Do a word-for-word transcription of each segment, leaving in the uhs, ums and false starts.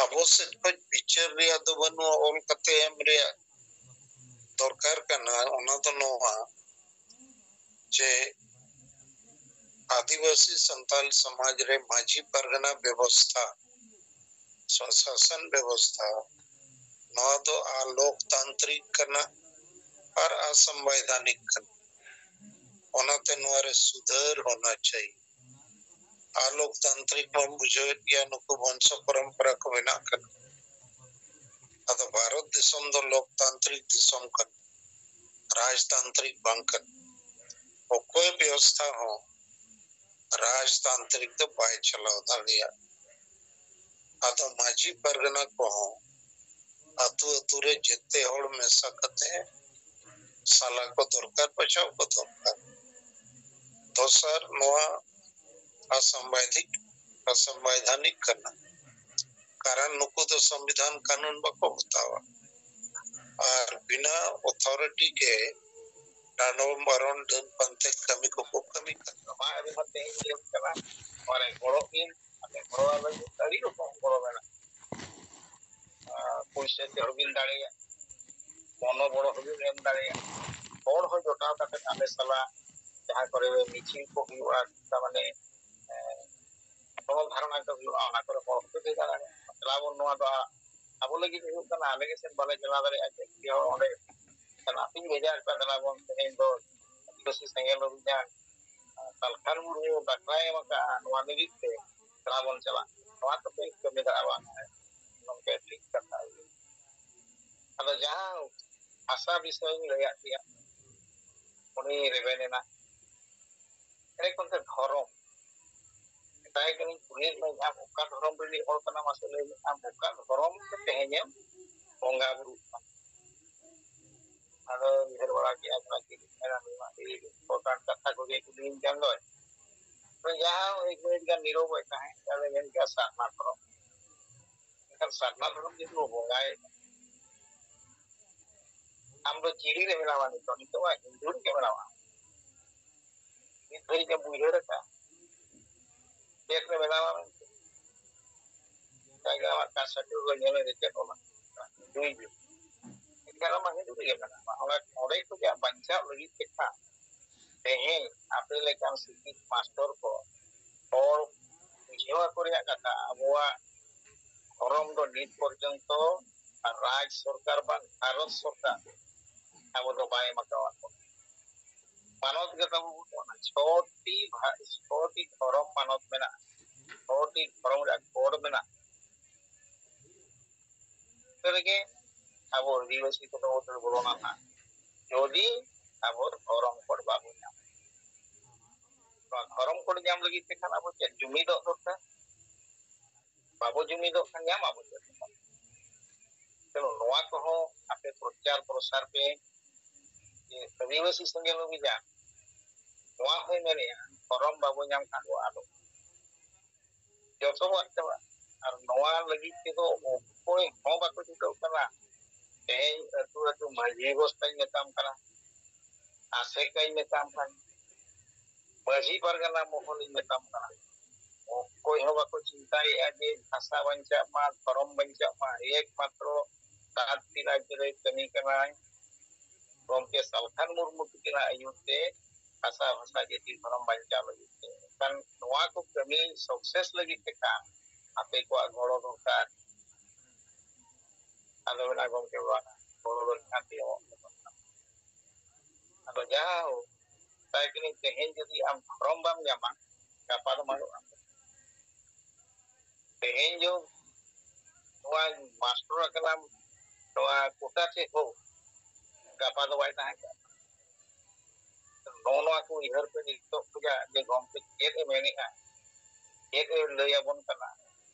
ᱟᱵᱚ ᱥᱮᱫ ᱠᱷᱚᱱ ᱵᱤᱪᱟᱹᱨ ᱨᱮᱭᱟᱜ ᱫᱚ ᱵᱟᱹᱱᱩᱜᱼᱟ, ᱚᱞ ᱠᱟᱛᱮ ᱮᱢ ᱨᱮᱭᱟᱜ ᱫᱚᱨᱠᱟᱨ ᱠᱟᱱᱟ᱾ ᱚᱱᱟ ᱫᱚ ᱱᱚᱣᱟ ᱡᱮ ᱟᱹᱫᱤᱵᱟᱹᱥᱤ ᱥᱟᱱᱛᱟᱲ ᱥᱚᱢᱟᱡᱽ ᱨᱮ ᱢᱟᱹᱡᱷᱤ ᱯᱟᱨᱜᱟᱱᱟ ᱵᱮᱵᱚᱥᱛᱷᱟ, ᱥᱚ-, ᱥᱟᱥᱚᱱ ᱵᱮᱵᱚᱥᱛᱷᱟ, ᱱᱚᱣᱟ ᱫᱚ ᱟᱞᱳᱠᱛᱟᱱᱛᱨᱤᱠ ᱠᱟᱱᱟ ᱟᱨ ᱟᱥᱟᱢᱵᱤᱫᱷᱟᱱᱤᱠ ᱠᱟᱱᱟ᱾ ᱚᱱᱟᱛᱮ ᱱᱚᱣᱟ ᱨᱮ ᱥᱩᱫᱷᱟᱹᱨ ᱦᱳᱱᱟ ᱪᱟᱦᱤᱭᱮ᱾ ᱟᱞᱳᱠᱛᱟᱱᱛᱨᱤᱠ ᱢᱟᱢ ᱵᱩᱡᱷᱟᱹᱣᱮᱫ ᱜᱮᱭᱟ, ᱱᱩᱠᱩ ᱵᱚᱝᱥᱚ ᱯᱚᱨᱚᱢᱯᱚᱨᱟ ᱠᱚ ᱵᱮᱱᱟᱜ ᱠᱟᱱᱟ᱾ ᱟᱫᱚ ᱵᱷᱟᱨᱚᱛ ᱫᱤᱥᱚᱢ ᱫᱚ ᱞᱳᱠᱛᱟᱱᱛᱨᱤᱠ ᱫᱤᱥᱚᱢ ᱠᱟᱱᱟ, ᱨᱟᱡᱽᱛᱟᱱᱛᱨᱤᱠ ᱵᱟᱝ ᱠᱟᱱᱟ᱾ ᱚᱠᱚᱭ ᱵᱮᱵᱚᱥᱛᱷᱟ ᱦᱚᱸ ᱨᱟᱡᱽᱛᱟᱱᱛᱨᱤᱠ ᱫᱚ ᱵᱟᱭ ᱪᱟᱞᱟᱣ ᱫᱟᱲᱮᱭᱟᱜᱼᱟ᱾ ᱟᱫᱚ ᱢᱟᱹᱡᱷᱤ ᱯᱟᱨᱜᱟᱱᱟ ᱠᱚᱦᱚᱸ ᱟᱹᱛᱩ ᱟᱹᱛᱩ ᱨᱮ ᱡᱮᱛᱮ ᱦᱚᱲ ᱢᱮᱥᱟ ᱠᱟᱛᱮ ᱥᱟᱞᱟ ᱠᱚ ᱫᱚᱨᱠᱟᱨ, ᱵᱟᱪᱷᱟᱣ ᱠᱚ ᱫᱚᱨᱠᱟᱨ᱾ ᱫᱚᱥᱟᱨ, ᱱᱚᱣᱟ ᱟᱥᱟᱢᱵᱤᱫᱷᱤᱠ, ᱟᱥᱟᱢᱵᱤᱫᱷᱟᱱᱤᱠ ᱠᱟᱱᱟ, ᱠᱟᱨᱚᱱ ᱱᱩᱠᱩ ᱫᱚ ᱥᱚᱝᱵᱤᱫᱷᱟᱱ ᱠᱟᱹᱱᱩᱱ ᱵᱟᱠᱚ ᱵᱟᱛᱟᱣᱟ ᱟᱨ ᱵᱤᱱᱟᱹ ᱚᱛᱷᱚᱨᱤᱴᱤ ᱜᱮ ᱰᱟᱸᱰᱚᱢ ᱵᱟᱨᱚᱱ ᱰᱟᱹᱱ ᱯᱟᱱᱛᱮ ᱠᱟᱹᱢᱤ ᱠᱚᱠᱚ ᱠᱟᱹᱢᱤ ᱠᱟᱱᱟ᱾ ᱱᱚᱣᱟ ᱟᱹᱰᱤ ᱢᱚᱡᱽ ᱛᱮᱦᱮᱧ ᱞᱟᱹᱭ ᱠᱟᱱᱟ, ᱱᱚᱣᱟ ᱨᱮ ᱜᱚᱲᱚ ᱵᱤᱱ, ᱟᱞᱮ ᱜᱚᱲᱚ ᱟᱞᱮ ᱵᱤᱱ, ᱟᱹᱰᱤ ᱨᱚᱠᱚᱢ ᱜᱚᱲᱚ ᱢᱮᱱᱟᱜᱼᱟ᱾ ᱟᱨ ᱯᱩᱭᱥᱟᱹ ᱛᱮᱦᱚᱸ ᱵᱤᱱ ᱫᱟᱲᱮᱭᱟᱜᱼᱟ, ᱢᱚᱱᱚ ᱜᱚᱲᱚ ᱦᱚᱸᱵᱤᱱ ᱮᱢ ᱫᱟᱲᱮᱭᱟᱜᱼᱟ᱾ ᱦᱚᱲ ᱦᱚᱸ ᱡᱚᱴᱟᱣ ᱠᱟᱛᱮ ᱟᱞᱮ ᱥᱟᱞᱟᱜ ᱡᱟᱦᱟᱸ ᱠᱚᱨᱮ ᱢᱤᱪᱷᱤᱞ ᱠᱚ ᱦᱩᱭᱩᱜᱼᱟ, ᱛᱟᱨ ᱢᱟᱱᱮ, ᱮᱸ, ᱫᱚᱞ ᱫᱷᱟᱨᱚᱱᱟ ᱠᱚ ᱦᱩᱭᱩᱜᱼᱟ, ᱚᱱᱟ ᱠᱚᱨᱮ ᱦᱚᱲ ᱦᱚᱸᱯᱮ ᱦᱮᱡ ᱫᱟᱲᱮᱭᱟᱜᱼᱟ᱾ ᱪᱟᱞᱟᱣ ᱵᱚᱱ, ᱱᱚᱣᱟ ᱫᱚ ᱟ-, ᱟᱵᱚ ᱞᱟᱹᱜᱤᱫ ᱦᱩᱭᱩᱜ ᱠᱟᱱᱟ, ᱟᱞᱮ ᱜᱮ ᱥᱮᱱ ᱵᱟᱞᱮ ᱪᱟᱞᱟᱣ ᱫᱟᱲᱮᱭᱟᱜᱼᱟ, ᱪᱮᱫ ᱜᱮ ᱦᱚᱲ ᱚᱸᱰᱮ ᱥᱮᱱᱚᱜ ᱤᱧ ᱵᱷᱮᱡᱟ ᱟᱠᱟᱫ, ᱫᱮᱞᱟ ᱵᱚᱱ ᱛᱮᱦᱮᱧ ᱫᱚ ᱟᱹᱫᱤᱵᱟᱹᱥᱤ ᱥᱮᱸᱜᱮᱞ ᱚᱵᱷᱤᱡᱟᱱ, ᱥᱟᱞᱠᱷᱟᱱ ᱢᱩᱨᱢᱩ ᱫᱟᱠᱟᱭ ᱮᱢ ᱟᱠᱟᱫᱼᱟ, ᱱᱚᱣᱟ ᱞᱟᱹᱜᱤᱫ ᱛᱮ ᱫᱮᱞᱟ ᱵᱚᱱ ᱪᱟᱞᱟᱜ, ᱱᱚᱣᱟ ᱠᱚᱯᱮ ᱠᱟᱹᱢᱤ ᱫᱟᱲᱮᱭᱟᱜᱼᱟ ᱵᱟᱝ? ᱜᱚᱢᱠᱮ, ᱴᱷᱤᱠ ᱠᱟᱛᱷᱟ᱾ ᱟᱫᱚ ᱡᱟᱦᱟᱸ ᱦᱟᱥᱟ ᱵᱤᱥᱚᱭ ᱤᱧ ᱞᱟᱹᱭᱟᱫ ᱯᱮᱭᱟ, ᱩᱱᱤ ᱨᱮᱵᱮᱱ ᱮᱱᱟ᱾ ᱮᱲᱮ ᱠᱚᱱᱛᱮ ᱫᱷᱚᱨᱚᱢ, ᱢᱮᱛᱟᱭ ᱠᱟᱹᱱᱟᱹᱧ, ᱠᱩᱞᱤᱭᱮᱫ ᱢᱮᱭᱟ, ᱟᱢ ᱚᱠᱟ ᱫᱷᱚᱨᱚᱢ ᱨᱤᱱᱤᱡ ᱦᱚᱲ ᱠᱟᱱᱟᱢ? ᱢᱟᱥᱮ ᱞᱟᱹᱭ ᱢᱮ, ᱟᱢ ᱚᱠᱟ ᱫᱷᱚᱨᱚᱢ ᱛᱮ ᱛᱮᱦᱮᱧᱮᱢ ᱵᱚᱸᱜᱟ ᱵᱩᱨᱩᱜ ᱠᱟᱱᱟ? ᱟᱫᱚ ᱩᱭᱦᱟᱹᱨ ᱵᱟᱲᱟ ᱠᱮᱜᱼᱟ, ᱪᱮᱫ ᱤᱧ ᱢᱮᱱᱟ, ᱱᱚᱣᱟ ᱟᱹᱰᱤ important ᱠᱟᱛᱷᱟ ᱠᱚᱜᱮ ᱠᱩᱞᱤᱭᱤᱧ ᱠᱟᱱ ᱫᱚᱭ᱾ ᱡᱟᱦᱟᱸ ᱮᱠ ᱢᱤᱱᱤᱴ ᱜᱟᱱ ᱱᱤᱨᱚᱵᱚᱭ ᱛᱟᱦᱮᱸ, ᱛᱟᱦᱞᱮ ᱢᱮᱱ ᱠᱮᱜᱼᱟ, ᱥᱟᱨᱱᱟ ᱫᱷᱚᱨᱚᱢ᱾ ᱢᱮᱱᱠᱷᱟᱱ ᱥᱟᱨᱱᱟ ᱫᱷᱚᱨᱚᱢ ᱡᱩᱫᱤ ᱵᱚ ᱵᱚᱸᱜᱟᱭᱮᱫ, ᱟᱢ ᱫᱚ ᱪᱤᱞᱤ ᱨᱮ ᱢᱮᱱᱟᱢᱟ ᱱᱤᱛᱚᱜ? ᱱᱤᱛᱚᱜ ᱢᱟ ᱦᱤᱱᱫᱩ ᱨᱮᱜᱮ ᱢᱮᱱᱟᱢᱟ᱾ ᱱᱤᱛ ᱫᱷᱟᱹᱨᱤᱡ ᱮᱢ ᱩᱭᱦᱟᱹᱨ ᱟᱠᱟᱫᱼᱟ ᱪᱮᱫ ᱨᱮ ᱢᱮᱱᱟᱢᱟ ᱢᱮᱱᱛᱮ? ᱡᱟᱭᱜᱟ ᱢᱟ ᱠᱟᱥᱴ ᱥᱟᱨᱴᱤᱯᱷᱤᱠᱮᱴ ᱧᱮᱞ ᱨᱮ ᱪᱮᱫ ᱚᱞ ᱢᱮᱱᱟᱜᱼᱟ? ᱦᱤᱱᱫᱩ ᱜᱮ᱾ ᱮᱱᱠᱷᱟᱱ ᱚᱱᱟ ᱦᱤᱱᱫᱩ ᱨᱮᱜᱮ ᱢᱮᱱᱟᱜᱼᱟ᱾ ᱚᱸᱰᱮ, ᱚᱸᱰᱮ ᱠᱷᱚᱱᱟᱜ ᱵᱟᱧᱪᱟᱣ ᱞᱟᱹᱜᱤᱫ ᱛᱮ ᱠᱷᱟᱱ ᱛᱮᱦᱮᱧ ᱟᱯᱮ ᱞᱮᱠᱟᱱ ᱥᱤᱠᱠᱷᱤᱛ ᱢᱟᱥᱴᱚᱨ ᱠᱚ ᱦᱚᱲ ᱵᱩᱡᱷᱟᱹᱣ ᱟᱠᱚ ᱨᱮᱭᱟᱜ ᱠᱟᱛᱷᱟ, ᱟᱵᱚᱣᱟᱜ ᱫᱷᱚᱨᱚᱢ ᱫᱚ ᱱᱤᱛ ᱯᱚᱨᱡᱚᱱᱛᱚ ᱨᱟᱡᱽ ᱥᱚᱨᱠᱟᱨ ᱵᱟᱝ ᱵᱷᱟᱨᱚᱛ ᱥᱚᱨᱠᱟᱨ ᱟᱵᱚ ᱫᱚ ᱵᱟᱭ ᱮᱢ ᱟᱠᱟᱣᱟᱫ ᱵᱚᱱᱟ᱾ ᱢᱟᱱᱚᱛ ᱜᱮ ᱛᱟᱵᱚ ᱵᱟᱹᱱᱩᱜ ᱟᱱᱟ᱾ ᱪᱷᱚᱴᱤ ᱵᱷᱟ-, ᱪᱷᱚᱴᱤ ᱫᱷᱚᱨᱚᱢ ᱢᱟᱱᱚᱛ ᱢᱮᱱᱟᱜᱼᱟ, ᱪᱷᱚᱴᱤ ᱫᱷᱚᱨᱚᱢ ᱨᱮᱭᱟᱜ ᱠᱳᱰ ᱢᱮᱱᱟᱜᱼᱟ᱾ ᱨᱮᱜᱮ ᱟᱵᱚ ᱟᱹᱫᱤᱵᱟᱹᱥᱤ ᱠᱚᱫᱚ ᱵᱚ ᱫᱟᱹᱲ ᱵᱚᱞᱚᱱᱟ ᱱᱟᱦᱟᱜ, ᱡᱩᱫᱤ ᱟᱵᱚ ᱫᱷᱚᱨᱚᱢ ᱠᱳᱰ ᱵᱟᱵᱚ ᱧᱟᱢᱟ᱾ ᱱᱚᱣᱟ ᱫᱷᱚᱨᱚᱢ ᱠᱳᱰ ᱧᱟᱢ ᱞᱟᱹᱜᱤᱫ ᱛᱮ ᱠᱷᱟᱱ ᱟᱵᱚ ᱪᱮᱫ ᱡᱩᱢᱤᱫᱚᱜ ᱫᱚᱨᱠᱟᱨ? ᱵᱟᱵᱚ ᱡᱩᱢᱤᱫᱚᱜ ᱠᱷᱟᱱ ᱧᱟᱢ ᱟᱵᱚ ᱪᱮᱫ? ᱛᱮᱱᱩ ᱱᱚᱣᱟ ᱠᱚᱦᱚᱸ ᱟᱯᱮ ᱯᱨᱚᱪᱟᱨ ᱯᱨᱚᱥᱟᱨ ᱯᱮ, ᱡᱮ ᱟᱹᱫᱤᱵᱟᱹᱥᱤ ᱥᱮᱸᱜᱮᱞ ᱚᱵᱷᱤᱡᱟᱱ, ᱱᱚᱣᱟ ᱦᱚᱸᱭ ᱢᱮᱱᱮᱜᱼᱟ, ᱫᱷᱚᱨᱚᱢ ᱵᱟᱵᱚ ᱧᱟᱢ ᱠᱷᱟᱱ ᱵᱚ ᱟᱫᱚᱜ᱾ ᱡᱚᱛᱚ ᱵᱚ ᱟᱫ ᱪᱟᱵᱟᱜᱼᱟ᱾ ᱟᱨ ᱱᱚᱣᱟ ᱞᱟᱹᱜᱤᱫ ᱛᱮᱫᱚ ᱚᱠᱚᱭ ᱦᱚᱸ ᱵᱟᱠᱚ ᱪᱷᱩᱴᱟᱹᱜ ᱠᱟᱱᱟ᱾ ᱛᱮᱦᱮᱧ ᱟᱹᱛᱩ ᱟᱹᱛᱩ ᱢᱟᱹᱡᱷᱤ ᱵᱚᱥᱛᱟᱧ ᱢᱮᱛᱟᱢ ᱠᱟᱱᱟ, ᱟᱥᱮᱠᱟᱧ ᱢᱮᱛᱟᱢ ᱠᱟᱱᱟ, ᱢᱟᱹᱡᱷᱤ ᱯᱟᱨᱜᱟᱱᱟ ᱢᱚᱦᱚᱞᱤᱧ ᱢᱮᱛᱟᱢ ᱠᱟᱱᱟ, ᱚᱠᱚᱭ ᱦᱚᱸ ᱵᱟᱠᱚ ᱪᱤᱱᱛᱟᱭᱮᱫᱼᱟ ᱡᱮ ᱵᱷᱟᱥᱟ ᱵᱟᱧᱪᱟᱜ ᱢᱟ, ᱫᱷᱚᱨᱚᱢ ᱵᱟᱧᱪᱟᱜ ᱢᱟ᱾ ᱮᱠᱢᱟᱛᱨᱚ ᱛᱟᱸᱛ ᱛᱤ ᱨᱟᱡᱽ ᱨᱮ ᱠᱟᱹᱢᱤ ᱠᱟᱱᱟᱭ ᱜᱚᱢᱠᱮ ᱥᱟᱞᱠᱷᱟᱱ ᱢᱩᱨᱢᱩ ᱛᱤᱠᱤᱱᱟᱜ ᱟᱹᱭᱩᱨ ᱛᱮ ᱵᱷᱟᱥᱟ, ᱵᱷᱟᱥᱟ, ᱡᱟᱹᱛᱤ, ᱫᱷᱚᱨᱚᱢ ᱵᱟᱧᱪᱟᱣ ᱞᱟᱹᱜᱤᱫ ᱛᱮ᱾ ᱮᱱᱠᱷᱟᱱ ᱱᱚᱣᱟ ᱠᱚ ᱠᱟᱹᱢᱤ ᱥᱟᱠᱥᱮᱥ ᱞᱟᱹᱜᱤᱫ ᱛᱮ ᱠᱷᱟᱱ ᱟᱯᱮ ᱠᱚᱣᱟᱜ ᱜᱚᱲᱚ ᱫᱚᱨᱠᱟᱨ᱾ ᱟᱫᱚ ᱢᱮᱱᱟ ᱜᱚᱢᱠᱮ ᱵᱟᱵᱟ, ᱜᱚᱲᱚ ᱫᱚ ᱮᱱᱠᱷᱟᱱ ᱯᱮ ᱮᱢᱚᱜ ᱠᱟᱱᱟ᱾ ᱟᱫᱚ ᱡᱟᱦᱟᱸ ᱦᱳᱠ, ᱢᱮᱛᱟᱭ ᱠᱟᱹᱱᱟᱹᱧ, ᱛᱮᱦᱮᱧ ᱡᱩᱫᱤ ᱟᱢ ᱫᱷᱚᱨᱚᱢ ᱵᱟᱢ ᱧᱟᱢᱟ, ᱜᱟᱯᱟ ᱫᱚ ᱵᱟᱹᱱᱩᱜᱼᱟ᱾ ᱛᱮᱦᱮᱧ ᱡᱚ ᱱᱚᱣᱟ ᱢᱟᱥᱴᱚᱨ ᱟᱠᱟᱱᱟᱢ, ᱱᱚᱣᱟ ᱠᱳᱴᱟ ᱪᱮᱫ ᱦᱳᱠ, ᱜᱟᱯᱟ ᱫᱚ ᱵᱟᱭ ᱛᱟᱦᱮᱸ ᱠᱟᱱᱟ᱾ ᱱᱚᱜᱼᱚ ᱱᱚᱣᱟ ᱠᱚ ᱩᱭᱦᱟᱹᱨ ᱯᱮ ᱱᱤᱛᱚᱜ ᱠᱷᱚᱱᱟᱜ ᱡᱮ ᱜᱚᱢᱠᱮ ᱪᱮᱫ ᱮ ᱢᱮᱱᱮᱜᱼᱟ, ᱪᱮᱫ ᱮ ᱞᱟᱹᱭ ᱟᱵᱚᱱ ᱠᱟᱱᱟ,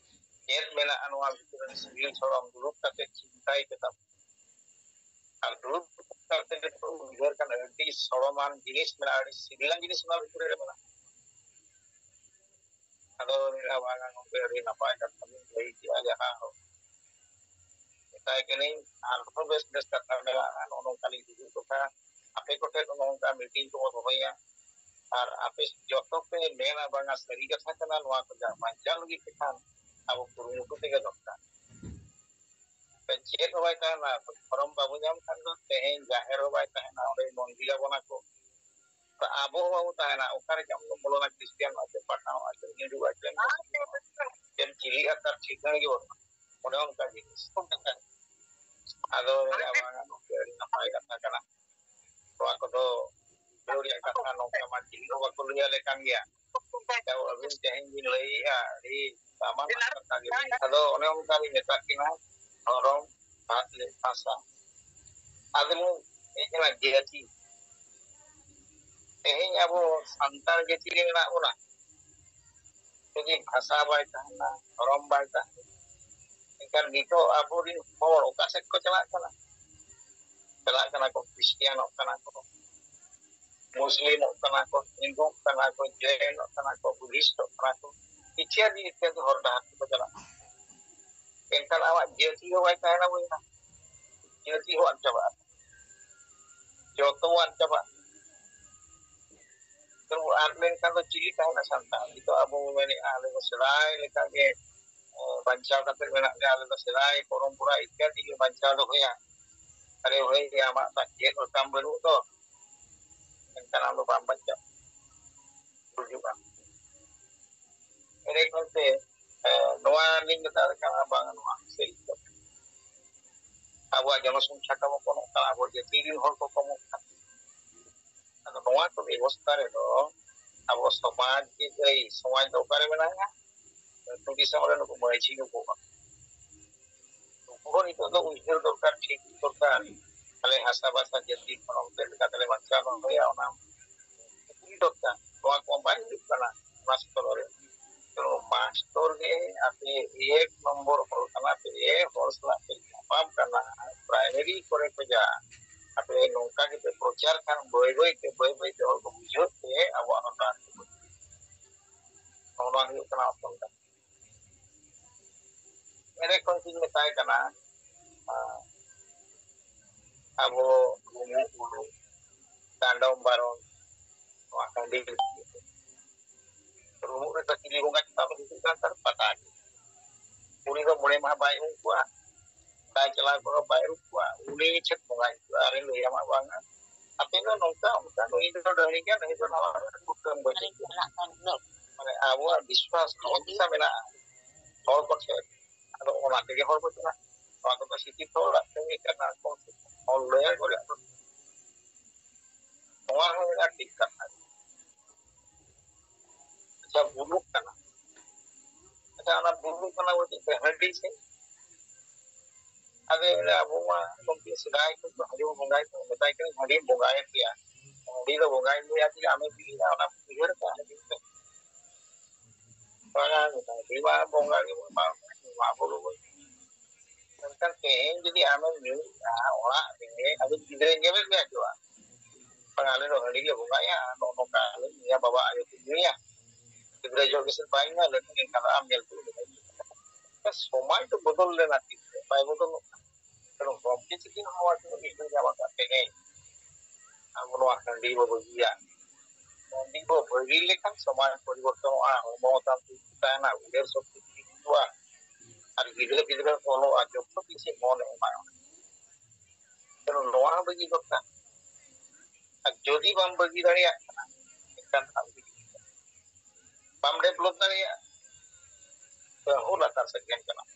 ᱪᱮᱫ ᱢᱮᱱᱟᱜᱼᱟ ᱱᱚᱣᱟ ᱵᱷᱤᱛᱨᱤ ᱨᱮ᱾ ᱥᱤᱵᱤᱞ ᱥᱚᱲᱚᱢ ᱫᱩᱲᱩᱵ ᱠᱟᱛᱮ ᱪᱤᱱᱛᱟᱭ ᱯᱮ ᱛᱟᱵᱚᱱ᱾ ᱟᱨ ᱫᱩᱲᱩᱵ ᱠᱟᱛᱮ ᱱᱤᱛᱚᱜ ᱩᱭᱦᱟᱹᱨ ᱠᱟᱱᱟ, ᱟᱹᱰᱤ ᱥᱚᱲᱚᱢᱟᱱ ᱡᱤᱱᱤᱥ ᱢᱮᱱᱟᱜᱼᱟ, ᱟᱹᱰᱤ ᱥᱤᱵᱤᱞᱟᱱ ᱡᱤᱱᱤᱥ ᱱᱚᱣᱟ ᱵᱷᱤᱛᱨᱤ ᱨᱮ ᱢᱮᱱᱟᱜᱼᱟ᱾ ᱟᱫᱚ ᱞᱟᱹᱭᱟ, ᱵᱟᱝᱟ ᱜᱚᱢᱠᱮ, ᱟᱹᱰᱤ ᱱᱟᱯᱟᱭ ᱠᱟᱛᱷᱟ ᱵᱤᱱ ᱞᱟᱹᱭ ᱠᱮᱜᱼᱟ, ᱡᱟᱦᱟᱸ ᱦᱳ᱾ ᱢᱮᱛᱟᱭ ᱠᱟᱹᱱᱟᱹᱧ, ᱟᱨᱦᱚᱸ ᱵᱮᱥ ᱵᱮᱥ ᱠᱟᱛᱷᱟ ᱢᱮᱱᱟᱜᱼᱟ, ᱱᱚᱜᱼᱚ ᱱᱚᱝᱠᱟ ᱞᱤᱧ ᱦᱤᱡᱩᱜ ᱠᱟᱛᱷᱟ, ᱟᱯᱮ ᱠᱚᱴᱷᱮᱱ ᱱᱚᱜᱼᱚ ᱱᱚᱝᱠᱟ ᱢᱤᱴᱤᱝ ᱠᱚᱵᱚ ᱫᱚᱦᱚᱭᱟ, ᱟᱨ ᱟᱯᱮ ᱡᱚᱛᱚ ᱯᱮ ᱢᱮᱱᱟ, ᱵᱟᱝᱟ ᱥᱟᱹᱨᱤ ᱠᱟᱛᱷᱟ ᱠᱟᱱᱟ, ᱱᱚᱣᱟ ᱠᱚ ᱡᱟ-, ᱵᱟᱧᱪᱟᱣ ᱞᱟᱹᱜᱤᱫ ᱛᱮᱠᱷᱟᱱ ᱟᱵᱚ ᱠᱩᱨᱩᱢᱩᱴᱩ ᱛᱮᱜᱮ ᱫᱚᱨᱠᱟᱨ᱾ ᱪᱮᱫ ᱦᱚᱸ ᱵᱟᱭ ᱛᱟᱦᱮᱱᱟ᱾ ᱫᱷᱚᱨᱚᱢ ᱵᱟᱵᱚ ᱧᱟᱢ ᱠᱷᱟᱱ ᱫᱚ ᱛᱮᱦᱮᱧ ᱡᱟᱦᱮᱨ ᱦᱚᱸ ᱵᱟᱭ ᱛᱟᱦᱮᱱᱟ, ᱚᱸᱰᱮ ᱢᱚᱱᱫᱤᱨ ᱟᱵᱚᱱᱟ ᱠᱚ᱾ ᱛᱚ ᱟᱵᱚ ᱦᱚᱸ ᱵᱟᱵᱚ ᱛᱟᱦᱮᱱᱟ, ᱚᱠᱟᱨᱮ ᱪᱚᱢ ᱵᱚᱞᱚᱱᱟ, ᱠᱷᱨᱤᱥᱴᱤᱭᱟᱱ ᱚᱲᱟᱜ ᱪᱚ, ᱯᱟᱴᱷᱟᱱ ᱚᱲᱟᱜ ᱪᱚ, ᱦᱤᱱᱫᱩ ᱚᱲᱟᱜ ᱪᱚ, ᱪᱮᱢ ᱪᱤᱞᱤᱜᱼᱟ, ᱛᱟᱨ ᱴᱷᱤᱠᱟᱹᱱ ᱜᱮ ᱵᱟᱹᱱᱩᱜᱼᱟ᱾ ᱚᱱᱮ ᱚᱱᱠᱟ ᱡᱤᱱᱤᱥ᱾ ᱟᱫᱚ ᱢᱮᱱᱟ, ᱵᱟᱝᱟ, ᱜᱚᱢᱠᱮ, ᱟᱹᱰᱤ ᱱᱟᱯᱟᱭ ᱠᱟᱛᱷᱟ ᱠᱟᱱᱟ᱾ ᱱᱚᱣᱟ ᱠᱚᱫᱚ ᱵᱩᱡᱷᱟᱹᱣ ᱨᱮᱭᱟᱜ ᱠᱟᱛᱷᱟ, ᱱᱚᱝᱠᱟ ᱢᱟ ᱪᱤᱞᱤ ᱦᱚᱸ ᱵᱟᱠᱚ ᱞᱟᱹᱭ ᱟᱞᱮ ᱠᱟᱱ ᱜᱮᱭᱟ᱾ ᱛᱚ ᱟᱹᱵᱤᱱ ᱛᱮᱦᱮᱧ ᱵᱤᱱ ᱞᱟᱹᱭᱮᱜᱼᱟ, ᱟᱹᱰᱤ ᱫᱟᱢᱟᱱᱟᱜ ᱠᱟᱛᱷᱟ ᱜᱮ᱾ ᱟᱫᱚ ᱚᱱᱮ ᱚᱱᱠᱟ ᱞᱤᱧ ᱢᱮᱛᱟᱜ ᱠᱤᱱᱟ, ᱫᱷᱚᱨᱚᱢ ᱵᱷᱟᱥᱟ᱾ ᱟᱫᱚ ᱞᱤᱧ ᱦᱮᱡ ᱮᱱᱟ ᱡᱟᱹᱛᱤ᱾ ᱛᱮᱦᱮᱧ ᱟᱵᱚ ᱥᱟᱱᱛᱟᱲ ᱡᱟᱹᱛᱤ ᱨᱮ ᱢᱮᱱᱟᱜ ᱵᱚᱱᱟ, ᱡᱩᱫᱤ ᱵᱷᱟᱥᱟ ᱵᱟᱭ ᱛᱟᱦᱮᱱᱟ, ᱫᱷᱚᱨᱚᱢ ᱵᱟᱭ ᱛᱟᱦᱮᱱᱟ, ᱮᱱᱠᱷᱟᱱ ᱱᱤᱛᱚᱜ ᱟᱵᱚᱨᱮᱱ ᱦᱚᱲ ᱚᱠᱟ ᱥᱮᱫ ᱠᱚ ᱪᱟᱞᱟᱜ ᱠᱟᱱᱟ? ᱪᱟᱞᱟᱜ ᱠᱟᱱᱟ ᱠᱚ, ᱠᱷᱨᱤᱥᱴᱤᱭᱟᱱᱚᱜ ᱠᱟᱱᱟ ᱠᱚ, ᱢᱩᱥᱞᱤᱢᱚᱜ ᱠᱟᱱᱟ ᱠᱚ, ᱦᱤᱱᱫᱩᱜ ᱠᱟᱱᱟ ᱠᱚ, ᱡᱮᱱᱚᱜ ᱠᱟᱱᱟ ᱠᱚ, ᱵᱩᱫᱷᱤᱥᱴᱚᱜ ᱠᱟᱱᱟ ᱠᱚ, ᱤᱛᱭᱟᱫᱤ ᱤᱛᱭᱟᱫᱤ ᱦᱚᱨ ᱰᱟᱦᱟᱨ ᱛᱮᱠᱚ ᱪᱟᱞᱟᱜ ᱠᱟᱱᱟ᱾ ᱮᱱᱠᱷᱟᱱ ᱟᱢᱟᱜ ᱡᱟᱹᱛᱤ ᱦᱚᱸ ᱵᱟᱭ ᱛᱟᱦᱮᱱᱟ ᱵᱚᱭᱦᱟ, ᱡᱟᱹᱛᱤ ᱦᱚᱸ ᱟᱫ ᱪᱟᱵᱟᱜᱼᱟ, ᱡᱚᱛᱚ ᱟᱫ ᱪᱟᱵᱟᱜᱼᱟ᱾ ᱛᱚ ᱟᱫ ᱞᱮᱱᱠᱷᱟᱱ ᱫᱚ ᱪᱤᱞᱤ ᱛᱟᱦᱮᱱᱟ ᱥᱟᱱᱛᱟᱲ? ᱱᱤᱛᱚᱜ ᱟᱵᱚ ᱵᱚᱱ ᱢᱮᱱᱮᱫᱼᱟ, ᱟᱞᱮ ᱫᱚ ᱥᱮᱫᱟᱭ ᱞᱮᱠᱟᱜᱮ, ᱮ, ᱵᱟᱧᱪᱟᱣ ᱠᱟᱛᱮ ᱢᱮᱱᱟᱜ ᱞᱮᱭᱟ, ᱟᱞᱮ ᱫᱚ ᱥᱮᱫᱟᱭ ᱯᱚᱨᱚᱢᱯᱚᱨᱟ ᱤᱛᱭᱟᱫᱤ ᱜᱮ ᱵᱟᱧᱪᱟᱣ ᱫᱚᱦᱚᱭᱟ᱾ ᱟᱨᱮ ᱵᱷᱟᱹᱭ, ᱟᱢᱟᱜ ᱫᱚ ᱪᱮᱫ ᱦᱚᱸ ᱛᱟᱢ ᱵᱟᱹᱱᱩᱜ ᱫᱚ, ᱮᱱᱠᱷᱟᱱ ᱟᱢ ᱫᱚ ᱵᱟᱢ ᱵᱟᱧᱪᱟᱜᱼᱟ, ᱜᱩᱡᱩᱜᱼᱟ᱾ ᱮᱸᱰᱮ ᱠᱷᱟᱱᱛᱮ, ᱮ, ᱱᱚᱣᱟ ᱞᱤᱧ ᱢᱮᱛᱟᱜ ᱠᱟᱱᱟ, ᱵᱟᱝ, ᱱᱚᱣᱟ ᱥᱟᱹᱨᱤ ᱠᱟᱛᱷᱟ᱾ ᱟᱵᱚᱣᱟᱜ ᱡᱚᱱᱚᱥᱚᱝᱠᱷᱟ ᱛᱟᱵᱚ ᱠᱚᱢᱚᱜ ᱠᱟᱱᱟ, ᱟᱵᱚ ᱡᱟᱹᱛᱤ ᱨᱮᱱ ᱦᱚᱲ ᱠᱚ ᱠᱚᱢᱚᱜ ᱠᱟᱱᱟ᱾ ᱟᱫᱚ ᱱᱚᱣᱟ ᱠᱚ ᱵᱮᱵᱚᱥᱛᱷᱟ ᱨᱮᱫᱚ ᱟᱵᱚ ᱥᱚᱢᱟᱡᱽ ᱜᱮ ᱫᱟᱹᱭᱤ᱾ ᱥᱚᱢᱟᱡᱽ ᱫᱚ ᱚᱠᱟᱨᱮ ᱢᱮᱱᱟᱜᱼᱟ? ᱟᱹᱛᱩ ᱫᱤᱥᱚᱢ ᱨᱮ ᱱᱩᱠᱩ ᱢᱟᱹᱡᱷᱤ ᱱᱩᱠᱩ ᱠᱚ᱾ ᱱᱩᱠᱩ ᱦᱚᱸ ᱱᱤᱛᱚᱜ ᱫᱚ ᱩᱭᱦᱟᱹᱨ ᱫᱚᱨᱠᱟᱨ, ᱴᱷᱤᱠ ᱫᱚᱨᱠᱟᱨ᱾ ᱟᱞᱮ ᱦᱟᱥᱟ ᱵᱷᱟᱥᱟ ᱡᱟᱹᱛᱤ ᱠᱷᱚᱱ ᱚᱱᱛᱮ ᱞᱮᱠᱟ ᱛᱮᱞᱮ ᱵᱟᱧᱪᱟᱣ ᱫᱚᱦᱚᱭᱟ, ᱚᱱᱟ ᱠᱩᱠᱞᱤ ᱫᱚᱨᱠᱟᱨ᱾ ᱱᱚᱣᱟ ᱠᱚ ᱵᱟᱭ ᱦᱩᱭᱩᱜ ᱠᱟᱱᱟ ᱚᱱᱟ ᱥᱛᱚᱨ ᱨᱮ᱾ ᱛᱚ ᱢᱟᱥᱴᱚᱨ ᱜᱮ ᱟᱯᱮ ᱮᱠ ᱱᱚᱢᱵᱚᱨ ᱦᱚᱲ ᱠᱟᱱᱟ ᱯᱮ, ᱦᱚᱲ ᱥᱟᱞᱟᱜ ᱯᱮ ᱧᱟᱯᱟᱢ ᱠᱟᱱᱟ, ᱯᱨᱟᱭᱢᱟᱨᱤ ᱠᱚᱨᱮ ᱠᱷᱚᱡᱟᱜ ᱟᱯᱮ ᱱᱚᱝᱠᱟ ᱜᱮᱯᱮ ᱯᱨᱚᱪᱟᱨ ᱠᱷᱟᱱ ᱵᱟᱹᱭ ᱵᱟᱹᱭ ᱛᱮ, ᱵᱟᱹᱭ ᱵᱟᱹᱭ ᱛᱮ ᱦᱚᱲ ᱠᱚ ᱵᱩᱡᱷᱟᱹᱣ ᱛᱮ ᱟᱵᱚᱣᱟᱜ ᱦᱚᱸ ᱰᱟᱦᱟᱨ ᱛᱮᱵᱚᱱ ᱱᱚᱜᱼᱚ ᱱᱚᱣᱟ ᱦᱩᱭᱩᱜ ᱠᱟᱱᱟ ᱟᱥᱚᱞ ᱠᱟᱛᱷᱟ᱾ ᱮᱸᱰᱮ ᱠᱷᱚᱱ ᱜᱤᱧ ᱢᱮᱛᱟᱭ ᱠᱟᱱᱟ, ᱟᱸ, ᱟᱵᱚ ᱨᱩᱢᱩᱜ ᱵᱩᱨᱩ, ᱰᱟᱸᱰᱚᱢ ᱵᱟᱨᱚᱱ, ᱱᱚᱣᱟ ᱴᱟᱺᱰᱤ ᱨᱮ ᱨᱩᱢᱩᱜ ᱨᱮᱫᱚ ᱪᱤᱞᱤ ᱵᱚᱸᱜᱟ ᱪᱮᱛᱟᱱ ᱨᱮ ᱦᱤᱡᱩᱜ ᱠᱟᱱ ᱛᱟᱦᱮᱸ? ᱯᱟᱛᱟ ᱜᱮ᱾ ᱩᱱᱤ ᱫᱚ ᱢᱚᱬᱮ ᱢᱟᱦᱟ ᱵᱟᱭ ᱩᱢ ᱠᱚᱣᱟ, ᱵᱟᱭ ᱪᱟᱞᱟᱣ ᱠᱚᱜᱼᱟ, ᱵᱟᱭ ᱟᱹᱨᱩᱵ ᱠᱚᱣᱟ, ᱩᱱᱤ ᱴᱷᱮᱱ ᱵᱚᱸᱜᱟᱭ ᱦᱤᱡᱩᱜᱼᱟ᱾ ᱟᱨᱮ ᱞᱟᱹᱭ ᱟᱢᱟ, "ᱵᱟᱝᱟ, ᱟᱯᱮ ᱫᱚ ᱱᱚᱝᱠᱟ ᱚᱱᱠᱟ, ᱱᱩᱭ ᱫᱚ ᱰᱟᱹᱦᱲᱤ ᱜᱮᱭᱟ, ᱱᱩᱭ ᱫᱚ ᱱᱚᱣᱟ ᱠᱩᱴᱟᱹᱢ ᱵᱟᱹᱭᱥᱟᱹᱣ ᱜᱮᱭᱟ᱾" ᱢᱟᱱᱮ ᱟᱵᱚᱣᱟᱜ ᱵᱤᱥᱣᱟᱥ ᱱᱚᱜᱼᱚ ᱱᱚᱝᱠᱟ ᱢᱮᱱᱟᱜᱼᱟ ᱦᱚᱲ ᱠᱚ ᱴᱷᱮᱱ᱾ ᱟᱫᱚ ᱚᱱᱟ ᱛᱮᱜᱮ ᱦᱚᱲ ᱠᱚ ᱪᱟᱞᱟᱜᱼᱟ᱾ ᱱᱚᱣᱟ ᱠᱚᱫᱚ ᱥᱤᱠᱠᱷᱤᱛ ᱦᱚᱲᱟᱜ ᱠᱟᱹᱢᱤ ᱠᱟᱱᱟ, ᱦᱚᱲ ᱞᱟᱹᱭ ᱟᱠᱚ ᱨᱮᱭᱟᱜ ᱫᱚ᱾ ᱱᱚᱣᱟ ᱦᱚᱸ ᱢᱤᱫᱴᱟᱝ ᱴᱷᱤᱠ ᱠᱟᱛᱷᱟ᱾ ᱟᱪᱪᱷᱟ, ᱵᱩᱞᱩᱜ ᱠᱟᱱᱟ᱾ ᱟᱪᱪᱷᱟ, ᱚᱱᱟ ᱵᱩᱞᱩᱜ ᱠᱟᱱᱟ ᱵᱚᱞᱛᱮ ᱦᱟᱺᱰᱤ ᱥᱮ? ᱟᱫᱚ ᱟᱵᱚ ᱢᱟ ᱜᱚᱢᱠᱮ ᱥᱮᱫᱟᱭ ᱠᱷᱚᱱ ᱫᱚ ᱦᱟᱺᱰᱤ ᱵᱚᱱ ᱵᱚᱸᱜᱟᱭ ᱠᱟᱱᱟ, ᱢᱮᱛᱟᱭ ᱠᱟᱱᱟ, "ᱦᱟᱺᱰᱤ ᱵᱚᱸᱜᱟᱭᱮᱫ ᱜᱮᱭᱟ, ᱦᱟᱺᱰᱤ ᱫᱚ ᱵᱚᱸᱜᱟᱭ ᱜᱮᱭᱟ", ᱟᱫᱚ ᱟᱢᱮ ᱠᱩᱞᱤᱭᱮᱫᱟ, "ᱚᱱᱟ ᱩᱭᱦᱟᱹᱨ ᱠᱟᱜᱼᱟ ᱦᱟᱺᱰᱤ ᱫᱚ?" ᱵᱟᱝᱟ, ᱦᱟᱺᱰᱤ ᱢᱟ ᱵᱚᱸᱜᱟ ᱜᱮ ᱵᱚᱱ ᱮᱢᱟ ᱠᱚ ᱠᱟᱱᱟ, ᱵᱚᱸᱜᱟ ᱵᱩᱨᱩ ᱵᱚᱱ᱾ ᱢᱮᱱᱠᱷᱟᱱ ᱛᱮᱦᱮᱧ ᱡᱩᱫᱤ ᱟᱢᱮᱢ ᱧᱩᱭᱮᱫᱼᱟ, ᱚᱲᱟᱜ ᱨᱮ ᱟᱫᱚ ᱜᱤᱫᱽᱨᱟᱹ ᱧᱮᱞᱮᱫ ᱢᱮᱭᱟ ᱪᱮ ᱵᱟᱝ? ᱵᱟᱝ, ᱟᱞᱮ ᱫᱚ ᱦᱟᱺᱰᱤ ᱞᱮ ᱵᱚᱸᱜᱟᱭᱟ, ᱱᱚᱜᱼᱚ ᱱᱚᱝᱠᱟ ᱟᱞᱮ ᱧᱩᱭᱟ, ᱵᱟᱵᱟ ᱟᱭᱳ ᱠᱚ ᱧᱩᱭᱟ, ᱜᱤᱫᱽᱨᱟᱹ ᱡᱚᱦᱚᱜ ᱜᱮᱥᱮ ᱵᱟᱭ ᱧᱩᱭᱟ, ᱞᱟᱹᱴᱩ ᱞᱮᱱᱠᱷᱟᱱ ᱫᱚ ᱟᱢ ᱧᱮᱞ ᱛᱮ ᱩᱱᱤ ᱦᱚᱸᱭ ᱧᱩᱭᱟ᱾ ᱥᱚᱢᱟᱡᱽ ᱫᱚ ᱵᱚᱫᱚᱞ ᱞᱮᱱᱟ, ᱴᱷᱤᱠ ᱥᱮ ᱵᱟᱭ ᱵᱚᱫᱚᱞᱚᱜ ᱠᱟᱱᱟ? ᱠᱟᱨᱚᱱ ᱜᱚᱢᱠᱮ ᱛᱤᱠᱤᱱ ᱱᱚᱣᱟ ᱠᱤᱱ ᱩᱭᱦᱟᱹᱨ ᱧᱟᱢ ᱟᱠᱟᱫ ᱛᱮᱦᱮᱧ ᱟᱵᱚ ᱱᱚᱣᱟ ᱦᱟᱺᱰᱤ ᱵᱚ ᱵᱟᱹᱜᱤᱭᱟ᱾ ᱦᱟᱺᱰᱤ ᱵᱚ ᱵᱟᱹᱜᱤ ᱞᱮᱠᱷᱟᱱ ᱥᱚᱢᱟᱡᱽ ᱯᱚᱨᱤᱵᱚᱨᱛᱚᱱᱚᱜᱼᱟ, ᱦᱚᱲᱢᱚ ᱛᱟᱢ ᱛᱟᱦᱮᱱᱟ, ᱩᱭᱦᱟᱹᱨ ᱥᱚᱠᱛᱤ ᱦᱤᱡᱩᱜᱼᱟ, ᱟᱨ ᱜᱤᱫᱽᱨᱟᱹ ᱯᱤᱫᱽᱨᱟᱹ ᱠᱚ ᱚᱞᱚᱜᱼᱟ, ᱡᱚᱛᱚ ᱠᱤᱪᱷᱩ ᱢᱚᱱᱮ ᱮᱢᱟ᱾ ᱠᱟᱨᱚᱱ ᱱᱚᱣᱟ ᱦᱚᱸ ᱵᱟᱹᱜᱤ ᱫᱚᱨᱠᱟᱨ᱾ ᱟᱨ ᱡᱩᱫᱤ ᱵᱟᱢ ᱵᱟᱹᱜᱤ ᱫᱟᱲᱮᱭᱟᱜ ᱠᱟᱱᱟ, ᱮᱱᱠᱷᱟᱱ ᱟᱢ ᱵᱟᱢ develop ᱫᱟᱲᱮᱭᱟᱜᱼᱟ, ᱛᱚ ᱦᱚᱸ ᱞᱟᱛᱟᱨ ᱥᱮᱫ ᱜᱮᱢ ᱪᱟᱞᱟᱜᱼᱟ᱾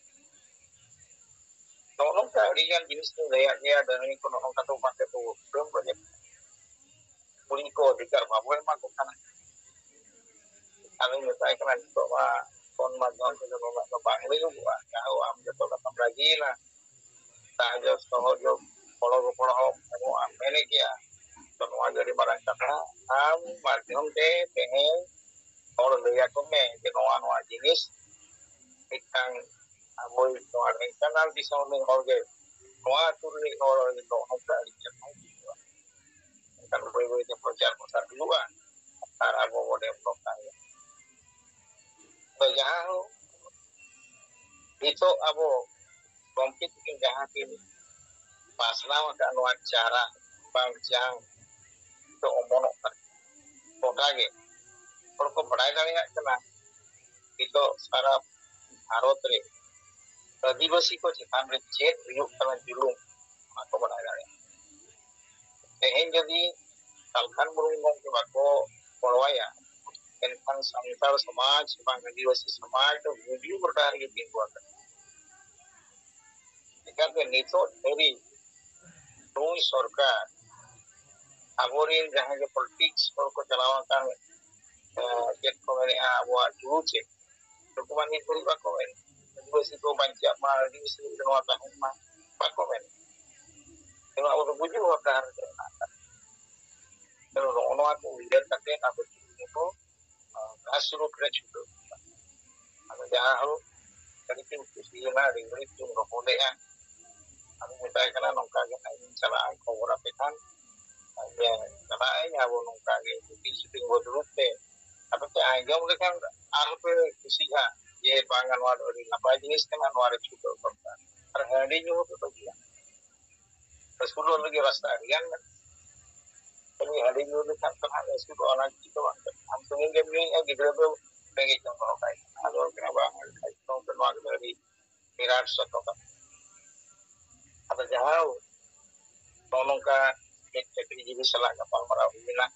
ᱱᱚᱜᱼᱚ ᱱᱚᱝᱠᱟ ᱟᱹᱰᱤᱜᱟᱱ ᱡᱤᱱᱤᱥ ᱠᱚ ᱞᱟᱹᱭᱟᱜ ᱜᱮᱭᱟ, ᱰᱟᱹᱦᱱᱤ ᱠᱚ ᱱᱚᱜᱼᱚ ᱱᱚᱝᱠᱟ ᱫᱚ ᱵᱟᱝ ᱠᱚ ᱩᱯᱨᱩᱢ ᱠᱚ ᱧᱮᱞ, ᱠᱩᱲᱤ ᱠᱚ ᱚᱫᱷᱤᱠᱟᱨ ᱵᱟᱵᱚ ᱮᱢᱟ ᱠᱚ ᱠᱟᱱᱟ᱾ ᱟᱫᱚᱧ ᱢᱮᱛᱟᱭ ᱠᱟᱱᱟ, "ᱱᱤᱛᱚᱜ ᱢᱟ ᱯᱷᱳᱱ ᱢᱟᱫᱽᱫᱷᱚᱢ ᱛᱮᱫᱚ ᱱᱩᱱᱟᱹᱜ ᱫᱚ ᱵᱟᱝ ᱞᱟᱹᱭᱚᱜᱚᱜᱼᱟ, ᱡᱟᱦᱟᱸ ᱟᱢ ᱡᱚᱛᱚ ᱠᱟᱛᱷᱟᱢ ᱨᱟᱹᱡᱤᱭᱮᱱᱟ, ᱥᱟᱦᱟᱡᱽᱡᱚ ᱥᱚᱦᱚᱡᱳᱜᱽ ᱜᱚᱲᱚ ᱜᱚᱯᱚᱲ ᱦᱚᱸ ᱮᱢᱚᱜᱼᱟ ᱢᱮᱱᱮᱫ ᱜᱮᱭᱟ, ᱛᱚ ᱱᱚᱣᱟ ᱜᱮ ᱟᱹᱰᱤ ᱢᱟᱨᱟᱝ ᱠᱟᱛᱷᱟ, ᱟᱢ ᱢᱟᱫᱽᱫᱷᱚᱢ ᱛᱮ ᱛᱮᱦᱮᱧ ᱦᱚᱲ ᱞᱟᱹᱭ ᱟᱠᱚ ᱢᱮ ᱡᱮ ᱱᱚᱣᱟ ᱱᱚᱣᱟ ᱡᱤᱱᱤᱥ ᱢᱤᱫᱴᱟᱝ ᱟᱵᱚᱭᱤᱡ ᱱᱚᱣᱟ ᱰᱷᱮᱱᱠᱟᱱᱟᱞ ᱫᱤᱥᱚᱢ ᱨᱤᱱ ᱦᱚᱲ ᱜᱮ, ᱱᱚᱣᱟ ᱟᱹᱛᱩ ᱨᱤᱱᱤᱡ ᱦᱚᱲ ᱱᱚᱜᱼᱚ ᱱᱚᱝᱠᱟ ᱟᱹᱰᱤ ᱪᱮᱦᱨᱟ ᱦᱩᱭᱩᱜᱼᱟ, ᱮᱱᱠᱷᱟᱱ ᱵᱟᱹᱭ ᱵᱟᱹᱭ ᱛᱮ ᱯᱨᱚᱪᱟᱨ ᱯᱨᱚᱥᱟᱨ ᱦᱩᱭᱩᱜᱼᱟ ᱟᱨ ᱟᱵᱚ ᱵᱚ develop ᱫᱟᱲᱮᱭᱟᱜᱼᱟ᱾" ᱛᱚ ᱡᱟᱦᱟᱸ ᱦᱳᱠ, ᱱᱤᱛᱚᱜ ᱟᱵᱚ ᱜᱚᱢᱠᱮ ᱛᱟᱹᱠᱤᱱ ᱡᱟᱦᱟᱸ ᱠᱤᱱ ᱯᱟᱥᱱᱟᱣ ᱟᱠᱟᱫ ᱱᱚᱣᱟ ᱪᱟᱨᱟ ᱵᱟᱝ ᱡᱟᱝ, ᱱᱤᱛᱚᱜ ᱚᱢᱚᱱᱚᱜ ᱠᱟᱱᱟ, ᱜᱚᱴᱟ ᱜᱮ ᱦᱚᱲ ᱠᱚ ᱵᱟᱲᱟᱭ ᱫᱟᱲᱮᱭᱟᱜ ᱠᱟᱱᱟ᱾ ᱱᱤᱛᱚᱜ ᱥᱟᱨᱟ ᱵᱷᱟᱨᱚᱛ ᱨᱮ ᱟᱹᱫᱤᱵᱟᱹᱥᱤ ᱠᱚ ᱪᱮᱛᱟᱱ ᱨᱮ ᱪᱮᱫ ᱦᱩᱭᱩᱜ ᱠᱟᱱᱟ ᱡᱩᱞᱩᱢ, ᱚᱱᱟ ᱠᱚ ᱵᱟᱲᱟᱭ ᱫᱟᱲᱮᱭᱟᱜᱼᱟ᱾ ᱛᱮᱦᱮᱧ ᱡᱩᱫᱤ ᱥᱟᱞᱠᱷᱟᱱ ᱢᱩᱨᱢᱩ ᱜᱚᱢᱠᱮ ᱵᱟᱠᱚ ᱜᱚᱲᱚᱣᱟᱭᱟ, ᱮᱱᱠᱷᱟᱱ ᱥᱟᱱᱛᱟᱲ ᱥᱚᱢᱟᱡᱽ ᱵᱟᱝ ᱟᱹᱫᱤᱵᱟᱹᱥᱤ ᱥᱚᱢᱟᱡᱽ ᱫᱚ ᱜᱩᱡᱩᱜ ᱰᱟᱦᱟᱨ ᱨᱮᱜᱮ ᱛᱤᱸᱜᱩ ᱟᱠᱟᱱᱟ᱾ ᱪᱮᱫᱟᱜ ᱥᱮ ᱱᱤᱛᱚᱜ ᱫᱷᱟᱹᱵᱤᱡ ᱱᱩᱭ ᱥᱚᱨᱠᱟᱨ ᱟᱵᱚᱨᱮᱱ ᱡᱟᱦᱟᱸᱭ ᱜᱮ politics ᱦᱚᱲ ᱠᱚ ᱪᱟᱞᱟᱣ ᱟᱠᱟᱱ, ᱮ, ᱪᱮᱫ ᱠᱚ ᱢᱮᱱᱮᱫᱼᱟ, ᱟᱵᱚᱣᱟᱜ ᱡᱩᱲᱩ ᱪᱮᱫ, ᱱᱩᱠᱩ ᱢᱟ ᱱᱤᱛ ᱫᱷᱟᱹᱵᱤᱡ ᱵᱟᱠᱚ ᱢᱮᱱ, ᱟᱹᱫᱤᱵᱟᱹᱥᱤ ᱠᱚ ᱵᱟᱧᱪᱟᱜ ᱢᱟ, ᱟᱹᱫᱤᱵᱟᱹᱥᱤ ᱱᱚᱣᱟ ᱛᱟᱦᱮᱱ ᱢᱟ, ᱵᱟᱠᱚ ᱢᱮᱱ᱾ ᱛᱮᱢᱟ ᱟᱵᱚ ᱫᱚ ᱜᱩᱡᱩᱜ ᱦᱚᱨ ᱰᱟᱦᱟᱨ ᱨᱮ ᱢᱮᱱᱟᱜ ᱟᱠᱟᱫ᱾ ᱛᱮ ᱱᱚᱜᱼᱚ ᱱᱚᱣᱟ ᱠᱚ ᱩᱭᱦᱟᱹᱨ ᱠᱟᱛᱮ ᱟᱵᱚ ᱡᱩᱫᱤ ᱵᱚ, ᱟ, grassroot ᱨᱮ ᱪᱷᱩᱴᱟᱹᱣ ᱦᱩᱭᱩᱜᱼᱟ᱾ ᱟᱫᱚ ᱡᱟᱦᱟᱸ ᱦᱳᱠ, ᱟᱹᱰᱤ ᱠᱤᱱ ᱠᱩᱥᱤᱭᱮᱱᱟ, ᱟᱹᱰᱤ ᱜᱷᱟᱹᱲᱤᱡ ᱠᱤᱱ ᱨᱚᱯᱚᱲ ᱞᱮᱫᱼᱟ᱾ ᱟᱫᱚ ᱢᱮᱛᱟᱭ ᱠᱟᱱᱟ, "ᱱᱚᱝᱠᱟ ᱜᱮ ᱱᱟᱜ ᱤᱧ ᱪᱟᱞᱟᱜᱼᱟ, ᱠᱷᱚᱵᱚᱨ ᱟᱯᱮ ᱠᱷᱟᱱ ᱤᱭᱟᱹ ᱪᱟᱞᱟᱜ ᱟᱹᱧ, ᱟᱵᱚ ᱱᱚᱝᱠᱟ ᱜᱮ meeting ᱥᱤᱴᱤᱝ ᱵᱚ ᱫᱩᱲᱩᱵ ᱛᱮ ᱟᱯᱮ ᱯᱮ ᱟᱸᱡᱚᱢ ᱞᱮᱠᱷᱟᱱ ᱟᱨᱦᱚᱸ ᱯᱮ ᱠᱩᱥᱤᱜᱼᱟ ᱡᱮ ᱵᱟᱝᱟ, ᱱᱚᱣᱟ ᱫᱚ ᱟᱹᱰᱤ ᱱᱟᱯᱟᱭ ᱡᱤᱱᱤᱥ ᱠᱟᱱᱟ, ᱱᱚᱣᱟ ᱨᱮ ᱪᱷᱩᱴᱟᱹᱣ ᱫᱚᱨᱠᱟᱨ᱾ ᱟᱨ ᱦᱟᱺᱰᱤ ᱧᱩ ᱦᱚᱸᱯᱮ ᱵᱟᱹᱜᱤᱭᱟ, ᱟᱹᱥᱩᱞᱚᱜ ᱞᱟᱹᱜᱤᱫ ᱨᱟᱥᱛᱟ ᱟᱹᱰᱤ ᱜᱟᱱ ᱢᱮᱱᱟᱜᱼᱟ᱾ ᱠᱷᱟᱹᱞᱤ ᱦᱟᱺᱰᱤ ᱧᱩ ᱞᱮᱠᱷᱟᱱ ᱫᱚ ᱦᱟᱸᱜ ᱟᱹᱥᱩᱞᱚᱜᱼᱟ, ᱚᱱᱟ ᱪᱮᱫ ᱫᱚ ᱵᱟᱝ ᱠᱟᱱᱟ᱾ ᱟᱢ ᱥᱩᱢᱩᱝ ᱜᱮᱢ ᱧᱩᱭᱮᱫᱼᱟ, ᱜᱤᱫᱽᱨᱟᱹ ᱫᱚ ᱨᱮᱸᱜᱮᱡ ᱡᱚᱢ ᱫᱚᱦᱚ ᱠᱟᱭ ᱠᱟᱱᱟ᱾ ᱟᱫᱚ ᱠᱟᱱᱟ ᱵᱟᱝ, ᱱᱚᱣᱟ ᱫᱚ ᱟᱹᱰᱤ ᱵᱤᱨᱟᱴ ᱥᱚᱛᱚ ᱠᱟᱛᱷᱟ᱾ ᱟᱫᱚ ᱡᱟᱦᱟᱸ ᱱᱚᱜᱼᱚ ᱱᱚᱝᱠᱟ ᱢᱤᱫ ᱪᱟᱹᱠᱨᱤ ᱡᱤᱵᱤ ᱥᱟᱞᱟᱜ ᱜᱟᱯᱟᱞ ᱢᱟᱨᱟᱣ ᱦᱩᱭ ᱮᱱᱟ,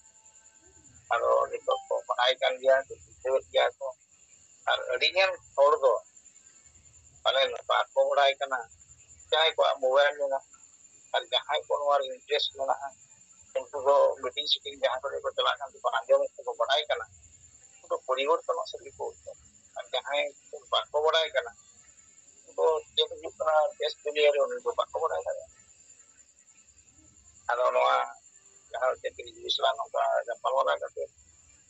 ᱟᱫᱚ ᱱᱤᱛᱚᱜ ᱠᱚ ᱵᱟᱲᱟᱭ ᱠᱟᱱ ᱜᱮᱭᱟ, ᱠᱚ ᱵᱩᱡᱷᱟᱹᱣᱮᱫ ᱜᱮᱭᱟ ᱠᱚ᱾ ᱟᱨ ᱟᱹᱰᱤ ᱜᱟᱱ ᱦᱚᱲ ᱫᱚ ᱯᱟᱞᱮᱱ ᱵᱟᱠᱚ ᱵᱟᱲᱟᱭ ᱠᱟᱱᱟ, ᱡᱟᱦᱟᱸᱭ ᱠᱚᱣᱟᱜ mobile ᱢᱮᱱᱟᱜᱼᱟ ᱟᱨ ᱡᱟᱦᱟᱸᱭ ᱠᱚ ᱱᱚᱣᱟ ᱨᱮ interest ᱢᱮᱱᱟᱜᱼᱟ, ᱩᱱᱠᱩ ᱫᱚ meeting ᱥᱤᱴᱤᱝ ᱡᱟᱦᱟᱸ ᱠᱚᱨᱮ ᱠᱚ ᱪᱟᱞᱟᱜ ᱠᱟᱱ ᱛᱮᱠᱚ ᱟᱸᱡᱚᱢᱮᱫ ᱛᱮᱠᱚ ᱵᱟᱲᱟᱭ ᱠᱟᱱᱟ, ᱩᱱᱠᱩ ᱫᱚ ᱯᱚᱨᱤᱵᱚᱨᱛᱚᱱᱚᱜ ᱥᱮᱫ ᱜᱮᱠᱚ ᱩᱫᱩᱜᱟ᱾ ᱟᱨ ᱡᱟᱦᱟᱸᱭ ᱠᱚ ᱵᱟᱠᱚ ᱵᱟᱲᱟᱭ ᱠᱟᱱᱟ, ᱩᱱᱠᱩ ᱫᱚ ᱪᱮᱫ ᱦᱩᱭᱩᱜ ᱠᱟᱱᱟ ᱫᱮᱥ ᱫᱩᱱᱤᱭᱟᱹ ᱨᱮ, ᱩᱱᱤ ᱫᱚ ᱵᱟᱠᱚ ᱵᱟᱲᱟᱭ ᱫᱟᱲᱮᱭᱟᱜᱼᱟ᱾ ᱟᱫᱚ ᱱᱚᱣᱟ ᱡᱟᱦᱟᱸ ᱪᱟᱹᱠᱨᱤ ᱡᱤᱵᱤ ᱥᱟᱞᱟᱜ ᱱᱚᱝᱠᱟ ᱜᱟᱯᱟᱞᱢᱟᱨᱟᱣ ᱠᱟᱛᱮ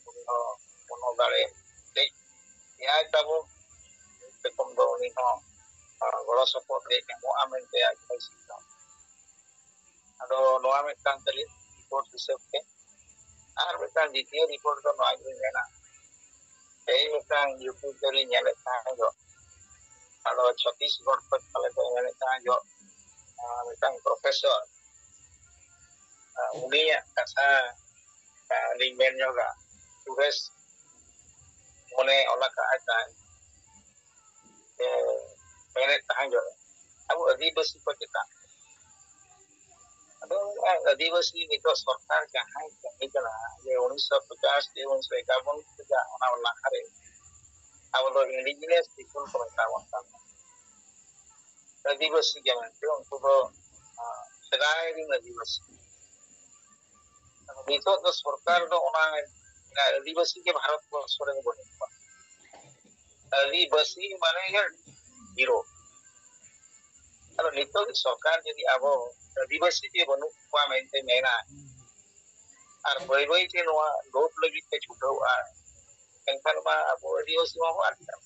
ᱩᱱᱤ ᱦᱚᱸ ᱢᱚᱱᱳ ᱫᱟᱲᱮ ᱫᱮᱡ ᱮᱭᱟᱭ ᱛᱟᱵᱚ, ᱢᱤᱫ ᱨᱚᱠᱚᱢ ᱫᱚ ᱩᱱᱤ ᱦᱚᱸ, ᱟ, ᱜᱚᱲᱚ ᱥᱚᱯᱚᱦᱚᱫ ᱮ ᱮᱢᱚᱜᱼᱟ ᱢᱮᱱᱛᱮ ᱟᱡ ᱦᱚᱸᱭ ᱥᱤᱠᱷᱱᱟᱹᱛ᱾ ᱟᱫᱚ ᱱᱚᱣᱟ ᱢᱤᱫᱴᱟᱝ ᱛᱟᱹᱞᱤᱧ report ᱦᱤᱥᱟᱹᱵ ᱛᱮ᱾ ᱟᱨ ᱢᱤᱫᱴᱟᱝ ᱫᱤᱛᱤᱭᱚ report ᱫᱚ ᱱᱚᱣᱟ ᱜᱮᱞᱤᱧ ᱢᱮᱱᱟ, ᱛᱮᱦᱮᱧ ᱢᱤᱫᱴᱟᱝ YouTube ᱨᱮᱞᱤᱧ ᱧᱮᱞᱮᱫ ᱛᱟᱦᱮᱸ ᱡᱚᱜ, ᱟᱫᱚ ᱪᱷᱚᱛᱤᱥᱜᱚᱲ ᱠᱷᱚᱱ ᱯᱟᱞᱮ ᱠᱚ ᱧᱮᱞᱮᱫ ᱛᱟᱦᱮᱸ ᱡᱚᱜ, ᱟᱨ ᱢᱤᱫᱴᱟᱝ professor, ᱟᱨ ᱩᱱᱤᱭᱟᱜ ᱠᱟᱛᱷᱟ, ᱟᱨ ᱞᱤᱧ ᱢᱮᱱ ᱧᱚᱜᱟ, ᱥᱩᱨᱮᱥ ᱢᱚᱱᱮ ᱚᱞ ᱟᱠᱟᱫ ᱟᱭ ᱛᱟᱦᱮᱸᱫ ᱡᱮ ᱢᱮᱱᱮᱫ ᱛᱟᱦᱮᱸ ᱡᱚᱜ ᱟᱵᱚ ᱟᱹᱫᱤᱵᱟᱹᱥᱤ ᱠᱚ ᱪᱮᱛᱟᱱ᱾ ᱟᱫᱚ ᱟᱹᱫᱤᱵᱟᱹᱥᱤ ᱱᱤᱛᱚᱜ ᱥᱚᱨᱠᱟᱨ ᱡᱟᱦᱟᱸᱭ ᱠᱟᱹᱢᱤ ᱠᱟᱱᱟ, ᱡᱮ ᱩᱱᱤᱥᱥᱚ ᱯᱚᱪᱟᱥ ᱪᱮ ᱩᱱᱤᱥᱥᱚ ᱮᱠᱟᱵᱚᱱ ᱨᱮᱭᱟᱜ ᱚᱱᱟ ᱞᱟᱦᱟᱨᱮ ᱟᱵᱚ ᱫᱚ indigenous people ᱠᱚ ᱢᱮᱛᱟ ᱵᱚᱱ ᱠᱟᱱ ᱛᱟᱦᱮᱸᱫ᱾ ᱟᱹᱫᱤᱵᱟᱹᱥᱤ ᱜᱮ ᱢᱮᱱᱛᱮ ᱩᱱᱠᱩ ᱫᱚ, ᱟᱸ, ᱥᱮᱫᱟᱭ ᱨᱮᱱ ᱟᱹᱫᱤᱵᱟᱹᱥᱤ᱾ ᱱᱤᱛᱚᱜ ᱫᱚ ᱥᱚᱨᱠᱟᱨ ᱫᱚ ᱚᱱᱟ ᱟᱹᱫᱤᱵᱟᱹᱥᱤ ᱜᱮ ᱵᱷᱟᱨᱚᱛ ᱵᱚᱨᱥᱚ ᱨᱮ ᱵᱟᱹᱱᱩᱜ ᱠᱚᱣᱟ᱾ ᱟᱹᱫᱤᱵᱟᱹᱥᱤ ᱢᱟᱱᱮ ᱜᱮ ᱦᱤᱨᱳ᱾ ᱟᱫᱚ ᱱᱤᱛᱚᱜ ᱥᱚᱨᱠᱟᱨ ᱡᱩᱫᱤ ᱟᱵᱚ ᱟᱹᱫᱤᱵᱟᱹᱥᱤ ᱜᱮ ᱵᱟᱹᱱᱩᱜ ᱠᱚᱣᱟ ᱢᱮᱱᱛᱮ ᱢᱮᱱᱟ, ᱟᱨ ᱵᱟᱹᱭ ᱵᱟᱹᱭ ᱛᱮ ᱱᱚᱣᱟ ᱞᱳᱯ ᱞᱟᱹᱜᱤᱫ ᱛᱮ ᱪᱷᱩᱴᱟᱹᱣᱼᱟ, ᱮᱱᱠᱷᱟᱱ ᱢᱟ ᱟᱵᱚ ᱟᱹᱫᱤᱵᱟᱹᱥᱤ ᱢᱟᱵᱚ ᱟᱫ ᱪᱟᱵᱟᱜ᱾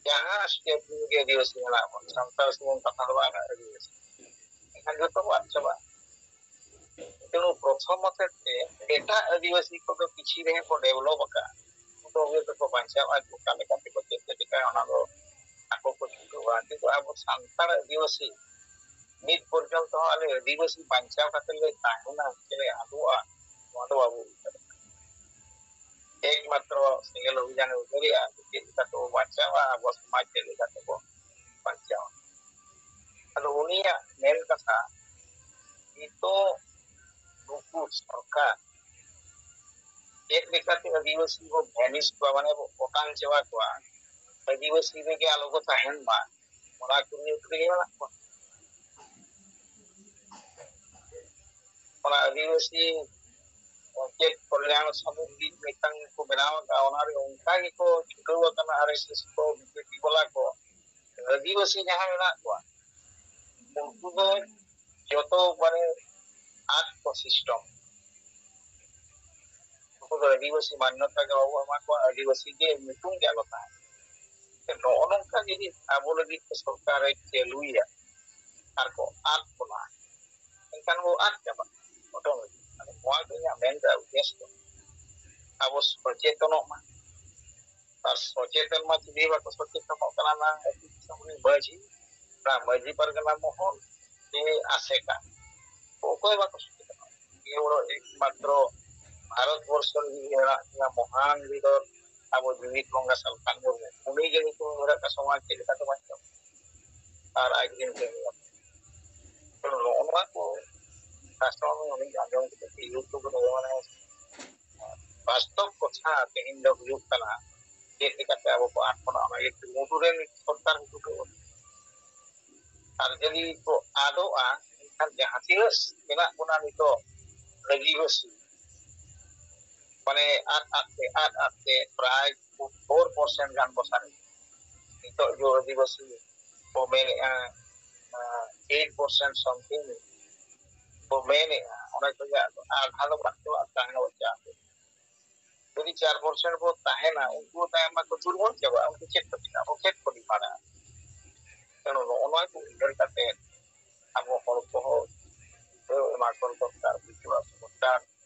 ᱡᱟᱦᱟᱸ state ᱨᱮᱱ ᱜᱮ ᱟᱹᱫᱤᱵᱟᱹᱥᱤ ᱢᱮᱱᱟᱜ ᱵᱚᱱ, ᱥᱟᱱᱛᱟᱲ ᱥᱩᱢᱩᱝ ᱠᱟᱛᱷᱟ ᱫᱚ ᱵᱟᱝ, ᱟᱹᱫᱤᱵᱟᱹᱥᱤ, ᱮᱱᱠᱷᱟᱱ ᱡᱚᱛᱚ ᱵᱚ ᱟᱫ ᱪᱟᱵᱟᱜᱼᱟ᱾ ᱛᱮᱱᱩ ᱯᱨᱚᱛᱷᱚᱢ ᱦᱚᱛᱮᱛᱮ ᱮᱴᱟᱜ ᱟᱹᱫᱤᱵᱟᱹᱥᱤ ᱠᱚᱫᱚ ᱠᱤᱪᱷᱤ ᱨᱮᱦᱚᱸ ᱠᱚ develop ᱟᱠᱟᱫᱼᱟ, ᱩᱱᱠᱩ ᱦᱚᱸ ᱛᱮᱠᱚ ᱵᱟᱧᱪᱟᱣᱼᱟ, ᱚᱠᱟ ᱞᱮᱠᱟ ᱛᱮᱠᱚ ᱪᱮᱫ ᱠᱚ ᱪᱤᱠᱟᱹᱭᱟ, ᱚᱱᱟ ᱫᱚ ᱟᱠᱚ ᱠᱚ ᱪᱷᱩᱴᱟᱹᱣᱟ᱾ ᱠᱤᱱᱛᱩ ᱟᱵᱚ ᱥᱟᱱᱛᱟᱲ ᱟᱹᱫᱤᱵᱟᱹᱥᱤ ᱱᱤᱛ ᱯᱚᱨᱡᱚᱱᱛᱚ ᱦᱚᱸ ᱟᱞᱮ ᱟᱹᱫᱤᱵᱟᱹᱥᱤ ᱵᱟᱧᱪᱟᱣ ᱠᱟᱛᱮ ᱞᱮ ᱛᱟᱦᱮᱱᱟ ᱥᱮ ᱞᱮ ᱟᱫᱚᱜᱼᱟ, ᱱᱚᱣᱟ ᱫᱚ ᱵᱟᱵᱚ ᱵᱩᱡᱽ ᱫᱟᱲᱮᱭᱟᱜ ᱠᱟᱱᱟ᱾ ᱮᱠᱢᱟᱛᱨᱚ ᱥᱮᱸᱜᱮᱞ ᱚᱵᱷᱤᱡᱟᱱᱮ ᱩᱭᱦᱟᱹᱨᱮᱜᱼᱟ, ᱪᱮᱫ ᱞᱮᱠᱟ ᱛᱮᱵᱚ ᱵᱟᱧᱪᱟᱣᱟ, ᱟᱵᱚ ᱥᱚᱢᱟᱡᱽ ᱪᱮᱫ ᱞᱮᱠᱟ ᱛᱮᱵᱚ ᱵᱟᱧᱪᱟᱣᱟ᱾ ᱟᱫᱚ ᱩᱱᱤᱭᱟᱜ ᱢᱮᱱ ᱠᱟᱛᱷᱟ, ᱱᱤᱛᱚᱜ ᱱᱩᱠᱩ ᱥᱚᱨᱠᱟᱨ ᱪᱮᱫ ᱞᱮᱠᱟᱛᱮ ᱟᱹᱫᱤᱵᱟᱹᱥᱤ ᱵᱚ vanish ᱠᱚᱣᱟ, ᱢᱟᱱᱮ ᱵᱚ ᱚᱴᱟᱝ ᱪᱟᱵᱟ ᱠᱚᱣᱟ, ᱟᱹᱫᱤᱵᱟᱹᱥᱤ ᱨᱮᱜᱮ ᱟᱞᱚ ᱠᱚ ᱛᱟᱦᱮᱱ ᱢᱟ, ᱚᱱᱟ ᱠᱩᱨᱩᱢᱩᱴᱩ ᱨᱮᱜᱮ ᱢᱮᱱᱟᱜ ᱠᱚᱣᱟ᱾ ᱚᱱᱟ ᱟᱹᱫᱤᱵᱟᱹᱥᱤ ᱪᱮᱫ ᱠᱚᱞᱭᱟᱬ ᱥᱚᱢᱤᱛᱤ ᱢᱤᱫᱴᱟᱝ ᱠᱚ ᱵᱮᱱᱟᱣ ᱟᱠᱟᱫᱼᱟ, ᱚᱱᱟᱨᱮ ᱚᱱᱠᱟ ᱜᱮᱠᱚ ᱪᱷᱩᱴᱟᱹᱣ ᱟᱠᱟᱱᱟ ᱟᱨ ᱮᱥ ᱮᱥ ᱠᱚ, ᱵᱤ ᱡᱮ ᱯᱤ ᱵᱟᱞᱟ ᱠᱚ᱾ ᱟᱹᱫᱤᱵᱟᱹᱥᱤ ᱡᱟᱦᱟᱸᱭ ᱢᱮᱱᱟᱜ ᱠᱚᱣᱟ, ᱩᱱᱠᱩ ᱫᱚ ᱡᱚᱛᱚ ᱢᱟᱱᱮ ᱟᱫ ᱠᱚ system᱾ ᱩᱱᱠᱩ ᱫᱚ ᱟᱹᱫᱤᱵᱟᱹᱥᱤ ᱢᱟᱱᱱᱚᱛᱟ ᱜᱮ ᱵᱟᱵᱚ ᱮᱢᱟ ᱠᱚᱣᱟ, ᱟᱹᱫᱤᱵᱟᱹᱥᱤ ᱜᱮ ᱧᱩᱛᱩᱢ ᱜᱮ ᱟᱞᱚ ᱛᱟᱦᱮᱱ᱾ ᱱᱚᱜᱼᱚ ᱱᱚᱝᱠᱟ ᱡᱩᱫᱤ ᱟᱵᱚ ᱞᱟᱹᱜᱤᱫ ᱛᱮ ᱥᱚᱨᱠᱟᱨᱮ ᱪᱟᱹᱞᱩᱭᱟ ᱟᱨ ᱠᱚ ᱟᱫ ᱵᱚᱱᱟ, ᱮᱱᱠᱷᱟᱱ ᱵᱚ ᱟᱫ ᱪᱟᱵᱟᱜᱼᱟ automatic᱾ ᱟᱫᱚ ᱱᱚᱣᱟ ᱜᱮ ᱤᱧᱟᱹᱜ ᱢᱮᱱ ᱨᱮᱭᱟᱜ ᱩᱫᱽᱫᱮᱥᱥᱚ ᱫᱚ᱾ ᱟᱵᱚ ᱥᱚᱪᱮᱛᱚᱱᱚᱜ ᱢᱟ᱾ ᱟᱨ ᱥᱚᱪᱮᱛᱚᱱ ᱢᱟ ᱪᱤᱞᱤ ᱵᱟᱠᱚ ᱥᱚᱪᱮᱛᱚᱱᱚᱜ ᱠᱟᱱᱟ, ᱱᱟ ᱟᱹᱛᱩ ᱫᱤᱥᱚᱢ ᱨᱤᱱ ᱢᱟᱹᱡᱷᱤ, ᱱᱟ ᱢᱟᱹᱡᱷᱤ ᱯᱟᱨᱜᱟᱱᱟ ᱢᱚᱦᱚᱞ, ᱥᱮ ᱟᱥᱮᱠᱟ, ᱚᱠᱚᱭ ᱵᱟᱠᱚ ᱥᱚᱪᱮᱛᱚᱱᱚᱜ ᱠᱟᱱᱟ? ᱱᱤᱭᱟᱹ ᱵᱚᱲᱚ ᱮᱠᱢᱟᱛᱨᱚ ᱵᱷᱟᱨᱚᱛ ᱵᱚᱨᱥᱚ ᱨᱮ ᱡᱩᱫᱤ ᱢᱮᱱᱟᱜ ᱠᱤᱱᱟ ᱢᱚᱦᱟᱱ leader, ᱟᱵᱚ ᱡᱩᱢᱤᱫ ᱵᱚᱸᱜᱟ ᱥᱟᱞᱠᱷᱟᱱ ᱢᱩᱨᱢᱩ, ᱩᱱᱤ ᱜᱮ ᱱᱤᱛᱚᱜ ᱩᱭᱦᱟᱹᱨ ᱟᱠᱟᱫ ᱥᱚᱢᱟᱡᱽ ᱪᱮᱫ ᱞᱮᱠᱟᱛᱮ ᱵᱟᱧᱪᱟᱣ ᱟᱨ ᱟᱡ ᱨᱮᱱ ᱠᱟᱹᱢᱤᱭᱟᱹ᱾ ᱛᱚ ᱱᱚᱜᱼᱚ ᱱᱚᱣᱟ ᱠᱚ ᱥᱟᱥᱚᱱ ᱩᱱᱤ ᱟᱸᱡᱚᱢ ᱠᱟᱛᱮ ᱛᱮ YouTube ᱨᱮ ᱢᱟᱱᱮ ᱵᱟᱥᱛᱚᱵ ᱠᱚᱛᱷᱟ ᱛᱮᱦᱮᱧ ᱫᱚ ᱦᱩᱭᱩᱜ ᱠᱟᱱᱟ, ᱪᱮᱫ ᱞᱮᱠᱟᱛᱮ ᱟᱵᱚ ᱠᱚ ᱟᱫ ᱵᱚᱱᱟ, ᱚᱱᱟ ᱜᱮ ᱠᱩᱨᱩᱢᱩᱴᱩ ᱨᱮ ᱱᱤᱛ ᱥᱚᱨᱠᱟᱨ ᱦᱤᱡᱩᱜ ᱠᱟᱱᱟ᱾ ᱟᱨ ᱡᱩᱫᱤ ᱠᱚ ᱟᱫᱚᱜᱼᱟ, ᱮᱱᱠᱷᱟᱱ ᱡᱟᱦᱟᱸ ᱛᱤᱱᱟᱹᱜ ᱢᱮᱱᱟᱜ ᱵᱚᱱᱟ ᱱᱤᱛᱚᱜ ᱟᱹᱫᱤᱵᱟᱹᱥᱤ, ᱢᱟᱱᱮ ᱟᱫ ᱟᱫ ᱛᱮ, ᱟᱫ ᱟᱫ ᱛᱮ ᱯᱨᱟᱭ ᱯᱷᱳᱨ ᱯᱟᱨᱥᱮᱱᱴ ᱜᱟᱱ ᱵᱚ ᱥᱟᱨᱮᱡ᱾ ᱱᱤᱛᱚᱜ ᱡᱚ ᱟᱹᱫᱤᱵᱟᱹᱥᱤ ᱠᱚ ᱢᱮᱱᱮᱫᱼᱟ, ᱮᱭᱤᱴ ᱯᱟᱨᱥᱮᱱᱴ ᱥᱚᱢᱛᱷᱤᱝ ᱠᱚ ᱢᱮᱱᱮᱫᱼᱟ, ᱚᱱᱟ ᱠᱚᱜᱮ ᱟᱫᱚ ᱟᱫᱷᱟ ᱫᱚ ᱵᱟᱝ ᱪᱟᱵᱟᱜ, ᱛᱟᱦᱮᱸ ᱦᱚᱪᱚ ᱟᱠᱚ᱾ ᱡᱩᱫᱤ ᱪᱟᱨ ᱯᱟᱨᱥᱮᱱᱴ ᱵᱚ ᱛᱟᱦᱮᱸᱱᱟ, ᱩᱱᱠᱩ ᱛᱟᱭᱚᱢ ᱢᱟᱠᱚ ᱫᱩᱨᱵᱚᱞ ᱪᱟᱵᱟᱜᱼᱟ, ᱩᱱᱠᱩ ᱪᱮᱫ ᱠᱚ ᱪᱮᱫᱟ? ᱟᱵᱚ ᱪᱮᱫ ᱠᱚ ᱰᱤᱢᱟᱱᱰᱟ? ᱛᱮᱱᱩ ᱱᱚᱜᱼᱚ ᱱᱚᱣᱟ ᱠᱚ ᱩᱭᱦᱟᱹᱨ ᱠᱟᱛᱮ ᱟᱵᱚ ᱦᱚᱲ ᱠᱚᱦᱚᱸ ᱵᱩᱡᱷᱟᱹᱣ ᱮᱢᱟ ᱠᱚ ᱫᱚᱨᱠᱟᱨ, ᱵᱩᱡᱷᱟᱹᱣ ᱟᱠᱚ ᱫᱚᱨᱠᱟᱨ᱾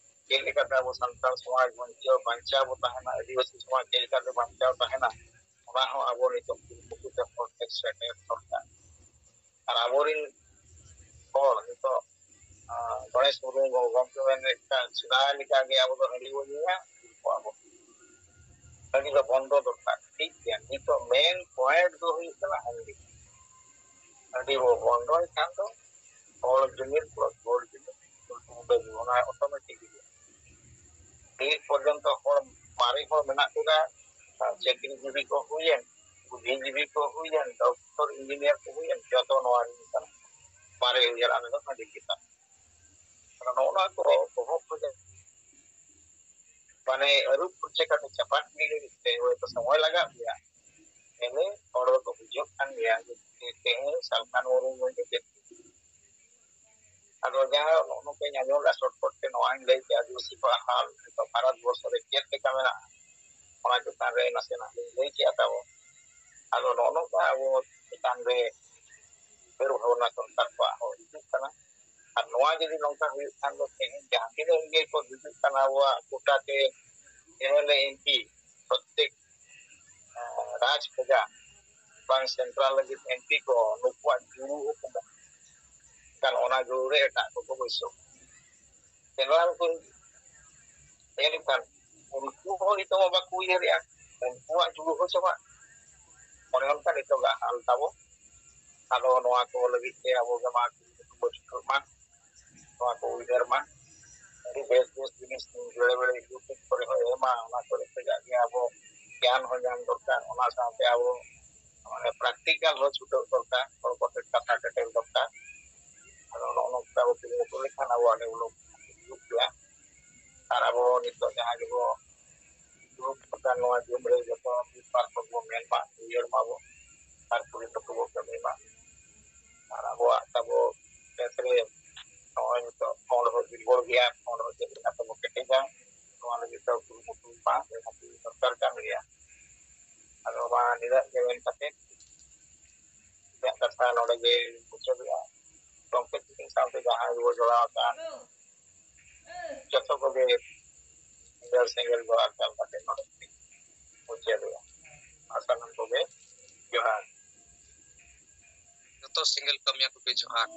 ᱪᱮᱫ ᱞᱮᱠᱟᱛᱮ ᱟᱵᱚ ᱥᱟᱱᱛᱟᱲ ᱥᱚᱢᱟᱡᱽ ᱵᱟᱧᱪᱟᱣ, ᱵᱟᱧᱪᱟᱣ ᱵᱚ ᱛᱟᱦᱮᱸᱱᱟ, ᱟᱹᱫᱤᱵᱟᱹᱥᱤ ᱥᱚᱢᱟᱡᱽ ᱪᱮᱫ ᱞᱮᱠᱟᱛᱮ ᱵᱟᱧᱪᱟᱣ ᱛᱟᱦᱮᱸᱱᱟ, ᱚᱱᱟ ᱦᱚᱸ ᱟᱵᱚ ᱱᱤᱛᱚᱜ ᱠᱩᱨᱩᱢᱩᱴᱩ ᱛᱮ ᱦᱚᱲ ᱴᱷᱮᱱ ᱥᱮᱴᱮᱨ ᱫᱚᱨᱠᱟᱨ᱾ ᱟᱨ ᱟᱵᱚᱨᱮᱱ ᱦᱚᱲ ᱱᱤᱛᱚᱜ, ᱟᱸ, ᱜᱚᱬᱮᱥ ᱢᱩᱨᱢᱩ ᱜᱚ-, ᱜᱚᱢᱠᱮ ᱢᱮᱱ ᱞᱮᱠᱟ, ᱥᱮᱫᱟᱭ ᱞᱮᱠᱟ ᱜᱮ ᱟᱵᱚ ᱫᱚ ᱦᱟᱺᱰᱤ ᱵᱚᱱ ᱧᱩᱭᱟ, ᱠᱚᱣᱟ ᱵᱚᱱ᱾ ᱦᱟᱺᱰᱤ ᱫᱚ ᱵᱚᱱᱫᱚ ᱫᱚᱨᱠᱟᱨ, ᱴᱷᱤᱠ ᱜᱮᱭᱟ᱾ ᱱᱤᱛᱚᱜ ᱢᱮᱱ ᱯᱚᱭᱮᱱᱴ ᱫᱚ ᱦᱩᱭᱩᱜ ᱠᱟᱱᱟ ᱦᱟᱺᱰᱤ᱾ ᱦᱟᱺᱰᱤ ᱵᱚ ᱵᱚᱱᱫᱚᱭ ᱠᱷᱟᱱ ᱫᱚ ᱦᱚᱲ ᱡᱩᱢᱤᱫ ᱯᱞᱟᱥ ᱜᱳᱞ ᱡᱩᱢᱤᱫ, ᱚᱱᱟ ᱚᱴᱳᱢᱮᱴᱤᱠ ᱦᱤᱡᱩᱜᱼᱟ᱾ ᱱᱤᱛ ᱯᱚᱨᱡᱚᱱᱛᱚ ᱦᱚᱲ, ᱢᱟᱨᱮ ᱦᱚᱲ ᱢᱮᱱᱟᱜ ᱠᱚᱣᱟ, ᱪᱟᱹᱠᱨᱤ ᱡᱤᱵᱤ ᱠᱚ ᱦᱩᱭᱮᱱ, ᱵᱩᱫᱽᱫᱷᱤᱡᱤᱵᱤ ᱠᱚ ᱦᱩᱭᱮᱱ, ᱰᱚᱠᱴᱚᱨ ᱤᱧᱡᱤᱱᱤᱭᱟᱨ ᱠᱚ ᱦᱩᱭᱮᱱ, ᱡᱚᱛᱚ ᱱᱚᱣᱟ ᱨᱮᱱ ᱠᱟᱱᱟ᱾ ᱢᱟᱨᱮ ᱩᱭᱦᱟᱹᱨ ᱟᱞᱮ ᱫᱚ ᱦᱟᱺᱰᱤ ᱪᱮᱛᱟᱱ᱾ ᱟᱫᱚ ᱱᱚᱜᱼᱚ ᱱᱚᱣᱟ ᱠᱚ ᱵᱚᱦᱚᱜ ᱠᱚ ᱡᱟ-, ᱢᱟᱱᱮ ᱟᱹᱨᱩᱵ ᱯᱷᱟᱨᱪᱟ ᱠᱟᱛᱮ ᱪᱟᱯᱟᱫ ᱜᱤᱰᱤ ᱞᱟᱹᱜᱤᱫ ᱛᱮ ᱦᱚᱭᱛᱚ ᱥᱚᱢᱚᱭ ᱞᱟᱜᱟᱜ ᱜᱮᱭᱟ᱾ ᱮᱱᱮ ᱦᱚᱲ ᱫᱚᱠᱚ ᱵᱩᱡᱷᱟᱹᱜ ᱠᱟᱱ ᱜᱮᱭᱟ ᱡᱮ ᱛᱮᱦᱮᱧ ᱥᱟᱞᱠᱷᱟᱱ ᱢᱩᱨᱢᱩ ᱜᱚᱢᱠᱮ ᱪᱮᱫ ᱟᱫᱚ ᱡᱟᱦᱟᱸ ᱱᱚᱜᱼᱚ ᱱᱚᱝᱠᱟᱧ ᱟᱸᱡᱚᱢ ᱞᱮᱫᱟ, ᱥᱚᱨᱴ ᱠᱚᱴ ᱛᱮ ᱱᱚᱣᱟᱧ ᱞᱟᱹᱭ ᱠᱮᱫᱟ, ᱟᱹᱫᱤᱵᱟᱹᱥᱤ ᱠᱚᱣᱟᱜ ᱦᱟᱞ ᱱᱤᱛᱚᱜ ᱵᱷᱟᱨᱚᱛ ᱵᱚᱨᱥᱚ ᱨᱮ ᱪᱮᱫ ᱞᱮᱠᱟ ᱢᱮᱱᱟᱜᱼᱟ, ᱚᱱᱟ ᱪᱮᱛᱟᱱ ᱨᱮ ᱱᱟᱥᱮᱱᱟᱜ ᱞᱤᱧ ᱞᱟᱹᱭ ᱠᱮᱫᱟ ᱛᱟᱵᱚ᱾ ᱟᱫᱚ ᱱᱚᱜᱼᱚ ᱱᱚᱝᱠᱟ ᱟᱵᱚ ᱪᱮᱛᱟᱱ ᱨᱮ ᱩᱭᱦᱟᱹᱨ ᱵᱷᱟᱵᱽᱱᱟ ᱥᱚᱨᱠᱟᱨ ᱠᱚᱣᱟᱜ ᱦᱚᱸ ᱦᱤᱡᱩᱜ ᱠᱟᱱᱟ᱾ ᱟᱨ ᱱᱚᱣᱟ ᱡᱩᱫᱤ ᱱᱚᱝᱠᱟ ᱦᱩᱭᱩᱜ ᱠᱷᱟᱱ ᱫᱚ ᱛᱮᱦᱮᱧ ᱡᱟᱦᱟᱸ ᱛᱤᱱᱟᱹᱜ ᱜᱮ ᱠᱚ ᱦᱤᱡᱩᱜ ᱠᱟᱱᱟ ᱟᱵᱚᱣᱟᱜ ᱠᱳᱴᱟ ᱛᱮ ᱮᱢ ᱮᱞ ᱮ, ᱮᱢ ᱯᱤ, ᱯᱨᱚᱛᱮᱠ, ᱮᱸ, ᱨᱟᱡᱽ ᱠᱷᱚᱡᱟᱜ ᱵᱟᱝ ᱥᱮᱱᱴᱨᱟᱞ ᱞᱟᱹᱜᱤᱫ ᱮᱢ ᱯᱤ ᱠᱚ ᱱᱩᱠᱩᱣᱟᱜ ᱡᱩᱲᱩ ᱦᱚᱸ ᱠᱚᱢᱚᱜ ᱠᱟᱱ, ᱚᱱᱟ ᱡᱩᱲᱩ ᱨᱮ ᱮᱴᱟᱜ ᱠᱚᱠᱚ ᱵᱟᱹᱭᱥᱟᱹᱣ ᱥᱮᱱᱴᱨᱟᱞ ᱠᱚ ᱦᱤᱡᱩᱜ᱾ ᱮᱱᱠᱷᱟᱱ ᱩᱱᱠᱩ ᱦᱚᱸ ᱱᱤᱛᱚᱜ ᱢᱟ ᱵᱟᱠᱚ ᱩᱭᱦᱟᱹᱨᱮᱜᱼᱟ᱾ ᱩᱱᱠᱩᱣᱟᱜ ᱡᱩᱲᱩ ᱦᱚᱸ ᱪᱟᱵᱟᱜ᱾ ᱚᱱᱮ ᱚᱱᱠᱟ ᱱᱤᱛᱚᱜᱟᱜ ᱦᱟᱞ ᱛᱟᱵᱚ᱾ ᱟᱫᱚ ᱱᱚᱣᱟ ᱠᱚ ᱞᱟᱹᱜᱤᱫ ᱛᱮ ᱟᱵᱚ ᱜᱮ ᱢᱟ ᱠᱩᱨᱩᱢᱩᱴᱩ ᱵᱚ ᱪᱷᱩᱴᱟᱹᱜ ᱢᱟ, ᱱᱚᱣᱟ ᱠᱚ ᱩᱭᱦᱟᱹᱨ ᱢᱟ᱾ ᱟᱹᱰᱤ ᱵᱮᱥ ᱵᱮᱥ ᱡᱤᱱᱤᱥ ᱵᱮᱲᱮ ᱵᱮᱲᱮ YouTube ᱠᱚᱨᱮ ᱦᱚᱸ ᱮᱢᱟ, ᱚᱱᱟ ᱠᱚᱨᱮ ᱠᱷᱚᱱᱟᱜ ᱜᱮ ᱟᱵᱚ ᱜᱮᱭᱟᱱ ᱦᱚᱸ ᱧᱟᱢ ᱫᱚᱨᱠᱟᱨ᱾ ᱚᱱᱟ ᱥᱟᱶᱛᱮ ᱟᱵᱚ ᱢᱟᱱᱮ practical ᱦᱚᱸ ᱪᱷᱩᱴᱟᱹᱣ ᱫᱚᱨᱠᱟᱨ, ᱦᱚᱲ ᱠᱚᱴᱷᱮᱱ ᱠᱟᱛᱷᱟ ᱥᱮᱴᱮᱨ ᱫᱚᱨᱠᱟᱨ᱾ ᱟᱫᱚ ᱱᱚᱜᱼᱚ ᱱᱚᱝᱠᱟ ᱵᱚ ᱠᱩᱨᱩᱢᱩᱴᱩ ᱞᱮᱠᱷᱟᱱ ᱟᱵᱚᱣᱟᱜ develop ᱦᱩᱭᱩᱜ ᱜᱮᱭᱟ᱾ ᱟᱨ ᱟᱵᱚ ᱱᱤᱛᱚᱜ ᱡᱟᱦᱟᱸ ᱜᱮᱵᱚ ᱫᱩᱲᱩᱵ ᱟᱠᱟᱱ ᱱᱚᱣᱟ ᱡᱩᱢ ᱨᱮ ᱡᱚᱛᱚ ᱢᱤᱫ ᱵᱟᱨ ᱠᱚ ᱵᱚ ᱢᱮᱱ ᱢᱟ, ᱩᱭᱦᱟᱹᱨ ᱢᱟᱵᱚ ᱟᱨ ᱠᱩᱨᱩᱢᱩᱴᱩ ᱵᱚ ᱠᱟᱹᱢᱤ ᱢᱟ᱾ ᱟᱨ ᱟᱵᱚᱣᱟᱜ ᱛᱟᱵᱚ ᱠᱷᱮᱛ ᱨᱮ ᱱᱚᱜᱼᱚᱭ ᱱᱤᱛᱚᱜ ᱠᱷᱚᱸᱰ ᱦᱚᱸ ᱫᱩᱨᱵᱚᱞ ᱜᱮᱭᱟ, ᱠᱷᱚᱸᱰ ᱦᱚᱸ ᱪᱮᱫ ᱞᱮᱠᱟ ᱛᱮᱵᱚ ᱠᱮᱴᱮᱡᱟ, ᱱᱚᱣᱟ ᱞᱟᱹᱜᱤᱫ ᱫᱚ ᱠᱩᱨᱩᱢᱩᱴᱩ ᱢᱟ ᱱᱤᱦᱟᱹᱛ ᱫᱚᱨᱠᱟᱨ ᱠᱟᱱ ᱜᱮᱭᱟ᱾ ᱟᱫᱚ ᱢᱟ ᱱᱤᱱᱟᱹᱜ ᱜᱮ ᱢᱮᱱ ᱠᱟᱛᱮ ᱤᱧᱟᱹᱜ ᱠᱟᱛᱷᱟ ᱱᱚᱰᱮ ᱜᱮ ᱢᱩᱪᱟᱹᱫᱮᱜᱼᱟ᱾ ᱜᱚᱢᱠᱮ ᱛᱤᱠᱤᱱ ᱥᱟᱶᱛᱮ ᱡᱟᱦᱟᱸᱭ ᱜᱮᱵᱚ ᱡᱚᱲᱟᱣ ᱟᱠᱟᱱ ᱡᱚᱛᱚ ᱠᱚᱜᱮ ᱥᱮᱸᱜᱮᱞ ᱥᱮᱸᱜᱮᱞ ᱫᱚ ᱟᱨᱠᱟᱣ ᱠᱟᱛᱮ ᱱᱚᱰᱮ ᱜᱮ ᱢᱩᱪᱟᱹᱫᱮᱜᱼᱟ᱾ ᱟᱨ ᱥᱟᱱᱟᱢ ᱠᱚᱜᱮ ᱡᱚᱦᱟᱨ᱾ ᱡᱚᱛᱚ ᱥᱮᱸᱜᱮᱞ ᱠᱟᱹᱢᱤᱭᱟᱹ ᱠᱚᱜᱮ ᱡᱚᱦᱟᱨ᱾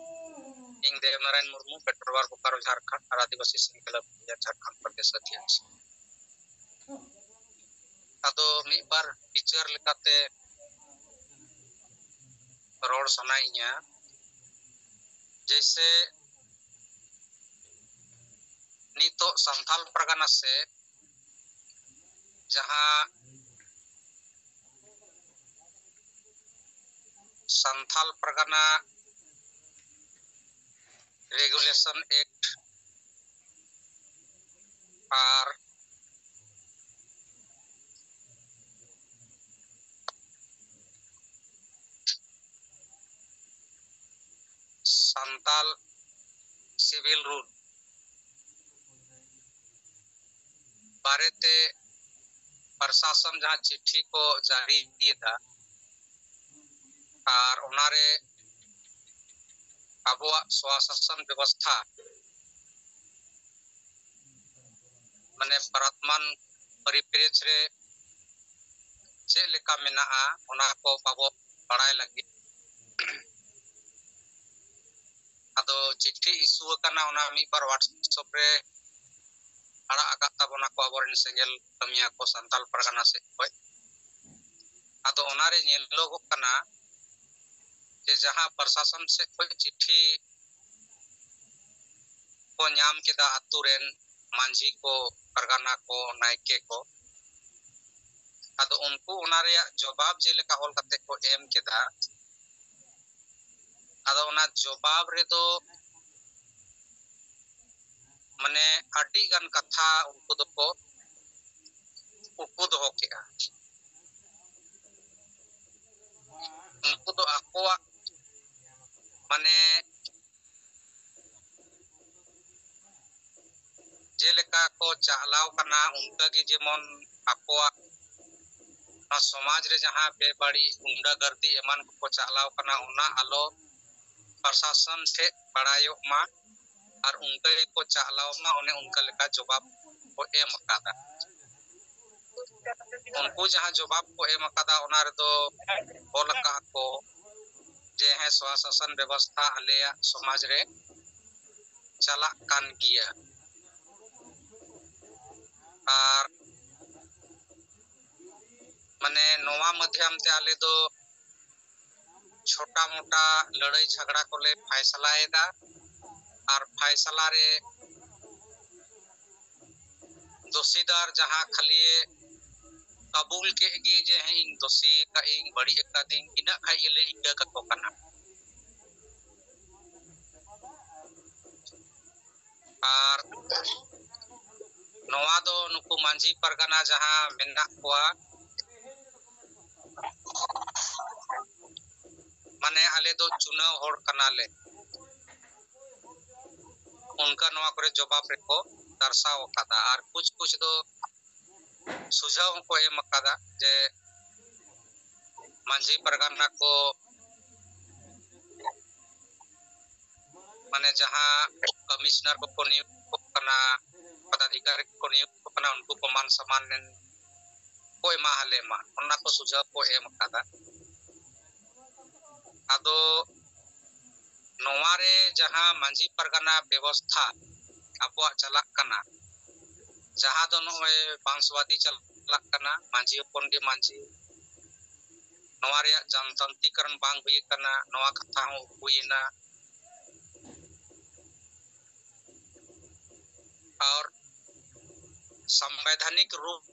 ᱤᱧ ᱫᱮᱵᱱᱟᱨᱟᱭᱚᱱ ᱢᱩᱨᱢᱩ, ᱯᱮᱴᱨᱳᱞ ᱵᱟᱨ ᱵᱳᱠᱟᱨᱳ, ᱡᱷᱟᱲᱠᱷᱚᱸᱰ, ᱟᱨ ᱟᱹᱫᱤᱵᱟᱹᱥᱤ ᱥᱮᱸᱜᱮᱞ ᱠᱟᱹᱢᱤᱭᱟᱹ ᱡᱷᱟᱲᱠᱷᱚᱸᱰ ᱯᱨᱚᱫᱮᱥ ᱟᱫᱷᱭᱚᱠᱥ᱾ ᱟᱫᱚ ᱢᱤᱫ ᱵᱟᱨ ᱵᱤᱪᱟᱹᱨ ᱞᱮᱠᱟᱛᱮ ᱨᱚᱲ ᱥᱟᱱᱟᱭᱤᱧᱟ᱾ ᱡᱮᱭᱥᱮ ᱱᱤᱛᱚᱜ ᱥᱟᱱᱛᱟᱞ ᱯᱟᱨᱜᱟᱱᱟ ᱥᱮ ᱡᱟᱦᱟᱸ ᱥᱟᱱᱛᱟᱞ ᱯᱟᱨᱜᱟᱱᱟ Regulation Act ᱟᱨ ᱥᱟᱱᱛᱟᱞ civil rule ᱵᱟᱨᱮᱛᱮ ᱯᱨᱚᱥᱟᱥᱚᱱ ᱡᱟᱦᱟᱸ ᱪᱤᱴᱷᱤ ᱠᱚ ᱡᱟᱹᱨᱤᱭᱮᱫᱟ ᱟᱨ ᱚᱱᱟᱨᱮ ᱟᱵᱚᱣᱟᱜ ᱥᱚᱥᱟᱥᱚᱱ ᱵᱮᱵᱚᱥᱛᱷᱟ ᱢᱟᱱᱮ ᱵᱚᱨᱛᱚᱢᱟᱱ ᱯᱚᱨᱤᱯᱨᱮᱠᱷ ᱨᱮ ᱪᱮᱫ ᱞᱮᱠᱟ ᱢᱮᱱᱟᱜᱼᱟ, ᱚᱱᱟ ᱠᱚ ᱵᱟᱵᱚ ᱵᱟᱲᱟᱭ ᱞᱟᱹᱜᱤᱫ᱾ ᱟᱫᱚ ᱪᱤᱴᱷᱤ ᱤᱥᱩ ᱟᱠᱟᱱᱟ, ᱚᱱᱟ ᱢᱤᱫ ᱵᱟᱨ WhatsApp ᱨᱮ ᱟᱲᱟᱜ ᱟᱠᱟᱫ ᱛᱟᱵᱚᱱᱟ ᱠᱚ ᱟᱵᱚᱨᱮᱱ ᱥᱮᱸᱜᱮᱞ ᱠᱟᱹᱢᱤᱭᱟᱹ ᱠᱚ ᱥᱟᱱᱛᱟᱲ ᱯᱟᱨᱜᱟᱱᱟ ᱥᱮᱫ ᱠᱷᱚᱱ᱾ ᱟᱫᱚ ᱚᱱᱟᱨᱮ ᱧᱮᱞᱚᱜᱚᱜ ᱠᱟᱱᱟ ᱡᱮ ᱡᱟᱦᱟᱸ ᱯᱨᱚᱥᱟᱥᱚᱱ ᱥᱮᱫ ᱠᱷᱚᱱ ᱪᱤᱴᱷᱤ ᱠᱚ ᱧᱟᱢ ᱠᱮᱫᱟ ᱟᱛᱳ ᱨᱮᱱ ᱢᱟᱹᱡᱷᱤ ᱠᱚ, ᱯᱟᱨᱜᱟᱱᱟ ᱠᱚ, ᱱᱟᱭᱠᱮ ᱠᱚ᱾ ᱟᱫᱚ ᱩᱱᱠᱩ ᱚᱱᱟ ᱨᱮᱭᱟᱜ ᱡᱚᱵᱟᱵ ᱡᱮᱞᱮᱠᱟ ᱚᱞ ᱠᱟᱛᱮ ᱠᱚ ᱮᱢ ᱠᱮᱫᱟ, ᱟᱫᱚ ᱚᱱᱟ ᱡᱚᱵᱟᱵ ᱨᱮᱫᱚ ᱢᱟᱱᱮ ᱟᱹᱰᱤ ᱜᱟᱱ ᱠᱟᱛᱷᱟ ᱩᱱᱠᱩ ᱫᱚᱠᱚ ᱩᱠᱩ ᱫᱚᱦᱚ ᱠᱮᱜᱼᱟ᱾ ᱩᱱᱠᱩ ᱫᱚ ᱟᱠᱚᱣᱟᱜ ᱢᱟᱱᱮ ᱡᱮᱞᱮᱠᱟ ᱠᱚ ᱪᱟᱞᱟᱣ ᱠᱟᱱᱟ, ᱚᱱᱠᱟᱜᱮ ᱡᱮᱢᱚᱱ ᱟᱠᱚᱣᱟᱜ ᱱᱚᱣᱟ ᱥᱚᱢᱟᱡᱽ ᱨᱮ ᱡᱟᱦᱟᱸ ᱵᱮᱵᱟᱹᱲᱤᱡ ᱜᱩᱱᱰᱟᱹᱜᱟᱨᱫᱤ ᱮᱢᱟᱱ ᱠᱚᱠᱚ ᱪᱟᱞᱟᱣ ᱠᱟᱱᱟ, ᱚᱱᱟ ᱟᱞᱚ ᱯᱨᱚᱥᱟᱥᱚᱱ ᱴᱷᱮᱱ ᱵᱟᱲᱟᱭᱚᱜ ᱢᱟ ᱟᱨ ᱚᱱᱠᱟ ᱜᱮᱠᱚ ᱪᱟᱞᱟᱣ ᱢᱟ, ᱚᱱᱮ ᱚᱱᱠᱟ ᱞᱮᱠᱟ ᱡᱚᱵᱟᱵ ᱠᱚ ᱮᱢ ᱟᱠᱟᱫᱟ᱾ ᱩᱱᱠᱩ ᱡᱟᱦᱟᱸ ᱡᱚᱵᱟᱵ ᱠᱚ ᱮᱢ ᱟᱠᱟᱫᱟ, ᱚᱱᱟ ᱨᱮᱫᱚ ᱚᱞ ᱟᱠᱟᱫ ᱠᱚ ᱡᱮ ᱦᱮᱸ, ᱥᱚᱥᱟᱥᱚᱱ ᱵᱮᱵᱚᱥᱛᱷᱟ ᱟᱞᱮᱭᱟᱜ ᱥᱚᱢᱟᱡᱽ ᱨᱮ ᱪᱟᱞᱟᱜ ᱠᱟᱱ ᱜᱮᱭᱟ᱾ ᱟᱨ ᱢᱟᱱᱮ ᱱᱚᱣᱟ ᱢᱟᱫᱽᱫᱷᱚᱢ ᱛᱮ ᱟᱞᱮ ᱫᱚ ᱪᱷᱳᱴᱟ ᱢᱳᱴᱟ ᱞᱟᱹᱲᱟᱹᱭ ᱡᱷᱟᱜᱽᱲᱟ ᱠᱚᱞᱮ ᱯᱷᱟᱭᱥᱟᱞᱟᱭᱮᱫᱟ᱾ ᱟᱨ ᱯᱷᱟᱭᱥᱟᱞᱟ ᱨᱮ ᱫᱳᱥᱤᱫᱟᱨ ᱡᱟᱦᱟᱸ ᱠᱷᱟᱹᱞᱤ ᱠᱟᱵᱩᱞ ᱠᱮᱫ ᱜᱮ ᱡᱮ ᱦᱮᱸ, ᱤᱧ ᱫᱳᱥᱤ ᱟᱠᱟᱫ ᱤᱧ, ᱵᱟᱹᱲᱤᱡ ᱟᱠᱟᱫᱤᱧ, ᱤᱱᱟᱹᱜ ᱠᱷᱟᱡ ᱜᱮᱞᱮ ᱤᱠᱟᱹ ᱠᱟᱠᱚ ᱠᱟᱱᱟ᱾ ᱟᱨ ᱱᱚᱣᱟ ᱫᱚ ᱱᱩᱠᱩ ᱢᱟᱹᱡᱷᱤ ᱯᱟᱨᱜᱟᱱᱟ ᱡᱟᱦᱟᱸ ᱢᱮᱱᱟᱜ ᱠᱚᱣᱟ, ᱢᱟᱱᱮ ᱟᱞᱮ ᱫᱚ ᱪᱩᱱᱟᱹᱣ ᱦᱚᱲ ᱠᱟᱱᱟᱞᱮ, ᱚᱱᱠᱟ ᱱᱚᱣᱟ ᱠᱚᱨᱮ ᱡᱚᱵᱟᱵ ᱨᱮᱠᱚ ᱫᱟᱨᱥᱟᱣ ᱟᱠᱟᱫᱟ᱾ ᱟᱨ ᱠᱩᱪ ᱠᱩᱪ ᱫᱚ ᱥᱩᱡᱷᱟᱹᱣ ᱦᱚᱸᱠᱚ ᱮᱢ ᱟᱠᱟᱫᱟ ᱡᱮ ᱢᱟᱹᱡᱷᱤ ᱯᱟᱨᱜᱟᱱᱟ ᱠᱚ ᱢᱟᱱᱮ ᱡᱟᱦᱟᱸ ᱠᱚᱢᱤᱥᱚᱱᱟᱨ ᱠᱚᱠᱚ ᱱᱤᱭᱩᱠ ᱠᱚ ᱠᱟᱱᱟ, ᱯᱚᱫᱟᱫᱷᱤᱠᱟᱨᱤ ᱠᱚᱠᱚ ᱱᱤᱭᱩᱠ ᱠᱚ ᱠᱟᱱᱟ, ᱩᱱᱠᱩ ᱠᱚ ᱢᱟᱱ ᱥᱚᱢᱢᱟᱱ ᱠᱚ ᱮᱢᱟ ᱦᱟᱞᱮ ᱢᱟ, ᱚᱱᱟ ᱠᱚ ᱥᱩᱡᱷᱟᱹᱣ ᱠᱚ ᱮᱢ ᱟᱠᱟᱫᱟ᱾ ᱟᱫᱚ ᱱᱚᱣᱟ ᱨᱮ ᱡᱟᱦᱟᱸ ᱢᱟᱹᱡᱷᱤ ᱯᱟᱨᱜᱟᱱᱟ ᱵᱮᱵᱚᱥᱛᱷᱟ ᱟᱵᱚᱣᱟᱜ ᱪᱟᱞᱟᱜ ᱠᱟᱱᱟ, ᱡᱟᱦᱟᱸ ᱫᱚ ᱱᱚᱜᱼᱚᱭ ᱵᱚᱝᱥᱣᱟᱫᱤ ᱪᱟᱞᱟᱜ ᱠᱟᱱᱟ, ᱢᱟᱹᱡᱷᱤ ᱦᱚᱯᱚᱱ ᱜᱮ ᱢᱟᱹᱡᱷᱤ, ᱱᱚᱣᱟ ᱨᱮᱭᱟᱜ ᱡᱚᱱᱚᱛᱟᱱᱛᱨᱤᱠᱚᱨᱚᱱ ᱵᱟᱝ ᱦᱩᱭ ᱟᱠᱟᱱᱟ, ᱱᱚᱣᱟ ᱠᱟᱛᱷᱟ ᱦᱚᱸ ᱦᱩᱭᱮᱱᱟ᱾ ᱟᱨ ᱥᱟᱢᱵᱤᱫᱷᱟᱱᱤᱠ ᱨᱩᱯ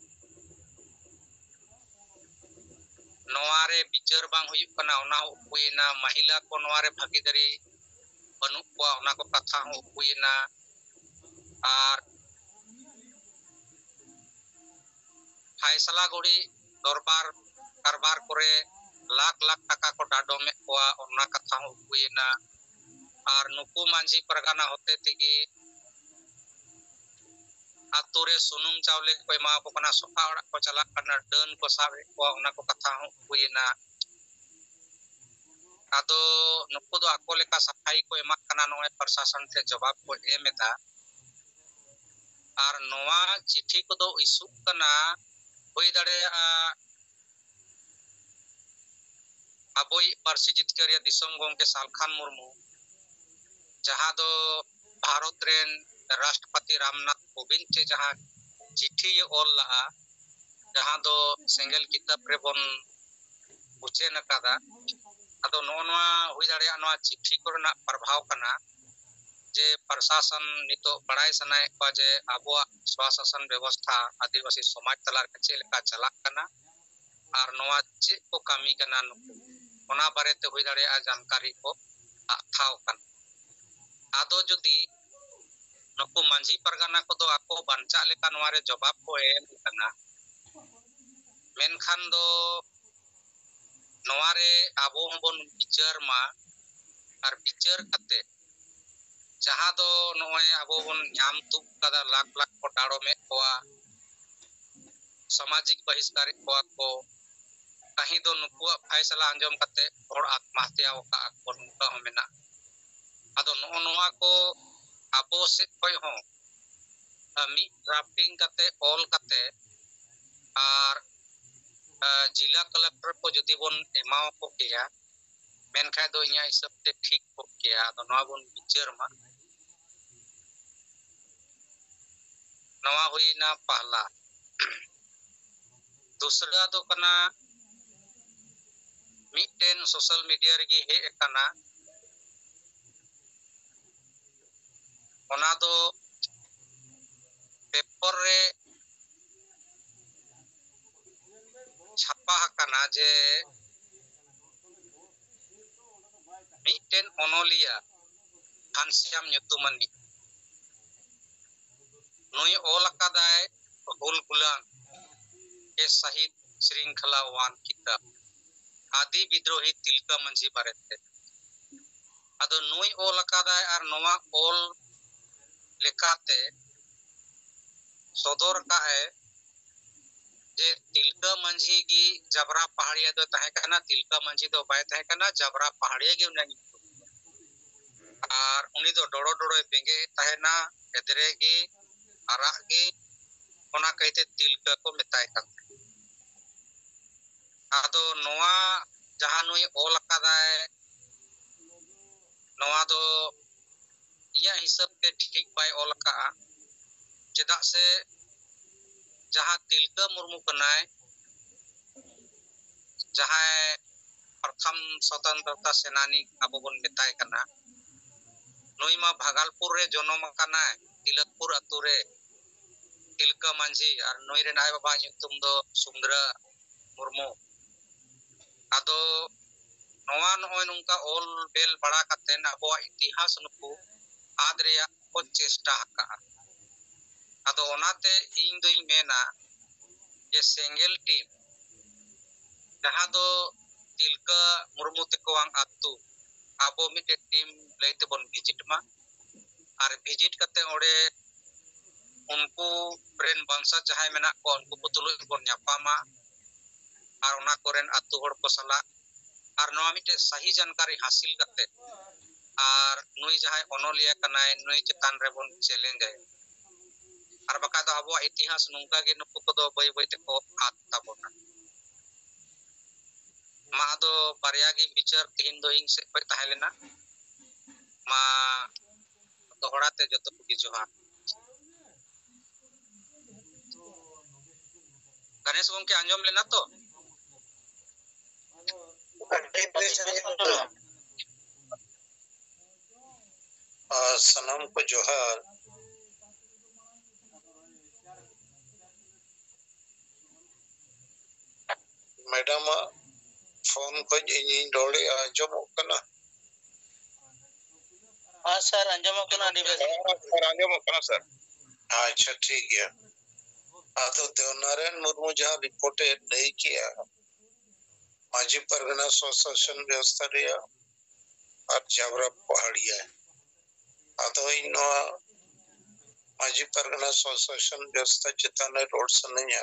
ᱱᱚᱣᱟ ᱨᱮ ᱵᱤᱪᱟᱹᱨ ᱵᱟᱝ ᱦᱩᱭᱩᱜ ᱠᱟᱱᱟ, ᱚᱱᱟ ᱦᱚᱸ ᱦᱩᱭᱮᱱᱟ᱾ ᱢᱟᱦᱤᱞᱟ ᱠᱚ ᱱᱚᱣᱟ ᱨᱮ ᱵᱷᱟᱹᱜᱤᱫᱟᱨᱤ ᱵᱟᱹᱱᱩᱜ ᱠᱚᱣᱟ, ᱚᱱᱟ ᱠᱚ ᱠᱟᱛᱷᱟ ᱦᱚᱸ ᱦᱩᱭᱮᱱᱟ᱾ ᱟᱨ ᱯᱷᱟᱭᱥᱟᱞᱟ ᱜᱷᱩᱲᱤ ᱫᱚᱨᱵᱟᱨ ᱠᱟᱨᱵᱟᱨ ᱠᱚᱨᱮ ᱞᱟᱠᱷ ᱞᱟᱠᱷ ᱴᱟᱠᱟ ᱠᱚ ᱰᱟᱰᱚᱢᱮᱫ ᱠᱚᱣᱟ, ᱚᱱᱟ ᱠᱟᱛᱷᱟ ᱦᱚᱸ ᱦᱩᱭᱮᱱᱟ᱾ ᱟᱨ ᱱᱩᱠᱩ ᱢᱟᱹᱡᱷᱤ ᱯᱟᱨᱜᱟᱱᱟ ᱦᱚᱛᱮ ᱛᱮᱜᱮ ᱟᱛᱳ ᱨᱮ ᱥᱩᱱᱩᱢ ᱪᱟᱣᱞᱮ ᱠᱚ ᱮᱢᱟ ᱠᱚ ᱠᱟᱱᱟ, ᱥᱚᱠᱟ ᱚᱲᱟᱜ ᱠᱚ ᱪᱟᱞᱟᱜ ᱠᱟᱱᱟ, ᱰᱟᱹᱱ ᱠᱚ ᱥᱟᱵᱮᱫ ᱠᱚᱣᱟ, ᱚᱱᱟ ᱠᱚ ᱠᱟᱛᱷᱟ ᱦᱚᱸ ᱦᱩᱭᱮᱱᱟ᱾ ᱟᱫᱚ ᱱᱩᱠᱩ ᱫᱚ ᱟᱠᱚ ᱞᱮᱠᱟ ᱥᱟᱯᱷᱟᱭ ᱠᱚ ᱮᱢᱟᱜ ᱠᱟᱱᱟ, ᱱᱚᱜᱼᱚᱭ ᱯᱨᱚᱥᱟᱥᱚᱱ ᱴᱷᱮᱱ ᱡᱚᱵᱟᱵ ᱠᱚ ᱮᱢ ᱮᱫᱟ᱾ ᱟᱨ ᱱᱚᱣᱟ ᱪᱤᱴᱷᱤ ᱠᱚᱫᱚ ᱤᱥᱩᱜ ᱠᱟᱱᱟ, ᱦᱩᱭ ᱫᱟᱲᱮᱭᱟᱜᱼᱟ ᱟᱵᱚᱭᱤᱡ ᱯᱟᱹᱨᱥᱤ ᱡᱤᱛᱠᱟᱹᱨᱤᱭᱟᱹ ᱫᱤᱥᱚᱢ ᱜᱚᱢᱠᱮ ᱥᱟᱞᱠᱷᱟᱱ ᱢᱩᱨᱢᱩ, ᱡᱟᱦᱟᱸ ᱫᱚ ᱵᱷᱟᱨᱚᱛ ᱨᱮᱱ ᱨᱟᱥᱴᱨᱚᱯᱚᱛᱤ ᱨᱟᱢᱱᱟᱛᱷ ᱠᱳᱵᱤᱱᱫ ᱴᱷᱮᱱ ᱡᱟᱦᱟᱸ ᱪᱤᱴᱷᱤᱭ ᱚᱞ ᱞᱟᱜᱼᱟ, ᱡᱟᱦᱟᱸ ᱫᱚ ᱥᱮᱸᱜᱮᱞ ᱠᱤᱛᱟᱹᱵ ᱨᱮᱵᱚᱱ ᱩᱪᱷᱟᱹᱱ ᱟᱠᱟᱫᱟ᱾ ᱟᱫᱚ ᱱᱚᱜᱼᱚ ᱱᱚᱣᱟ ᱦᱩᱭ ᱫᱟᱲᱮᱭᱟᱜᱼᱟ, ᱱᱚᱣᱟ ᱪᱤᱴᱷᱤ ᱠᱚᱨᱮᱱᱟᱜ ᱯᱨᱚᱵᱷᱟᱣ ᱠᱟᱱᱟ ᱡᱮ ᱯᱨᱚᱥᱟᱥᱚᱱ ᱱᱤᱛᱚᱜ ᱵᱟᱲᱟᱭ ᱥᱟᱱᱟᱭᱮᱫ ᱠᱚᱣᱟ ᱡᱮ ᱟᱵᱚᱣᱟᱜ ᱥᱚᱥᱟᱥᱚᱱ ᱵᱮᱵᱚᱥᱛᱷᱟ ᱟᱹᱫᱤᱵᱟᱹᱥᱤ ᱥᱚᱢᱟᱡᱽ ᱛᱟᱞᱟ ᱨᱮ ᱪᱮᱫ ᱞᱮᱠᱟ ᱪᱟᱞᱟᱜ ᱠᱟᱱᱟ ᱟᱨ ᱱᱚᱣᱟ ᱪᱮᱫ ᱠᱚ ᱠᱟᱹᱢᱤ ᱠᱟᱱᱟ ᱱᱩᱠᱩ, ᱚᱱᱟ ᱵᱟᱨᱮᱛᱮ ᱦᱩᱭ ᱫᱟᱲᱮᱭᱟᱜᱼᱟ ᱡᱟᱱᱠᱟᱨᱤ ᱠᱚ ᱟᱜ ᱴᱷᱟᱶ ᱠᱟᱱᱟ᱾ ᱟᱫᱚ ᱡᱩᱫᱤ ᱱᱩᱠᱩ ᱢᱟᱹᱡᱷᱤ ᱯᱟᱨᱜᱟᱱᱟ ᱠᱚᱫᱚ ᱟᱠᱚ ᱵᱟᱧᱪᱟᱜ ᱞᱮᱠᱟ ᱱᱚᱣᱟ ᱨᱮ ᱡᱚᱵᱟᱵ ᱠᱚ ᱮᱢ ᱠᱟᱱᱟ, ᱢᱮᱱᱠᱷᱟᱱ ᱫᱚ ᱱᱚᱣᱟ ᱨᱮ ᱟᱵᱚ ᱦᱚᱸᱵᱚᱱ ᱵᱤᱪᱟᱹᱨ ᱢᱟ, ᱟᱨ ᱵᱤᱪᱟᱹᱨ ᱠᱟᱛᱮ ᱡᱟᱦᱟᱸ ᱫᱚ ᱱᱚᱜᱼᱚᱭ ᱟᱵᱚ ᱵᱚᱱ ᱧᱟᱢ ᱛᱩᱫ ᱠᱟᱫᱟ, ᱞᱟᱠᱷ ᱞᱟᱠᱷ ᱠᱚ ᱰᱟᱲᱚᱢᱮᱫ ᱠᱚᱣᱟ, ᱥᱟᱢᱟᱡᱤᱠ ᱵᱟᱦᱤᱥᱠᱟᱨᱮᱫ ᱠᱚᱣᱟ ᱠᱚ, ᱠᱟᱹᱦᱤ ᱫᱚ ᱱᱩᱠᱩᱣᱟᱜ ᱯᱷᱟᱭᱥᱟᱞᱟ ᱟᱸᱡᱚᱢ ᱠᱟᱛᱮ ᱦᱚᱲ ᱟᱛᱢᱟᱦᱟᱛᱭᱟ ᱟᱠᱟᱫ ᱠᱚ, ᱱᱚᱝᱠᱟ ᱦᱚᱸ ᱢᱮᱱᱟᱜᱼᱟ᱾ ᱟᱫᱚ ᱱᱚᱜᱼᱚ ᱱᱚᱣᱟ ᱠᱚ ᱟᱵᱚ ᱥᱮᱫ ᱠᱷᱚᱱ ᱦᱚᱸ, ᱟ, ᱢᱤᱫ ᱰᱨᱟᱯᱴᱤᱝ ᱠᱟᱛᱮ, ᱚᱞ ᱠᱟᱛᱮ, ᱟᱨ, ᱟ, ᱡᱤᱞᱟ ᱠᱟᱞᱮᱠᱴᱚᱨ ᱠᱚ ᱡᱩᱫᱤ ᱵᱚᱱ ᱮᱢᱟᱣᱟᱠᱚ ᱠᱮᱭᱟ, ᱢᱮᱱᱠᱷᱟᱱ ᱫᱚ ᱤᱧᱟᱹᱜ ᱦᱤᱥᱟᱹᱵ ᱛᱮ ᱴᱷᱤᱠ ᱠᱚᱜ ᱠᱮᱭᱟ᱾ ᱟᱫᱚ ᱱᱚᱣᱟ ᱵᱚᱱ ᱵᱤᱪᱟᱹᱨ ᱢᱟ᱾ ᱱᱚᱣᱟ ᱦᱩᱭᱱᱟ ᱯᱟᱦᱞᱟ᱾ ᱫᱩᱥᱨᱟ ᱫᱚ ᱠᱟᱱᱟ, ᱢᱤᱫᱴᱮᱱ ᱥᱳᱥᱟᱞ ᱢᱤᱰᱤᱭᱟ ᱨᱮᱜᱮ ᱦᱮᱡ ᱟᱠᱟᱱᱟ, ᱚᱱᱟ ᱫᱚ ᱯᱮᱯᱚᱨ ᱨᱮ ᱪᱷᱟᱯᱟ ᱟᱠᱟᱱᱟ ᱡᱮ ᱢᱤᱫᱴᱮᱱ ᱚᱱᱚᱞᱤᱭᱟᱹ ᱜᱷᱟᱱᱥᱤᱭᱟᱢ ᱧᱩᱛᱩᱢᱟᱱᱤᱡ, ᱱᱩᱭ ᱚᱞ ᱟᱠᱟᱫᱟᱭ ᱦᱩᱞ ᱜᱩᱞᱟᱱ ᱮ ᱥᱟᱦᱤᱫ ᱥᱨᱤᱝᱠᱷᱞᱟᱣᱟᱱ ᱠᱤᱛᱟᱹᱵ ᱟᱫᱤ ᱵᱤᱫᱽᱨᱳᱦᱤ ᱛᱤᱞᱠᱟᱹ ᱢᱟᱹᱡᱷᱤ ᱵᱟᱨᱮᱛᱮ᱾ ᱟᱫᱚ ᱱᱩᱭ ᱚᱞ ᱟᱠᱟᱫᱟᱭ ᱟᱨ ᱱᱚᱣᱟ ᱚᱞ ᱞᱮᱠᱟᱛᱮ ᱥᱚᱫᱚᱨ ᱠᱟᱜᱼᱟᱭ ᱡᱮ ᱛᱤᱞᱠᱟᱹ ᱢᱟᱹᱡᱷᱤ ᱜᱮ ᱡᱟᱵᱨᱟ ᱯᱟᱦᱟᱲᱤᱭᱟ ᱫᱚᱭ ᱛᱟᱦᱮᱸ ᱠᱟᱱᱟ, ᱛᱤᱞᱠᱟᱹ ᱢᱟᱹᱡᱷᱤ ᱫᱚ ᱵᱟᱭ ᱛᱟᱦᱮᱸ ᱠᱟᱱᱟ, ᱡᱟᱵᱨᱟ ᱯᱟᱦᱟᱲᱤᱭᱟ ᱜᱮ ᱩᱱᱤᱭᱟᱜ ᱧᱩᱛᱩᱢ᱾ ᱟᱨ ᱩᱱᱤ ᱫᱚ ᱰᱚᱲᱚ ᱰᱚᱲᱚᱭ ᱵᱮᱸᱜᱮᱫ ᱛᱟᱦᱮᱱᱟ, ᱦᱮᱫᱨᱮ ᱜᱮ, ᱟᱨᱟᱜ ᱜᱮ, ᱚᱱᱟ ᱠᱟᱭᱛᱮ ᱛᱤᱞᱠᱟᱹ ᱠᱚ ᱢᱮᱛᱟᱭ ᱠᱟᱱ ᱛᱟᱦᱮᱸᱫ᱾ ᱟᱫᱚ ᱱᱚᱣᱟ ᱡᱟᱦᱟᱸ ᱱᱩᱭ ᱚᱞ ᱟᱠᱟᱫᱟᱭ, ᱱᱚᱣᱟ ᱫᱚ ᱤᱧᱟᱹᱜ ᱦᱤᱥᱟᱹᱵ ᱛᱮ ᱴᱷᱤᱠ ᱵᱟᱭ ᱚᱞ ᱟᱠᱟᱫᱼᱟ᱾ ᱪᱮᱫᱟᱜ ᱥᱮ ᱡᱟᱦᱟᱸ ᱛᱤᱞᱠᱟᱹ ᱢᱩᱨᱢᱩ ᱠᱟᱱᱟᱭ, ᱡᱟᱦᱟᱸᱭ ᱯᱨᱚᱛᱷᱚᱢ ᱥᱚᱛᱚᱱᱛᱨᱚᱛᱟ ᱥᱮᱱᱟᱱᱤ ᱟᱵᱚ ᱵᱚᱱ ᱢᱮᱛᱟᱭ ᱠᱟᱱᱟ, ᱱᱩᱭ ᱢᱟ ᱵᱷᱟᱜᱟᱞᱯᱩᱨ ᱨᱮ ᱡᱚᱱᱚᱢ ᱟᱠᱟᱱᱟᱭ, ᱛᱤᱞᱚᱠᱯᱩᱨ ᱟᱛᱳ ᱨᱮ ᱛᱤᱞᱠᱟᱹ ᱢᱟᱹᱡᱷᱤ, ᱟᱨ ᱱᱩᱭ ᱨᱮᱱ ᱟᱭ ᱵᱟᱵᱟᱣᱟᱜ ᱧᱩᱛᱩᱢ ᱫᱚ ᱥᱩᱱᱫᱽᱨᱟ ᱢᱩᱨᱢᱩ᱾ ᱟᱫᱚ ᱱᱚᱣᱟ ᱱᱚᱜᱼᱚᱭ ᱱᱚᱝᱠᱟ ᱚᱞ ᱵᱮᱞ ᱵᱟᱲᱟ ᱠᱟᱛᱮᱫ ᱟᱵᱚᱣᱟᱜ ᱤᱛᱤᱦᱟᱥ ᱱᱩᱠᱩ ᱟᱫ ᱨᱮᱭᱟᱜ ᱠᱚ ᱪᱮᱥᱴᱟ ᱟᱠᱟᱜᱼᱟ᱾ ᱟᱫᱚ ᱚᱱᱟᱛᱮ ᱤᱧ ᱫᱩᱧ ᱢᱮᱱᱟ ᱡᱮ ᱥᱮᱸᱜᱮᱞ ᱴᱤᱢ, ᱡᱟᱦᱟᱸ ᱫᱚ ᱛᱤᱞᱠᱟᱹ ᱢᱩᱨᱢᱩ ᱛᱮᱠᱚᱣᱟᱝ ᱟᱹᱛᱩ, ᱟᱵᱚ ᱢᱤᱫᱴᱮᱡ ᱴᱤᱢ ᱞᱟᱹᱭ ᱛᱮᱵᱚᱱ ᱵᱷᱤᱡᱤᱴ ᱢᱟ᱾ ᱟᱨ ᱵᱷᱤᱡᱤᱴ ᱠᱟᱛᱮ ᱚᱸᱰᱮ ᱩᱱᱠᱩ ᱨᱮᱱ ᱵᱚᱝᱥᱚᱡᱽ ᱡᱟᱦᱟᱸᱭ ᱢᱮᱱᱟᱜ ᱠᱚᱣᱟ, ᱩᱱᱠᱩ ᱠᱚ ᱛᱩᱞᱩᱡ ᱵᱚᱱ ᱧᱟᱯᱟᱢᱟ᱾ ᱟᱨ ᱚᱱᱟ ᱠᱚᱨᱮᱱ ᱟᱹᱛᱩ ᱦᱚᱲ ᱠᱚ ᱥᱟᱞᱟᱜ ᱟᱨ ᱱᱚᱣᱟ ᱢᱤᱫᱴᱮᱡ ᱥᱟᱦᱤ ᱡᱟᱱᱠᱟᱨᱤ ᱦᱟᱥᱤᱞ ᱠᱟᱛᱮ, ᱟᱨ ᱱᱩᱭ ᱡᱟᱦᱟᱸᱭ ᱚᱱᱚᱞᱤᱭᱟᱹ ᱠᱟᱱᱟᱭ, ᱱᱩᱭ ᱪᱮᱛᱟᱱ ᱨᱮᱵᱚᱱ ᱪᱮᱞᱮᱧᱡᱽ ᱟᱭᱟ᱾ ᱟᱨ ᱵᱟᱠᱷᱟᱡ ᱫᱚ ᱟᱵᱚᱣᱟᱜ ᱤᱛᱤᱦᱟᱥ ᱱᱚᱝᱠᱟ ᱜᱮ ᱱᱩᱠᱩ ᱠᱚᱫᱚ ᱵᱟᱹᱭ ᱵᱟᱹᱭ ᱛᱮᱠᱚ ᱟᱫ ᱛᱟᱵᱚᱱᱟ᱾ ᱢᱟ ᱟᱫᱚ ᱵᱟᱨᱭᱟ ᱜᱮ ᱵᱤᱪᱟᱹᱨ ᱛᱮᱦᱮᱧ ᱫᱚ ᱤᱧ ᱥᱮᱫ ᱠᱷᱚᱱ ᱛᱟᱦᱮᱸ ᱞᱮᱱᱟ᱾ ᱢᱟ ᱫᱚᱦᱲᱟ ᱛᱮ ᱡᱚᱛᱚ ᱠᱚᱜᱮ ᱡᱚᱦᱟᱨ᱾ ᱜᱚᱝᱠᱮ ᱟᱸᱡᱚᱢ ᱞᱮᱱᱟ ᱛᱚ? ᱟᱹᱰᱤ ᱵᱮᱥ ᱟᱸᱡᱚᱢ ᱞᱮᱱᱟ᱾ ᱟᱨ ᱥᱟᱱᱟᱢ ᱠᱚ ᱡᱚᱦᱟᱨ᱾ ᱢᱮᱰᱟᱢᱟᱜ ᱯᱷᱳᱱ ᱠᱷᱚᱡ ᱤᱧᱤᱧ ᱨᱚᱲᱮᱜᱼᱟ, ᱟᱸᱡᱚᱢᱚᱜ ᱠᱟᱱᱟ? ᱦᱮᱸ ᱥᱟᱨ, ᱟᱸᱡᱚᱢᱚᱜ ᱠᱟᱱᱟ ᱟᱹᱰᱤ ᱵᱮᱥ᱾ ᱦᱮᱸ ᱥᱟᱨ, ᱟᱸᱡᱚᱢᱚᱜ ᱠᱟᱱᱟ ᱥᱟᱨ᱾ ᱟᱪᱪᱷᱟ, ᱴᱷᱤᱠ ᱜᱮᱭᱟ᱾ ᱟᱫᱚ ᱫᱮᱣᱱᱟᱨᱟᱭᱚᱱ ᱢᱩᱨᱢᱩ ᱡᱟᱦᱟᱸ ᱨᱤᱯᱳᱨᱴ ᱮ ᱞᱟᱹᱭ ᱠᱮᱜᱼᱟ, ᱢᱟᱹᱡᱷᱤ ᱯᱟᱨᱜᱟᱱᱟ ᱥᱚᱥᱟᱥᱚᱱ ᱵᱮᱵᱚᱥᱛᱷᱟ ᱨᱮᱭᱟᱜ ᱟᱨ ᱡᱟᱵᱨᱟ ᱯᱟᱦᱟᱲᱤᱭᱟ, ᱟᱫᱚ ᱤᱧ ᱱᱚᱣᱟ ᱢᱟᱹᱡᱷᱤ ᱯᱟᱨᱜᱟᱱᱟ ᱥᱚᱥᱟᱥᱚᱱ ᱵᱮᱵᱚᱥᱛᱷᱟ ᱪᱮᱛᱟᱱ ᱨᱮ ᱨᱚᱲ ᱥᱟᱱᱟᱧᱟ᱾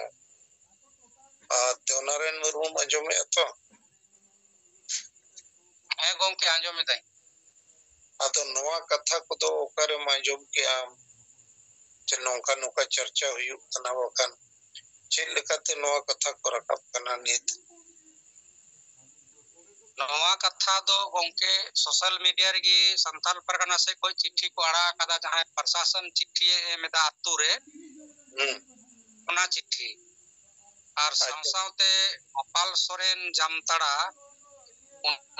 ᱟᱨ ᱫᱮᱣᱱᱟᱨᱟᱭᱚᱱ ᱢᱩᱨᱢᱩᱢ ᱟᱸᱡᱚᱢᱮᱜᱼᱟ ᱛᱚ? ᱦᱮᱸ ᱜᱚᱝᱠᱮ, ᱟᱸᱡᱚᱢᱮᱫᱟᱹᱧ᱾ ᱟᱫᱚ ᱱᱚᱣᱟ ᱠᱟᱛᱷᱟ ᱠᱚᱫᱚ ᱚᱠᱟᱨᱮᱢ ᱟᱸᱡᱚᱢ ᱠᱮᱜᱼᱟ ᱡᱮ ᱱᱚᱝᱠᱟ ᱱᱚᱝᱠᱟ ᱪᱟᱨᱪᱟ ᱦᱩᱭᱩᱜ ᱠᱟᱱᱟ? ᱵᱟᱠᱷᱟᱱ ᱪᱮᱫ ᱞᱮᱠᱟᱛᱮ ᱱᱚᱣᱟ ᱠᱟᱛᱷᱟ ᱠᱚ ᱨᱟᱠᱟᱵ ᱠᱟᱱᱟ ᱱᱤᱛ? ᱱᱚᱣᱟ ᱠᱟᱛᱷᱟ ᱫᱚ ᱜᱚᱝᱠᱮ, ᱥᱳᱥᱟᱞ ᱢᱤᱰᱤᱭᱟ ᱨᱮᱜᱮ ᱥᱟᱱᱛᱟᱞ ᱯᱟᱨᱜᱟᱱᱟ ᱥᱮᱫ ᱠᱷᱚᱱ ᱪᱤᱴᱷᱤ ᱠᱚ ᱟᱲᱟᱜ ᱟᱠᱟᱫᱟ, ᱡᱟᱦᱟᱸᱭ ᱯᱨᱚᱥᱟᱥᱚᱱ ᱪᱤᱴᱷᱤ ᱮ ᱮᱢ ᱮᱫᱟ ᱟᱛᱳ ᱨᱮ, ᱦᱩᱸ᱾ ᱚᱱᱟ ᱪᱤᱴᱷᱤ᱾ ᱟᱨ ᱥᱟᱶ ᱟᱪᱪᱷᱟ᱾ ᱥᱟᱶᱛᱮ ᱜᱳᱯᱟᱞ ᱥᱚᱨᱮᱱ ᱡᱟᱢᱛᱟᱲᱟ,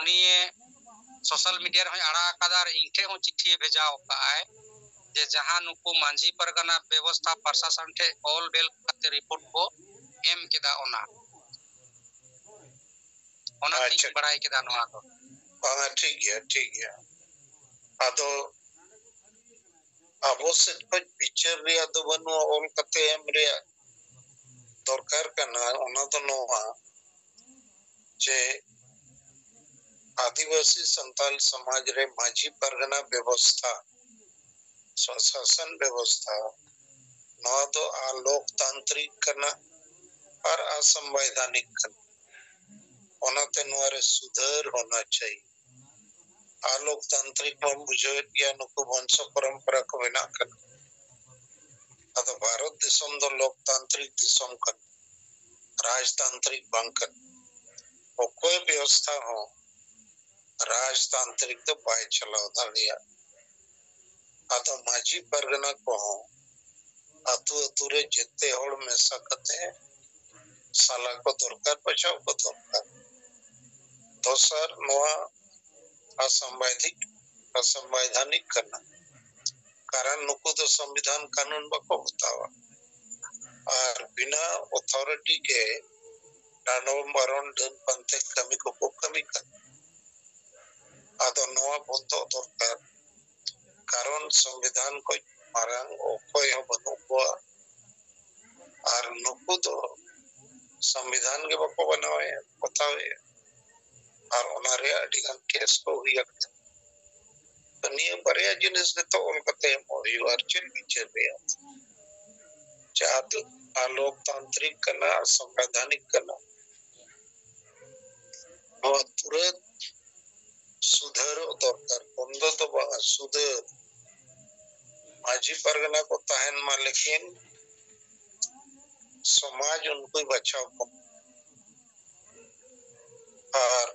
ᱩᱱᱤᱭᱮ ᱥᱳᱥᱟᱞ ᱢᱤᱰᱤᱭᱟ ᱨᱮᱦᱚᱸᱭ ᱟᱲᱟᱜ ᱟᱠᱟᱫᱟ ᱟᱨ ᱤᱧ ᱴᱷᱮᱱ ᱦᱚᱸ ᱪᱤᱴᱷᱤᱭᱮ ᱵᱷᱮᱡᱟ ᱟᱠᱟᱫᱼᱟᱭ ᱡᱮ ᱡᱟᱦᱟᱸ ᱱᱩᱠᱩ ᱢᱟᱹᱡᱷᱤ ᱯᱟᱨᱜᱟᱱᱟ ᱵᱮᱵᱚᱥᱛᱷᱟ ᱯᱨᱚᱥᱟᱥᱚᱱ ᱴᱷᱮᱱ ᱚᱞ ᱵᱮᱞ ᱠᱟᱛᱮ ᱨᱤᱯᱳᱨᱴ ᱠᱚ ᱮᱢ ᱠᱮᱫᱟ, ᱚᱱᱟ, ᱚᱱᱟᱛᱤᱧ ᱟᱪᱪᱷᱟ᱾ ᱵᱟᱲᱟᱭ ᱠᱮᱫᱟ ᱱᱚᱣᱟ ᱫᱚ᱾ ᱵᱟᱝᱟ, ᱴᱷᱤᱠ ᱜᱮᱭᱟ, ᱴᱷᱤᱠ ᱜᱮᱭᱟ᱾ ᱟᱫᱚ ᱟᱵᱚ ᱥᱮᱫ ᱠᱷᱚᱱ ᱵᱤᱪᱟᱹᱨ ᱨᱮᱭᱟᱜ ᱫᱚ ᱵᱟᱹᱱᱩᱜᱼᱟ, ᱚᱞ ᱠᱟᱛᱮ ᱮᱢ ᱨᱮᱭᱟᱜ ᱫᱚᱨᱠᱟᱨ ᱠᱟᱱᱟ᱾ ᱚᱱᱟ ᱫᱚ ᱱᱚᱣᱟ ᱡᱮ ᱟᱹᱫᱤᱵᱟᱹᱥᱤ ᱥᱟᱱᱛᱟᱲ ᱥᱚᱢᱟᱡᱽ ᱨᱮ ᱢᱟᱹᱡᱷᱤ ᱯᱟᱨᱜᱟᱱᱟ ᱵᱮᱵᱚᱥᱛᱷᱟ, ᱥᱚ-, ᱥᱟᱥᱚᱱ ᱵᱮᱵᱚᱥᱛᱷᱟ, ᱱᱚᱣᱟ ᱫᱚ ᱟᱞᱳᱠᱛᱟᱱᱛᱨᱤᱠ ᱠᱟᱱᱟ ᱟᱨ ᱟᱥᱟᱢᱵᱤᱫᱷᱟᱱᱤᱠ ᱠᱟᱱᱟ᱾ ᱚᱱᱟᱛᱮ ᱱᱚᱣᱟ ᱨᱮ ᱥᱩᱫᱷᱟᱹᱨ ᱦᱳᱱᱟ ᱪᱟᱦᱤᱭᱮ᱾ ᱟᱞᱳᱠᱛᱟᱱᱛᱨᱤᱠ ᱢᱟᱢ ᱵᱩᱡᱷᱟᱹᱣᱮᱫ ᱜᱮᱭᱟ, ᱱᱩᱠᱩ ᱵᱚᱝᱥᱚ ᱯᱚᱨᱚᱢᱯᱚᱨᱟ ᱠᱚ ᱵᱮᱱᱟᱜ ᱠᱟᱱᱟ᱾ ᱟᱫᱚ ᱵᱷᱟᱨᱚᱛ ᱫᱤᱥᱚᱢ ᱫᱚ ᱞᱳᱠᱛᱟᱱᱛᱨᱤᱠ ᱫᱤᱥᱚᱢ ᱠᱟᱱᱟ, ᱨᱟᱡᱽᱛᱟᱱᱛᱨᱤᱠ ᱵᱟᱝ ᱠᱟᱱᱟ᱾ ᱚᱠᱚᱭ ᱵᱮᱵᱚᱥᱛᱷᱟ ᱦᱚᱸ ᱨᱟᱡᱽᱛᱟᱱᱛᱨᱤᱠ ᱫᱚ ᱵᱟᱭ ᱪᱟᱞᱟᱣ ᱫᱟᱲᱮᱭᱟᱜᱼᱟ᱾ ᱟᱫᱚ ᱢᱟᱹᱡᱷᱤ ᱯᱟᱨᱜᱟᱱᱟ ᱠᱚᱦᱚᱸ ᱟᱹᱛᱩ ᱟᱹᱛᱩ ᱨᱮ ᱡᱮᱛᱮ ᱦᱚᱲ ᱢᱮᱥᱟ ᱠᱟᱛᱮ ᱥᱟᱞᱟ ᱠᱚ ᱫᱚᱨᱠᱟᱨ, ᱵᱟᱪᱷᱟᱣ ᱠᱚ ᱫᱚᱨᱠᱟᱨ᱾ ᱫᱚᱥᱟᱨ, ᱱᱚᱣᱟ ᱚᱥᱟᱢᱵᱤᱫᱷᱤᱠ, ᱚᱥᱟᱢᱵᱤᱫᱷᱟᱱᱤᱠ ᱠᱟᱱᱟ, ᱠᱟᱨᱚᱱ ᱱᱩᱠᱩ ᱫᱚ ᱥᱚᱝᱵᱤᱫᱷᱟᱱ ᱠᱟᱹᱱᱩᱱ ᱵᱟᱠᱚ ᱵᱟᱛᱟᱣᱟ ᱟᱨ ᱵᱤᱱᱟᱹ ᱚᱛᱷᱚᱨᱤᱴᱤ ᱜᱮ ᱰᱟᱸᱰᱚᱢ ᱵᱟᱨᱚᱱ ᱰᱟᱹᱱ ᱯᱟᱱᱛᱮ ᱠᱟᱹᱢᱤ ᱠᱚᱠᱚ ᱠᱟᱹᱢᱤ ᱠᱟᱱᱟ᱾ ᱟᱫᱚ ᱱᱚᱣᱟ ᱵᱚᱱᱫᱚ ᱫᱚᱨᱠᱟᱨ, ᱠᱟᱨᱚᱱ ᱥᱚᱝᱵᱤᱫᱷᱟᱱ ᱠᱷᱚᱱ ᱢᱟᱨᱟᱝ ᱚᱠᱚᱭ ᱦᱚᱸ ᱵᱟᱹᱱᱩᱜ ᱠᱚᱣᱟ᱾ ᱟᱨ ᱱᱩᱠᱩ ᱫᱚ ᱥᱚᱝᱵᱤᱫᱷᱟᱱ ᱜᱮ ᱵᱟᱠᱚ ᱵᱮᱱᱟᱣᱮᱫ, ᱵᱟᱛᱟᱣᱮᱫ, ᱟᱨ ᱚᱱᱟ ᱨᱮᱭᱟᱜ ᱟᱹᱰᱤ ᱜᱟᱱ ᱠᱮᱥ ᱠᱚ ᱦᱩᱭ ᱟᱠᱟᱱᱟ᱾ ᱛᱚ ᱱᱤᱭᱟᱹ ᱵᱟᱨᱭᱟ ᱡᱤᱱᱤᱥ ᱱᱤᱛᱚᱜ ᱚᱞ ᱠᱟᱛᱮ ᱮᱢᱚᱜ ᱦᱩᱭᱩᱜᱼᱟ᱾ ᱟᱨ ᱪᱮᱫ ᱵᱤᱪᱟᱹᱨ ᱨᱮᱭᱟᱜ ᱡᱟᱦᱟᱸ ᱫᱚ ᱞᱳᱠᱛᱟᱱᱛᱨᱤᱠ ᱠᱟᱱᱟ ᱟᱨ ᱥᱚᱝᱵᱤᱫᱷᱟᱱᱤᱠ ᱠᱟᱱᱟ, ᱱᱚᱣᱟ ᱛᱩᱨᱟᱹᱛ ᱥᱩᱫᱷᱟᱹᱨᱚᱜ ᱫᱚᱨᱠᱟᱨ᱾ ᱵᱚᱱᱫᱚ ᱫᱚ ᱵᱟᱝᱟ, ᱥᱩᱫᱷᱟᱹᱨ᱾ ᱢᱟᱹᱡᱷᱤ ᱯᱟᱨᱜᱟᱱᱟ ᱠᱚ ᱛᱟᱦᱮᱱ ᱢᱟ, ᱞᱮᱠᱤᱱ ᱥᱚᱢᱟᱡᱽ ᱩᱱᱠᱩᱭ ᱵᱟᱪᱷᱟᱣ ᱠᱚ᱾ ᱟᱨ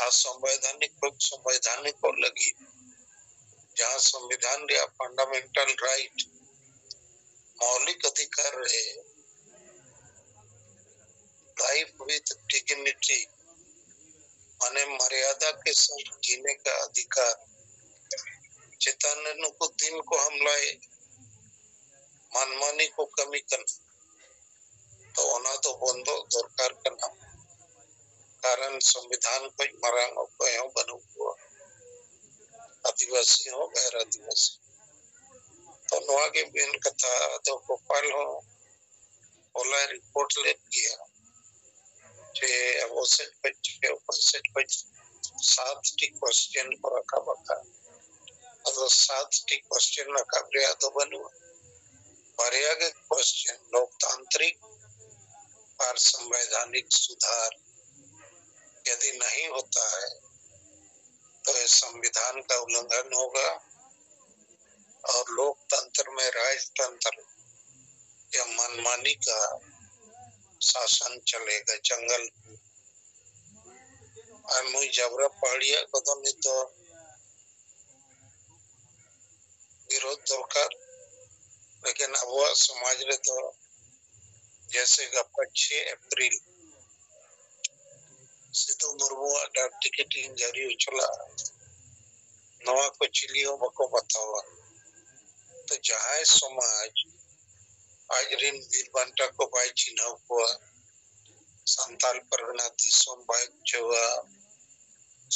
ᱟᱨ ᱥᱚᱝᱵᱤᱫᱷᱟᱱᱤᱠ ᱠᱷᱚᱱ ᱥᱚᱝᱵᱤᱫᱷᱟᱱᱤᱠᱚᱜ ᱞᱟᱹᱜᱤᱫ ᱡᱟᱦᱟᱸ ᱥᱚᱝᱵᱤᱫᱷᱟᱱ ᱨᱮᱭᱟᱜ ᱯᱷᱟᱱᱰᱟᱢᱮᱱᱴᱟᱞ ᱨᱟᱭᱤᱴ, ᱢᱳᱣᱞᱤᱠ ᱚᱫᱷᱤᱠᱟᱨ ᱨᱮ life with dignity, ᱢᱟᱱᱮ ᱢᱟᱨᱭᱟᱫᱟ ᱠᱮ ᱥᱟᱛᱷ ᱡᱤᱱᱮ ᱠᱟ ᱚᱫᱷᱤᱠᱟᱨ ᱪᱮᱛᱟᱱ ᱨᱮ ᱱᱩᱠᱩ ᱫᱤᱱ ᱠᱚ ᱦᱟᱢᱞᱟᱭᱮᱫ, ᱢᱟᱱᱢᱟᱱᱤ ᱠᱚ ᱠᱟᱹᱢᱤ ᱠᱟᱱᱟ᱾ ᱛᱚ ᱚᱱᱟ ᱫᱚ ᱵᱚᱱᱫᱚ ᱫᱚᱨᱠᱟᱨ ᱠᱟᱱᱟ, ᱠᱟᱨᱚᱱ ᱥᱚᱝᱵᱤᱫᱷᱟᱱ ᱠᱷᱚᱱ ᱢᱟᱨᱟᱝ ᱚᱠᱚᱭ ᱦᱚᱸ ᱵᱟᱹᱱᱩᱜ ᱠᱚᱣᱟ, ᱟᱹᱫᱤᱵᱟᱹᱥᱤ ᱦᱚᱸ ᱜᱮᱨ ᱟᱹᱫᱤᱵᱟᱹᱥᱤ᱾ ᱛᱚ ᱱᱚᱣᱟ ᱜᱮ ᱢᱮᱱ ᱠᱟᱛᱷᱟ᱾ ᱟᱫᱚ ᱜᱳᱯᱟᱞ ᱦᱚᱸ ᱦᱚᱞᱟᱭ ᱨᱤᱯᱳᱨᱴ ᱞᱮᱫ ᱜᱮᱭᱟ ᱡᱮ ᱟᱵᱚ ᱥᱮᱫ ᱠᱷᱚᱱ ᱪᱮ ᱚᱠᱚᱭ ᱥᱮᱫ ᱠᱷᱚᱱ ᱥᱟᱛ ᱴᱤ ᱠᱚᱥᱪᱮᱱ ᱠᱚ ᱨᱟᱠᱟᱵ ᱟᱠᱟᱫ᱾ ᱟᱫᱚ ᱥᱟᱛ ᱴᱤ ᱠᱚᱥᱪᱮᱱ ᱨᱟᱠᱟᱵ ᱨᱮᱭᱟᱜ ᱫᱚ ᱵᱟᱹᱱᱩᱜᱼᱟ, ᱵᱟᱨᱭᱟ ᱜᱮ ᱠᱚᱥᱪᱮᱱ, ᱞᱳᱠᱛᱟᱱᱛᱨᱤᱠ ᱟᱨ ᱥᱚᱝᱵᱤᱫᱷᱟᱱᱤᱠ ᱥᱩᱫᱷᱟᱨ ᱡᱩᱫᱤ ᱱᱟᱦᱤ ᱦᱳᱛᱟ ᱦᱟᱭ ᱛᱚ ᱭᱮ ᱥᱚᱝᱵᱤᱫᱷᱟᱱ ᱠᱟ ᱩᱞᱞᱚᱝᱜᱷᱚᱱ ᱦᱳᱜᱟ ᱟᱨ ᱞᱳᱠᱛᱚᱱᱛᱨᱚ ᱢᱮ ᱨᱟᱡᱽᱛᱚᱱᱛᱨᱚ ᱭᱟ ᱢᱟᱱᱢᱟᱱᱤ ᱠᱟ ᱥᱟᱥᱚᱱ ᱪᱟᱞᱮᱜᱟ, ᱡᱚᱝᱜᱚᱞ᱾ ᱟᱨ ᱱᱩᱭ ᱡᱟᱵᱨᱟ ᱯᱟᱦᱟᱲᱤᱭᱟᱜ ᱠᱚᱫᱚ ᱱᱤᱛ ᱫᱚ ᱵᱤᱨᱳᱫᱷ ᱫᱚᱨᱠᱟᱨ, ᱞᱮᱠᱤᱱ ᱟᱵᱚᱣᱟᱜ ᱥᱚᱢᱟᱡᱽ ᱨᱮᱫᱚ ᱡᱮᱭᱥᱮ ᱜᱟᱯᱟ ᱪᱷᱮ ᱮᱯᱨᱤᱞ ᱥᱤᱫᱩ ᱢᱩᱨᱢᱩᱣᱟᱜ ᱰᱟᱠ ᱴᱤᱠᱤᱴ ᱤᱧ ᱡᱟᱹᱨᱤ ᱦᱚᱪᱚ ᱞᱟᱜᱼᱟ, ᱱᱚᱣᱟ ᱠᱚ ᱪᱤᱞᱤ ᱦᱚᱸ ᱵᱟᱠᱚ ᱵᱟᱛᱟᱣᱟ᱾ ᱛᱚ ᱡᱟᱦᱟᱸᱭ ᱥᱚᱢᱟᱡᱽ ᱟᱡ ᱨᱤᱱ ᱵᱤᱨ ᱵᱟᱱᱴᱟ ᱠᱚ ᱵᱟᱭ ᱪᱤᱱᱦᱟᱹᱣ ᱠᱚᱣᱟ, ᱥᱟᱱᱛᱟᱞ ᱯᱟᱨᱜᱟᱱᱟ ᱫᱤᱥᱚᱢ ᱵᱟᱭ ᱵᱩᱡᱷᱟᱹᱣᱟ,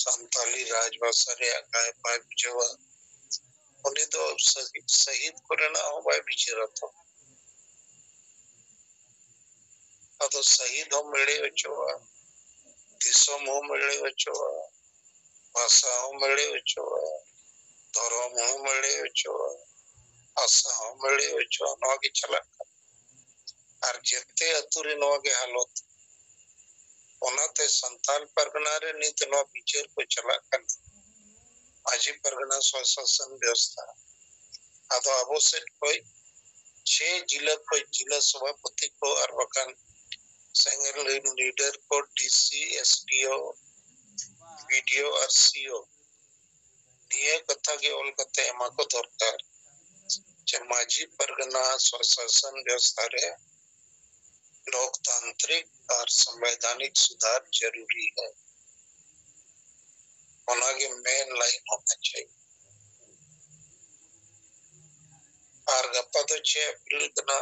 ᱥᱟᱱᱛᱟᱞᱤ ᱨᱟᱡᱽᱵᱷᱟᱥᱟ ᱨᱮᱭᱟᱜ ᱜᱟᱭ ᱵᱟᱭ ᱵᱩᱡᱷᱟᱹᱣᱟ, ᱩᱱᱤ ᱫᱚ ᱥᱟᱹᱦᱤᱫ, ᱥᱟᱹᱦᱤᱫ ᱠᱚᱨᱮᱱᱟᱜ ᱦᱚᱸ ᱵᱟᱭ ᱵᱤᱪᱟᱹᱨᱟ ᱛᱚ᱾ ᱟᱫᱚ ᱥᱟᱹᱦᱤᱫ ᱦᱚᱸᱢ ᱮᱲᱮ ᱦᱚᱪᱚᱣᱟ, ᱫᱤᱥᱚᱢ ᱦᱚᱸᱢ ᱮᱲᱮ ᱦᱚᱪᱚᱣᱟ, ᱵᱷᱟᱥᱟ ᱦᱚᱸᱢ ᱮᱲᱮ ᱦᱚᱪᱚᱣᱟ, ᱫᱷᱚᱨᱚᱢ ᱦᱚᱸᱢ ᱮᱲᱮ ᱦᱚᱪᱚᱣᱟ, ᱟᱥᱟ ᱦᱚᱸᱢ ᱮᱲᱮ ᱦᱚᱪᱚᱣᱟ᱾ ᱱᱚᱣᱟ ᱜᱮ ᱪᱟᱞᱟᱜ ᱠᱟᱱᱟ᱾ ᱟᱨ ᱡᱮᱛᱮ ᱟᱹᱛᱩ ᱨᱮ ᱱᱚᱣᱟ ᱜᱮ ᱦᱟᱞᱚᱛ᱾ ᱚᱱᱟᱛᱮ ᱥᱟᱱᱛᱟᱞ ᱯᱟᱨᱜᱟᱱᱟ ᱨᱮ ᱱᱤᱛ ᱱᱚᱣᱟ ᱵᱤᱪᱟᱹᱨ ᱠᱚ ᱪᱟᱞᱟᱜ ᱠᱟᱱᱟ, ᱢᱟᱹᱡᱷᱤ ᱯᱟᱨᱜᱟᱱᱟ ᱥᱚᱥᱟᱥᱚᱱ ᱵᱮᱵᱚᱥᱛᱷᱟ᱾ ᱟᱫᱚ ᱟᱵᱚ ᱥᱮᱫ ᱠᱷᱚᱱ ᱪᱷᱮ ᱡᱤᱞᱟᱹ ᱠᱷᱚᱱ ᱡᱤᱞᱟᱹ ᱥᱚᱵᱷᱟᱯᱚᱛᱤ ᱠᱚ ᱟᱨ ᱵᱟᱠᱷᱟᱱ ᱥᱮᱸᱜᱮᱞ ᱨᱤᱱ ᱞᱤᱰᱟᱨ ᱠᱚ, ᱰᱤ ᱥᱤ, ᱮᱥ ᱰᱤ ᱳ, ᱵᱤ ᱰᱤ ᱳ ᱟᱨ ᱥᱤ ᱳ, ᱱᱤᱭᱟᱹ ᱠᱟᱛᱷᱟ ᱜᱮ ᱚᱞ ᱠᱟᱛᱮ ᱮᱢᱟ ᱠᱚ ᱫᱚᱨᱠᱟᱨ ᱡᱮ ᱢᱟᱹᱡᱷᱤ ᱯᱟᱨᱜᱟᱱᱟ ᱥᱚᱥᱟᱥᱚᱱ ᱵᱮᱵᱚᱥᱛᱷᱟ ᱨᱮ ᱞᱳᱠᱛᱟᱱᱛᱨᱤᱠ ᱟᱨ ᱥᱚᱝᱵᱤᱫᱷᱟᱱᱤᱠ ᱥᱩᱫᱷᱟᱨ ᱡᱟᱹᱨᱩᱨᱤ ᱦᱮ᱾ ᱚᱱᱟᱜᱮ ᱢᱮᱱ ᱞᱟᱭᱤᱱ ᱦᱚᱸ ᱠᱟᱱ ᱪᱟᱹᱭ᱾ ᱟᱨ ᱜᱟᱯᱟ ᱫᱚ ᱪᱮᱫ ᱮᱯᱨᱤᱞ ᱠᱟᱱᱟ?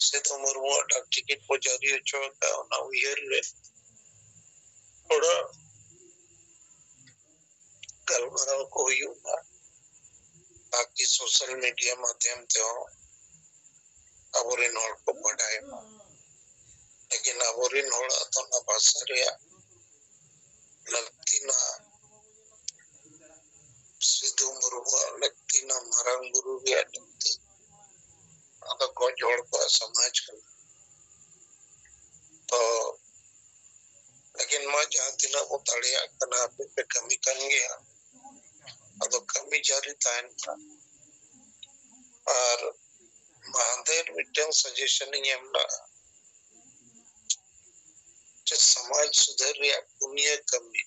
ᱥᱤᱫᱷᱩ ᱢᱩᱨᱢᱩᱣᱟᱜ ᱰᱟᱠ ᱴᱤᱠᱤᱴ ᱠᱚ ᱡᱟᱹᱨᱤ ᱦᱚᱪᱚ ᱟᱠᱟᱫ, ᱚᱱᱟ ᱩᱭᱦᱟᱹᱨ ᱨᱮ ᱛᱷᱚᱲᱟ ᱜᱟᱞᱢᱟᱨᱟᱣ ᱠᱚ ᱦᱩᱭᱩᱜᱼᱟ᱾ ᱛᱟᱠᱤ ᱥᱳᱥᱟᱞ ᱢᱤᱰᱤᱭᱟ ᱢᱟᱫᱷᱭᱚᱢ ᱛᱮᱦᱚᱸ ᱟᱵᱚᱨᱮᱱ ᱦᱚᱲ ᱠᱚ ᱵᱟᱰᱟᱭ ᱢᱟ᱾ ᱞᱮᱠᱤᱱ ᱟᱵᱚᱨᱮᱱ ᱦᱚᱲᱟᱜ ᱫᱚ ᱚᱱᱟ ᱵᱷᱟᱥᱟ ᱨᱮᱭᱟᱜ ᱞᱟᱹᱠᱛᱤ ᱢᱮᱱᱟᱜᱼᱟ, ᱥᱤᱫᱷᱩ ᱢᱩᱨᱢᱩᱣᱟᱜ ᱞᱟᱹᱠᱛᱤ ᱢᱮᱱᱟᱜᱼᱟ, ᱢᱟᱨᱟᱝ ᱵᱩᱨᱩ ᱨᱮᱭᱟᱜ ᱞᱟᱹᱠᱛᱤ, ᱚᱱᱟ ᱫᱚ ᱜᱚᱡ ᱦᱚᱲ ᱠᱚᱣᱟᱜ ᱥᱚᱢᱟᱡᱽ ᱠᱟᱱᱟ᱾ ᱛᱚ ᱞᱮᱠᱤᱱ ᱢᱟ ᱡᱟᱦᱟᱸ ᱛᱤᱱᱟᱹᱜ ᱵᱚ ᱫᱟᱲᱮᱭᱟᱜ ᱠᱟᱱᱟ, ᱟᱯᱮ ᱯᱮ ᱠᱟᱹᱢᱤ ᱠᱟᱱ ᱜᱮᱭᱟ, ᱟᱫᱚ ᱠᱟᱹᱢᱤ ᱡᱟᱹᱨᱤ ᱛᱟᱦᱮᱱ ᱠᱟᱱᱟ᱾ ᱟᱨ ᱢᱟᱦᱫᱮᱨ ᱢᱤᱫᱴᱟᱝ ᱥᱟᱡᱮᱥᱚᱱ ᱤᱧ ᱮᱢ ᱞᱟᱜᱼᱟ ᱡᱮ ᱥᱚᱢᱟᱡᱽ ᱥᱩᱫᱷᱟᱹᱨ ᱨᱮᱭᱟᱜ ᱯᱩᱱᱭᱟᱹ ᱠᱟᱹᱢᱤ᱾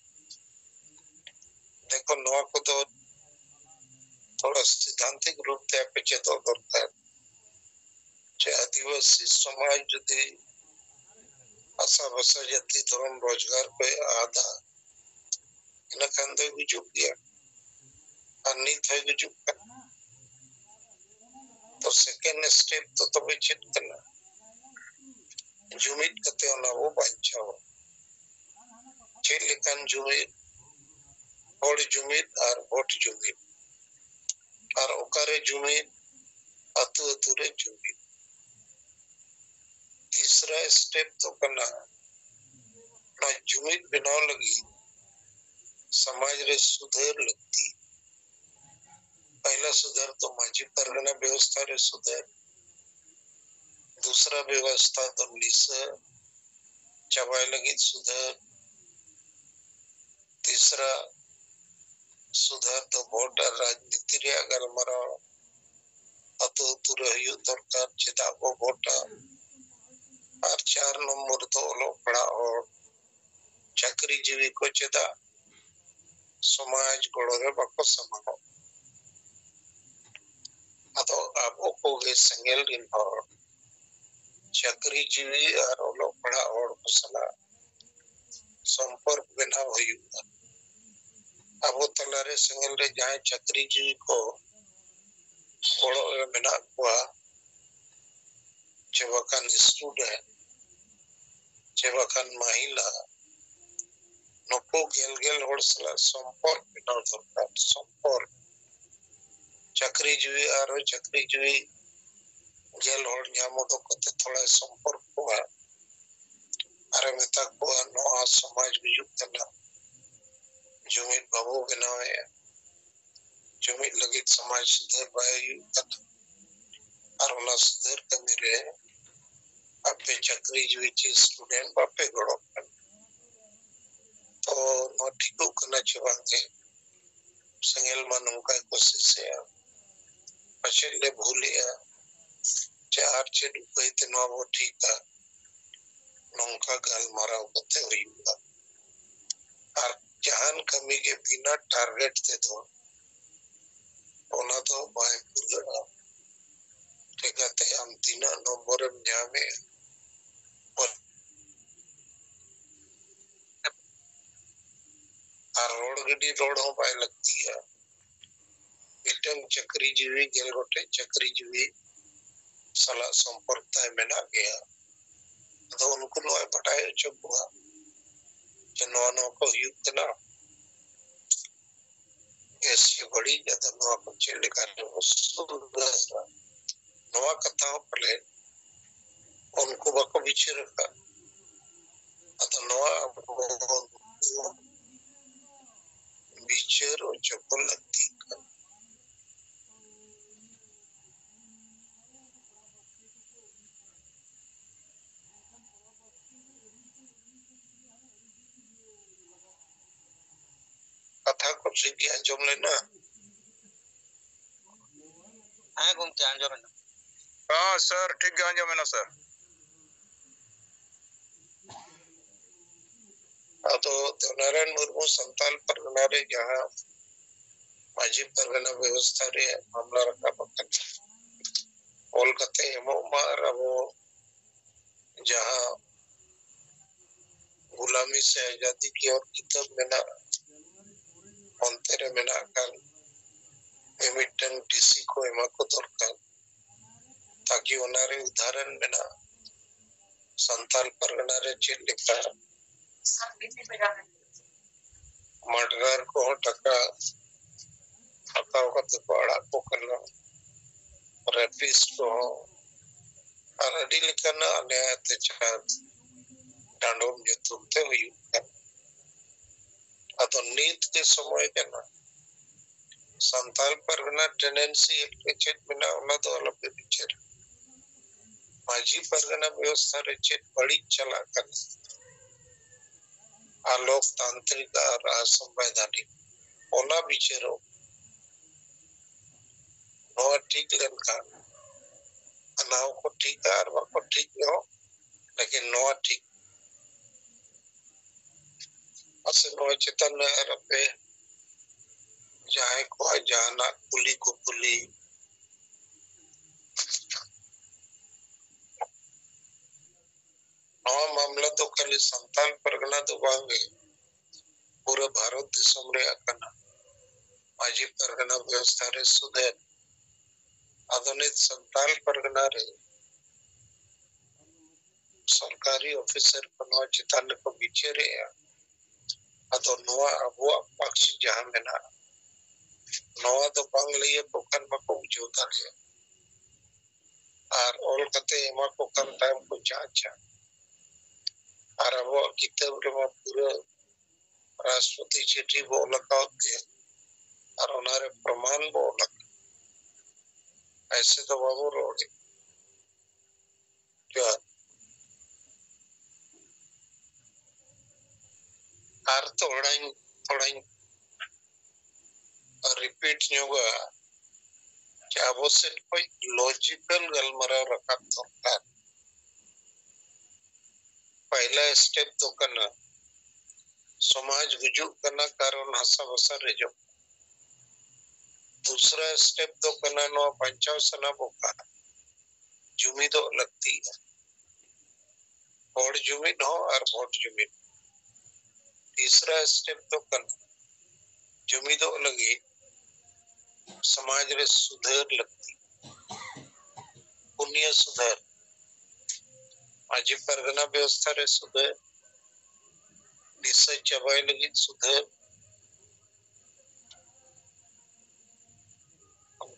ᱫᱮᱠᱷᱚ, ᱱᱚᱣᱟ ᱠᱚᱫᱚ ᱛᱷᱚᱲᱟ ᱥᱤᱫᱷᱟᱱᱛᱤᱠ ᱨᱩᱯ ᱛᱮ ᱟᱯᱮ ᱪᱮᱫᱚᱜ ᱫᱚᱨᱠᱟᱨ᱾ ᱪᱮ ᱟᱹᱫᱤᱵᱟᱹᱥᱤ ᱥᱚᱢᱟᱡᱽ ᱡᱩᱫᱤ ᱟᱥᱟ ᱵᱷᱟᱥᱟ, ᱡᱟᱹᱛᱤ, ᱫᱷᱚᱨᱚᱢ, ᱨᱳᱡᱽᱜᱟᱨ ᱠᱚᱭ ᱟᱫᱟ, ᱤᱱᱟᱹ ᱠᱷᱟᱱ ᱫᱚᱭ ᱜᱩᱡᱩᱜ ᱜᱮᱭᱟ᱾ ᱟᱨ ᱱᱤᱛ ᱦᱚᱸᱭ ᱜᱩᱡᱩᱜ ᱠᱟᱱᱟ᱾ ᱛᱚ second step ᱫᱚ ᱛᱚᱵᱮ ᱪᱮᱫ ᱠᱟᱱᱟ? ᱡᱩᱢᱤᱫ ᱠᱟᱛᱮ ᱚᱱᱟ ᱵᱚ ᱵᱟᱧᱪᱟᱣᱟ᱾ ᱪᱮᱫ ᱞᱮᱠᱟᱱ ᱡᱩᱢᱤᱫ? ᱦᱚᱲ ᱡᱩᱢᱤᱫ ᱟᱨ ᱵᱷᱳᱴ ᱡᱩᱢᱤᱫ᱾ ᱟᱨ ᱚᱠᱟᱨᱮ ᱡᱩᱢᱤᱫ? ᱟᱹᱛᱩ ᱟᱹᱛᱩ ᱨᱮ ᱡᱩᱢᱤᱫ᱾ ᱛᱤᱥᱨᱟ step ᱫᱚ ᱠᱟᱱᱟ, ᱚᱱᱟ ᱡᱩᱢᱤᱫ ᱵᱮᱱᱟᱣ ᱞᱟᱹᱜᱤᱫ ᱥᱚᱢᱟᱡᱽ ᱨᱮ ᱥᱩᱫᱷᱟᱹᱨ ᱞᱟᱹᱠᱛᱤ᱾ ᱯᱟᱦᱞᱟ ᱥᱩᱫᱷᱟᱹᱨ ᱫᱚ ᱢᱟᱹᱡᱷᱤ ᱯᱟᱨᱜᱟᱱᱟ ᱵᱮᱵᱚᱥᱛᱷᱟ ᱨᱮ ᱥᱩᱫᱷᱟᱹᱨ, ᱫᱩᱥᱨᱟ ᱵᱮᱵᱚᱥᱛᱷᱟ ᱫᱚ ᱱᱤᱥᱟᱹ ᱪᱟᱵᱟᱭ ᱞᱟᱹᱜᱤᱫ ᱥᱩᱫᱷᱟᱹᱨ, ᱛᱤᱥᱨᱟ ᱥᱩᱫᱷᱟᱹᱨ ᱫᱚ ᱵᱷᱳᱴ ᱟᱨ ᱨᱟᱡᱽᱱᱤᱛᱤ ᱨᱮᱭᱟᱜ ᱜᱟᱞᱢᱟᱨᱟᱣ ᱟᱹᱛᱩ ᱟᱹᱛᱩ ᱨᱮ ᱦᱩᱭᱩᱜ ᱫᱚᱨᱠᱟᱨ᱾ ᱪᱮᱫᱟᱜ ᱵᱚ ᱵᱷᱳᱴᱟ? ᱟᱨ ᱪᱟᱨ ᱱᱚᱢᱵᱚᱨ ᱫᱚ ᱚᱞᱚᱜ ᱯᱟᱲᱦᱟᱜ ᱦᱚᱲ, ᱪᱟᱹᱠᱨᱤ ᱡᱤᱣᱤ ᱠᱚ ᱪᱮᱫᱟᱜ ᱥᱚᱢᱟᱡᱽ ᱜᱚᱲᱚ ᱨᱮ ᱵᱟᱠᱚ ᱥᱟᱢᱟᱝᱚᱜ? ᱟᱫᱚ ᱟᱵᱚ ᱠᱚᱜᱮ ᱥᱮᱸᱜᱮᱞ ᱨᱤᱱ ᱦᱚᱲ ᱪᱟᱹᱠᱨᱤ ᱡᱤᱣᱤ ᱟᱨ ᱚᱞᱚᱜ ᱯᱟᱲᱦᱟᱜ ᱦᱚᱲ ᱠᱚ ᱥᱟᱞᱟᱜ ᱥᱚᱢᱯᱚᱨᱠ ᱵᱮᱱᱟᱣ ᱦᱩᱭᱩᱜᱼᱟ᱾ ᱟᱵᱚ ᱛᱟᱞᱟᱨᱮ ᱥᱮᱸᱜᱮᱞ ᱨᱮ ᱡᱟᱦᱟᱸᱭ ᱪᱟᱹᱠᱨᱤ ᱡᱤᱣᱤ ᱠᱚ ᱚᱲᱟᱜ ᱨᱮ ᱢᱮᱱᱟᱜ ᱠᱚᱣᱟ, ᱪᱮ ᱵᱟᱠᱷᱟᱱ student, ᱪᱮ ᱵᱟᱠᱷᱟᱱ ᱢᱟᱦᱤᱞᱟ, ᱱᱩᱠᱩ ᱜᱮᱞ ᱜᱮᱞ ᱦᱚᱲ ᱥᱟᱞᱟᱜ ᱥᱚᱢᱯᱚᱨᱠ ᱵᱮᱱᱟᱣ ᱫᱚᱨᱠᱟᱨ᱾ ᱥᱚᱢᱯᱚᱨᱠ, ᱪᱟᱹᱠᱨᱤ ᱡᱤᱣᱤ ᱟᱨᱦᱚᱸ ᱪᱟᱹᱠᱨᱤ ᱡᱤᱣᱤ ᱜᱮᱞ ᱦᱚᱲ ᱧᱟᱢ ᱩᱰᱩᱠ ᱠᱟᱛᱮ ᱛᱷᱚᱲᱟᱭ ᱥᱚᱢᱯᱚᱨᱠ ᱠᱚᱣᱟ ᱟᱨᱮ ᱢᱮᱛᱟ ᱠᱚᱣᱟ, "ᱱᱚᱣᱟ ᱥᱚᱢᱟᱡᱽ ᱜᱩᱡᱩᱜ ᱠᱟᱱᱟ, ᱡᱩᱢᱤᱫ ᱵᱟᱵᱚ ᱵᱮᱱᱟᱣᱮᱫᱼᱟ, ᱡᱩᱢᱤᱫ ᱞᱟᱹᱜᱤᱫ ᱥᱚᱢᱟᱡᱽ ᱥᱩᱫᱷᱟᱹᱨ ᱵᱟᱭ ᱦᱩᱭᱩᱜ ᱠᱟᱱᱟ, ᱟᱨ ᱚᱱᱟ ᱥᱩᱫᱷᱟᱹᱨ ᱠᱟᱹᱢᱤ ᱨᱮ ᱟᱯᱮ ᱪᱟᱹᱠᱨᱤ ᱡᱤᱣᱤ ᱪᱮ student ᱵᱟᱯᱮ ᱜᱚᱲᱚᱜ ᱠᱟᱱᱟ᱾ ᱛᱚ ᱱᱚᱣᱟ ᱴᱷᱤᱠᱚᱜ ᱠᱟᱱᱟ ᱪᱮ ᱵᱟᱝ ᱜᱮ? ᱥᱮᱸᱜᱮᱞ ᱢᱟ ᱱᱚᱝᱠᱟᱭ ᱠᱳᱥᱤᱥᱮᱜᱼᱟ, ᱯᱟᱪᱮᱫ ᱞᱮ ᱵᱷᱩᱞᱮᱜᱼᱟ, ᱪᱮ ᱟᱨ ᱪᱮᱫ ᱩᱯᱟᱹᱭ ᱛᱮ ᱱᱚᱣᱟ ᱵᱚ ᱴᱷᱤᱠᱟ?" ᱱᱚᱝᱠᱟ ᱜᱟᱞᱢᱟᱨᱟᱣ ᱠᱟᱛᱮ ᱦᱩᱭᱩᱜᱼᱟ᱾ ᱟᱨ ᱡᱟᱦᱟᱱ ᱠᱟᱹᱢᱤ ᱜᱮ ᱵᱤᱱᱟ target ᱛᱮᱫᱚ ᱚᱱᱟ ᱫᱚ ᱵᱟᱭ ᱯᱩᱨᱟᱹᱜᱼᱟ᱾ ᱴᱷᱤᱠᱟᱹᱛᱮ ᱟᱢ ᱛᱤᱱᱟᱹᱜ ᱱᱚᱢᱵᱚᱨᱮᱢ ᱧᱟᱢᱮᱫ? ᱟᱨ ᱨᱚᱲ ᱜᱤᱰᱤ ᱨᱚᱲ ᱦᱚᱸ ᱵᱟᱭ ᱞᱟᱹᱠᱛᱤᱭᱟ᱾ ᱢᱤᱫᱴᱟᱝ ᱪᱟᱹᱠᱨᱤ ᱡᱤᱣᱤ, ᱜᱮᱞ ᱜᱚᱴᱮᱡ ᱪᱟᱹᱠᱨᱤ ᱡᱤᱣᱤ ᱥᱟᱞᱟᱜ ᱥᱚᱢᱯᱚᱨᱠ ᱛᱟᱭ ᱢᱮᱱᱟᱜ ᱜᱮᱭᱟ᱾ ᱟᱫᱚ ᱩᱱᱠᱩ ᱱᱚᱣᱟᱭ ᱵᱟᱰᱟᱭ ᱦᱚᱪᱚ ᱠᱚᱣᱟ ᱡᱮ ᱱᱚᱣᱟ ᱱᱚᱣᱟ ᱠᱚ ᱦᱩᱭᱩᱜ ᱠᱟᱱᱟ, ᱵᱮᱥ ᱥᱮ ᱵᱟᱹᱲᱤᱡ, ᱟᱫᱚ ᱱᱚᱣᱟ ᱠᱚ ᱪᱮᱫ ᱞᱮᱠᱟ ᱨᱮᱵᱚ ᱥᱩᱫᱷᱟᱹᱨᱟ, ᱱᱚᱣᱟ ᱠᱟᱛᱷᱟ ᱦᱚᱸ ᱯᱟᱞᱮ ᱩᱱᱠᱩ ᱵᱟᱠᱚ ᱵᱤᱪᱟᱹᱨ ᱟᱠᱟᱫ᱾ ᱟᱫᱚ ᱱᱚᱣᱟ ᱟᱵᱚ ᱵᱤᱪᱟᱹᱨ ᱦᱚᱪᱚ ᱠᱚ ᱞᱟᱹᱠᱛᱤᱜ ᱠᱟᱱᱟ᱾ ᱠᱟᱛᱷᱟ ᱠᱚ ᱴᱷᱤᱠ ᱜᱮ ᱟᱸᱡᱚᱢ ᱞᱮᱱᱟ? ᱦᱮᱸ ᱜᱚᱢᱠᱮ, ᱟᱸᱡᱚᱢ ᱮᱱᱟ᱾ ᱦᱮᱸ ᱥᱟᱨ, ᱴᱷᱤᱠ ᱜᱮ ᱟᱸᱡᱚᱢ ᱮᱱᱟ ᱥᱟᱨ᱾ ᱟᱫᱚ ᱫᱷᱚᱱᱟᱨᱟᱭᱚᱱ ᱢᱩᱨᱢᱩ ᱥᱟᱱᱛᱟᱞ ᱯᱟᱨᱜᱟᱱᱟ ᱨᱮ ᱡᱟᱦᱟᱸ ᱢᱟᱹᱡᱷᱤ ᱯᱟᱨᱜᱟᱱᱟ ᱵᱮᱵᱚᱥᱛᱷᱟ ᱨᱮ ᱢᱟᱢᱞᱟ ᱨᱟᱠᱟᱵ ᱟᱠᱟᱱᱟ, ᱚᱞ ᱠᱟᱛᱮ ᱮᱢᱚᱜ ᱢᱟ, ᱟᱨ ᱟᱵᱚ ᱡᱟᱦᱟᱸ ᱜᱩᱞᱟᱢᱤ ᱥᱮ ᱟᱡᱟᱫᱤ ᱠᱤ ᱚᱨ ᱠᱤᱛᱟᱹᱵ ᱢᱮᱱᱟᱜᱼᱟ, ᱚᱱᱛᱮ ᱨᱮ ᱢᱮᱱᱟᱜ ᱠᱷᱟᱱ ᱢᱤᱢᱤᱫᱴᱟᱝ ᱰᱤᱥᱤ ᱠᱚ ᱮᱢᱟ ᱠᱚ ᱫᱚᱨᱠᱟᱨ, ᱛᱟᱠᱤ ᱚᱱᱟ ᱨᱮ ᱩᱫᱟᱦᱚᱨᱚᱱ ᱢᱮᱱᱟᱜᱼᱟ᱾ ᱥᱟᱱᱛᱟᱞ ᱯᱟᱨᱜᱟᱱᱟ ᱨᱮ ᱪᱮᱫ ᱞᱮᱠᱟ ᱢᱟᱰᱨᱟᱨ ᱠᱚᱦᱚᱸ ᱴᱟᱠᱟ ᱦᱟᱛᱟᱣ ᱠᱟᱛᱮ ᱠᱚ ᱟᱲᱟᱜ ᱠᱚ ᱠᱟᱱᱟ, ᱨᱮᱯᱤᱥᱴ ᱠᱚᱦᱚᱸ, ᱟᱨ ᱟᱹᱰᱤ ᱞᱮᱠᱟᱱᱟᱜ ᱚᱱᱮ ᱚᱛᱛᱟᱪᱟᱨ ᱰᱟᱸᱰᱚᱢ ᱧᱩᱛᱩᱢ ᱛᱮ ᱦᱩᱭᱩᱜ ᱠᱟᱱᱟ᱾ ᱟᱫᱚ ᱱᱤᱛ ᱜᱮ ᱥᱚᱢᱚᱭ ᱠᱟᱱᱟ, ᱥᱟᱱᱛᱟᱲ ᱯᱟᱨᱜᱟᱱᱟ ᱴᱮᱱᱰᱮᱱᱥᱤ ᱪᱮᱫ ᱢᱮᱱᱟᱜᱼᱟ, ᱚᱱᱟ ᱫᱚ ᱟᱞᱚᱯᱮ ᱵᱤᱪᱟᱹᱨᱟ᱾ ᱢᱟᱹᱡᱷᱤ ᱯᱟᱨᱜᱟᱱᱟ ᱵᱮᱵᱚᱥᱛᱷᱟ ᱨᱮ ᱪᱮᱫ ᱵᱟᱹᱲᱤᱡ ᱪᱟᱞᱟᱜ ᱠᱟᱱᱟ, ᱟᱨ ᱞᱳᱠᱛᱟᱱᱛᱨᱤᱠ ᱟᱨ ᱟᱥᱚᱝᱵᱤᱫᱷᱟᱱᱤᱠ, ᱚᱱᱟ ᱵᱤᱪᱟᱹᱨᱚᱜ᱾ ᱱᱚᱣᱟ ᱴᱷᱤᱠ ᱞᱮᱱᱠᱷᱟᱱ ᱦᱟᱱᱟ ᱦᱚᱸᱠᱚ ᱴᱷᱤᱠᱟ ᱟᱨ ᱵᱟᱠᱚ ᱴᱷᱤᱠ ᱨᱮᱦᱚᱸ, ᱞᱮᱠᱤᱱ ᱱᱚᱣᱟ ᱴᱷᱤᱠ᱾ ᱢᱟᱥᱮ ᱱᱚᱣᱟ ᱪᱮᱛᱟᱱ ᱨᱮ ᱟᱨ ᱟᱯᱮ ᱡᱟᱦᱟᱸᱭ ᱠᱚᱣᱟᱜ ᱡᱟᱦᱟᱱᱟᱜ ᱠᱩᱞᱤ ᱠᱩᱯᱩᱞᱤ ᱱᱚᱣᱟ ᱢᱟᱢᱞᱟ ᱫᱚ ᱠᱷᱟᱹᱞᱤ ᱥᱟᱱᱛᱟᱲ ᱯᱟᱨᱜᱟᱱᱟ ᱫᱚ ᱵᱟᱝ ᱜᱮ, ᱯᱩᱨᱟᱹ ᱵᱷᱟᱨᱚᱛ ᱫᱤᱥᱚᱢ ᱨᱮᱭᱟᱜ ᱠᱟᱱᱟ᱾ ᱢᱟᱹᱡᱷᱤ ᱯᱟᱨᱜᱟᱱᱟ ᱵᱮᱵᱚᱥᱛᱷᱟ ᱨᱮ ᱥᱩᱫᱷᱟᱹᱨ᱾ ᱟᱫᱚ ᱱᱤᱛ ᱥᱟᱱᱛᱟᱲ ᱯᱟᱨᱜᱟᱱᱟ ᱨᱮ ᱥᱚᱨᱠᱟᱨᱤ ᱚᱯᱷᱤᱥᱟᱨ ᱠᱚ ᱱᱚᱣᱟ ᱪᱮᱛᱟᱱ ᱨᱮᱠᱚ ᱵᱤᱪᱟᱹᱨᱮᱜᱼᱟ᱾ ᱟᱫᱚ ᱱᱚᱣᱟ ᱟᱵᱚᱣᱟᱜ ᱯᱟᱠᱥ ᱡᱟᱦᱟᱸ ᱢᱮᱱᱟᱜᱼᱟ, ᱱᱚᱣᱟ ᱫᱚ ᱵᱟᱝ ᱞᱟᱹᱭ ᱟᱠᱚ ᱠᱷᱟᱱ ᱵᱟᱠᱚ ᱵᱩᱡᱷᱟᱹᱣ ᱫᱟᱲᱮᱭᱟᱜᱼᱟ᱾ ᱟᱨ ᱚᱞ ᱠᱟᱛᱮ ᱮᱢᱟ ᱠᱚ ᱠᱷᱟᱱ ᱛᱟᱭᱚᱢ ᱠᱚ ᱡᱟᱸᱪᱟ᱾ ᱟᱨ ᱟᱵᱚᱣᱟᱜ ᱠᱤᱛᱟᱹᱵ ᱨᱮᱢᱟ ᱯᱩᱨᱟᱹ ᱨᱟᱥᱴᱨᱚᱯᱚᱛᱤ ᱪᱤᱴᱷᱤ ᱵᱚ ᱚᱞ ᱟᱠᱟᱣᱟᱫ ᱜᱮᱭᱟ, ᱟᱨ ᱚᱱᱟᱨᱮ ᱯᱨᱚᱢᱟᱱ ᱵᱚ ᱚᱞ ᱟᱠᱟᱫ᱾ ᱮᱭᱥᱮ ᱫᱚ ᱵᱟᱵᱚ ᱨᱚᱲ᱾ ᱡᱚᱦᱟᱨ᱾ ᱟᱨ ᱛᱷᱚᱲᱟᱧ, ᱛᱷᱚᱲᱟᱧ ᱨᱤᱯᱤᱴ ᱧᱚᱜᱟ ᱡᱮ ᱟᱵᱚ ᱥᱮᱫ ᱠᱷᱚᱱ ᱞᱚᱡᱤᱠᱟᱞ ᱜᱟᱞᱢᱟᱨᱟᱣ ᱨᱟᱠᱟᱵ ᱫᱚᱨᱠᱟᱨ᱾ ᱯᱟᱭᱞᱟ ᱥᱴᱮᱯ ᱫᱚ ᱠᱟᱱᱟ ᱥᱚᱢᱟᱡᱽ ᱜᱩᱡᱩᱜ ᱠᱟᱱᱟ ᱠᱟᱨᱚᱱ ᱦᱟᱥᱟ ᱵᱷᱟᱥᱟ ᱨᱮᱡᱚᱜ᱾ ᱫᱩᱥᱨᱟ ᱥᱴᱮᱯ ᱫᱚ ᱠᱟᱱᱟ ᱱᱚᱣᱟ ᱵᱟᱧᱪᱟᱣ ᱥᱟᱱᱟ ᱵᱚ ᱠᱷᱟᱱ ᱡᱩᱢᱤᱫᱚᱜ ᱞᱟᱹᱠᱛᱤᱜᱼᱟ, ᱦᱚᱲ ᱡᱩᱢᱤᱫ ᱦᱚᱸ ᱟᱨ ᱵᱷᱳᱴ ᱡᱩᱢᱤᱫ᱾ ᱛᱤᱥᱨᱟ ᱥᱴᱮᱯ ᱫᱚ ᱠᱟᱱᱟ ᱡᱩᱢᱤᱫᱚᱜ ᱞᱟᱹᱜᱤᱫ ᱥᱚᱢᱟᱡᱽ ᱨᱮ ᱥᱩᱫᱷᱟᱹᱨ ᱞᱟᱹᱠᱛᱤ᱾ ᱯᱩᱱᱭᱟᱹ ᱥᱩᱫᱷᱟᱹᱨ, ᱢᱟᱹᱡᱷᱤ ᱯᱟᱨᱜᱟᱱᱟ ᱵᱮᱵᱚᱥᱛᱷᱟ ᱨᱮ ᱥᱩᱫᱷᱟᱹᱨ, ᱱᱤᱥᱟᱹ ᱪᱟᱵᱟᱭ ᱞᱟᱹᱜᱤᱫ ᱥᱩᱫᱷᱟᱹᱨ,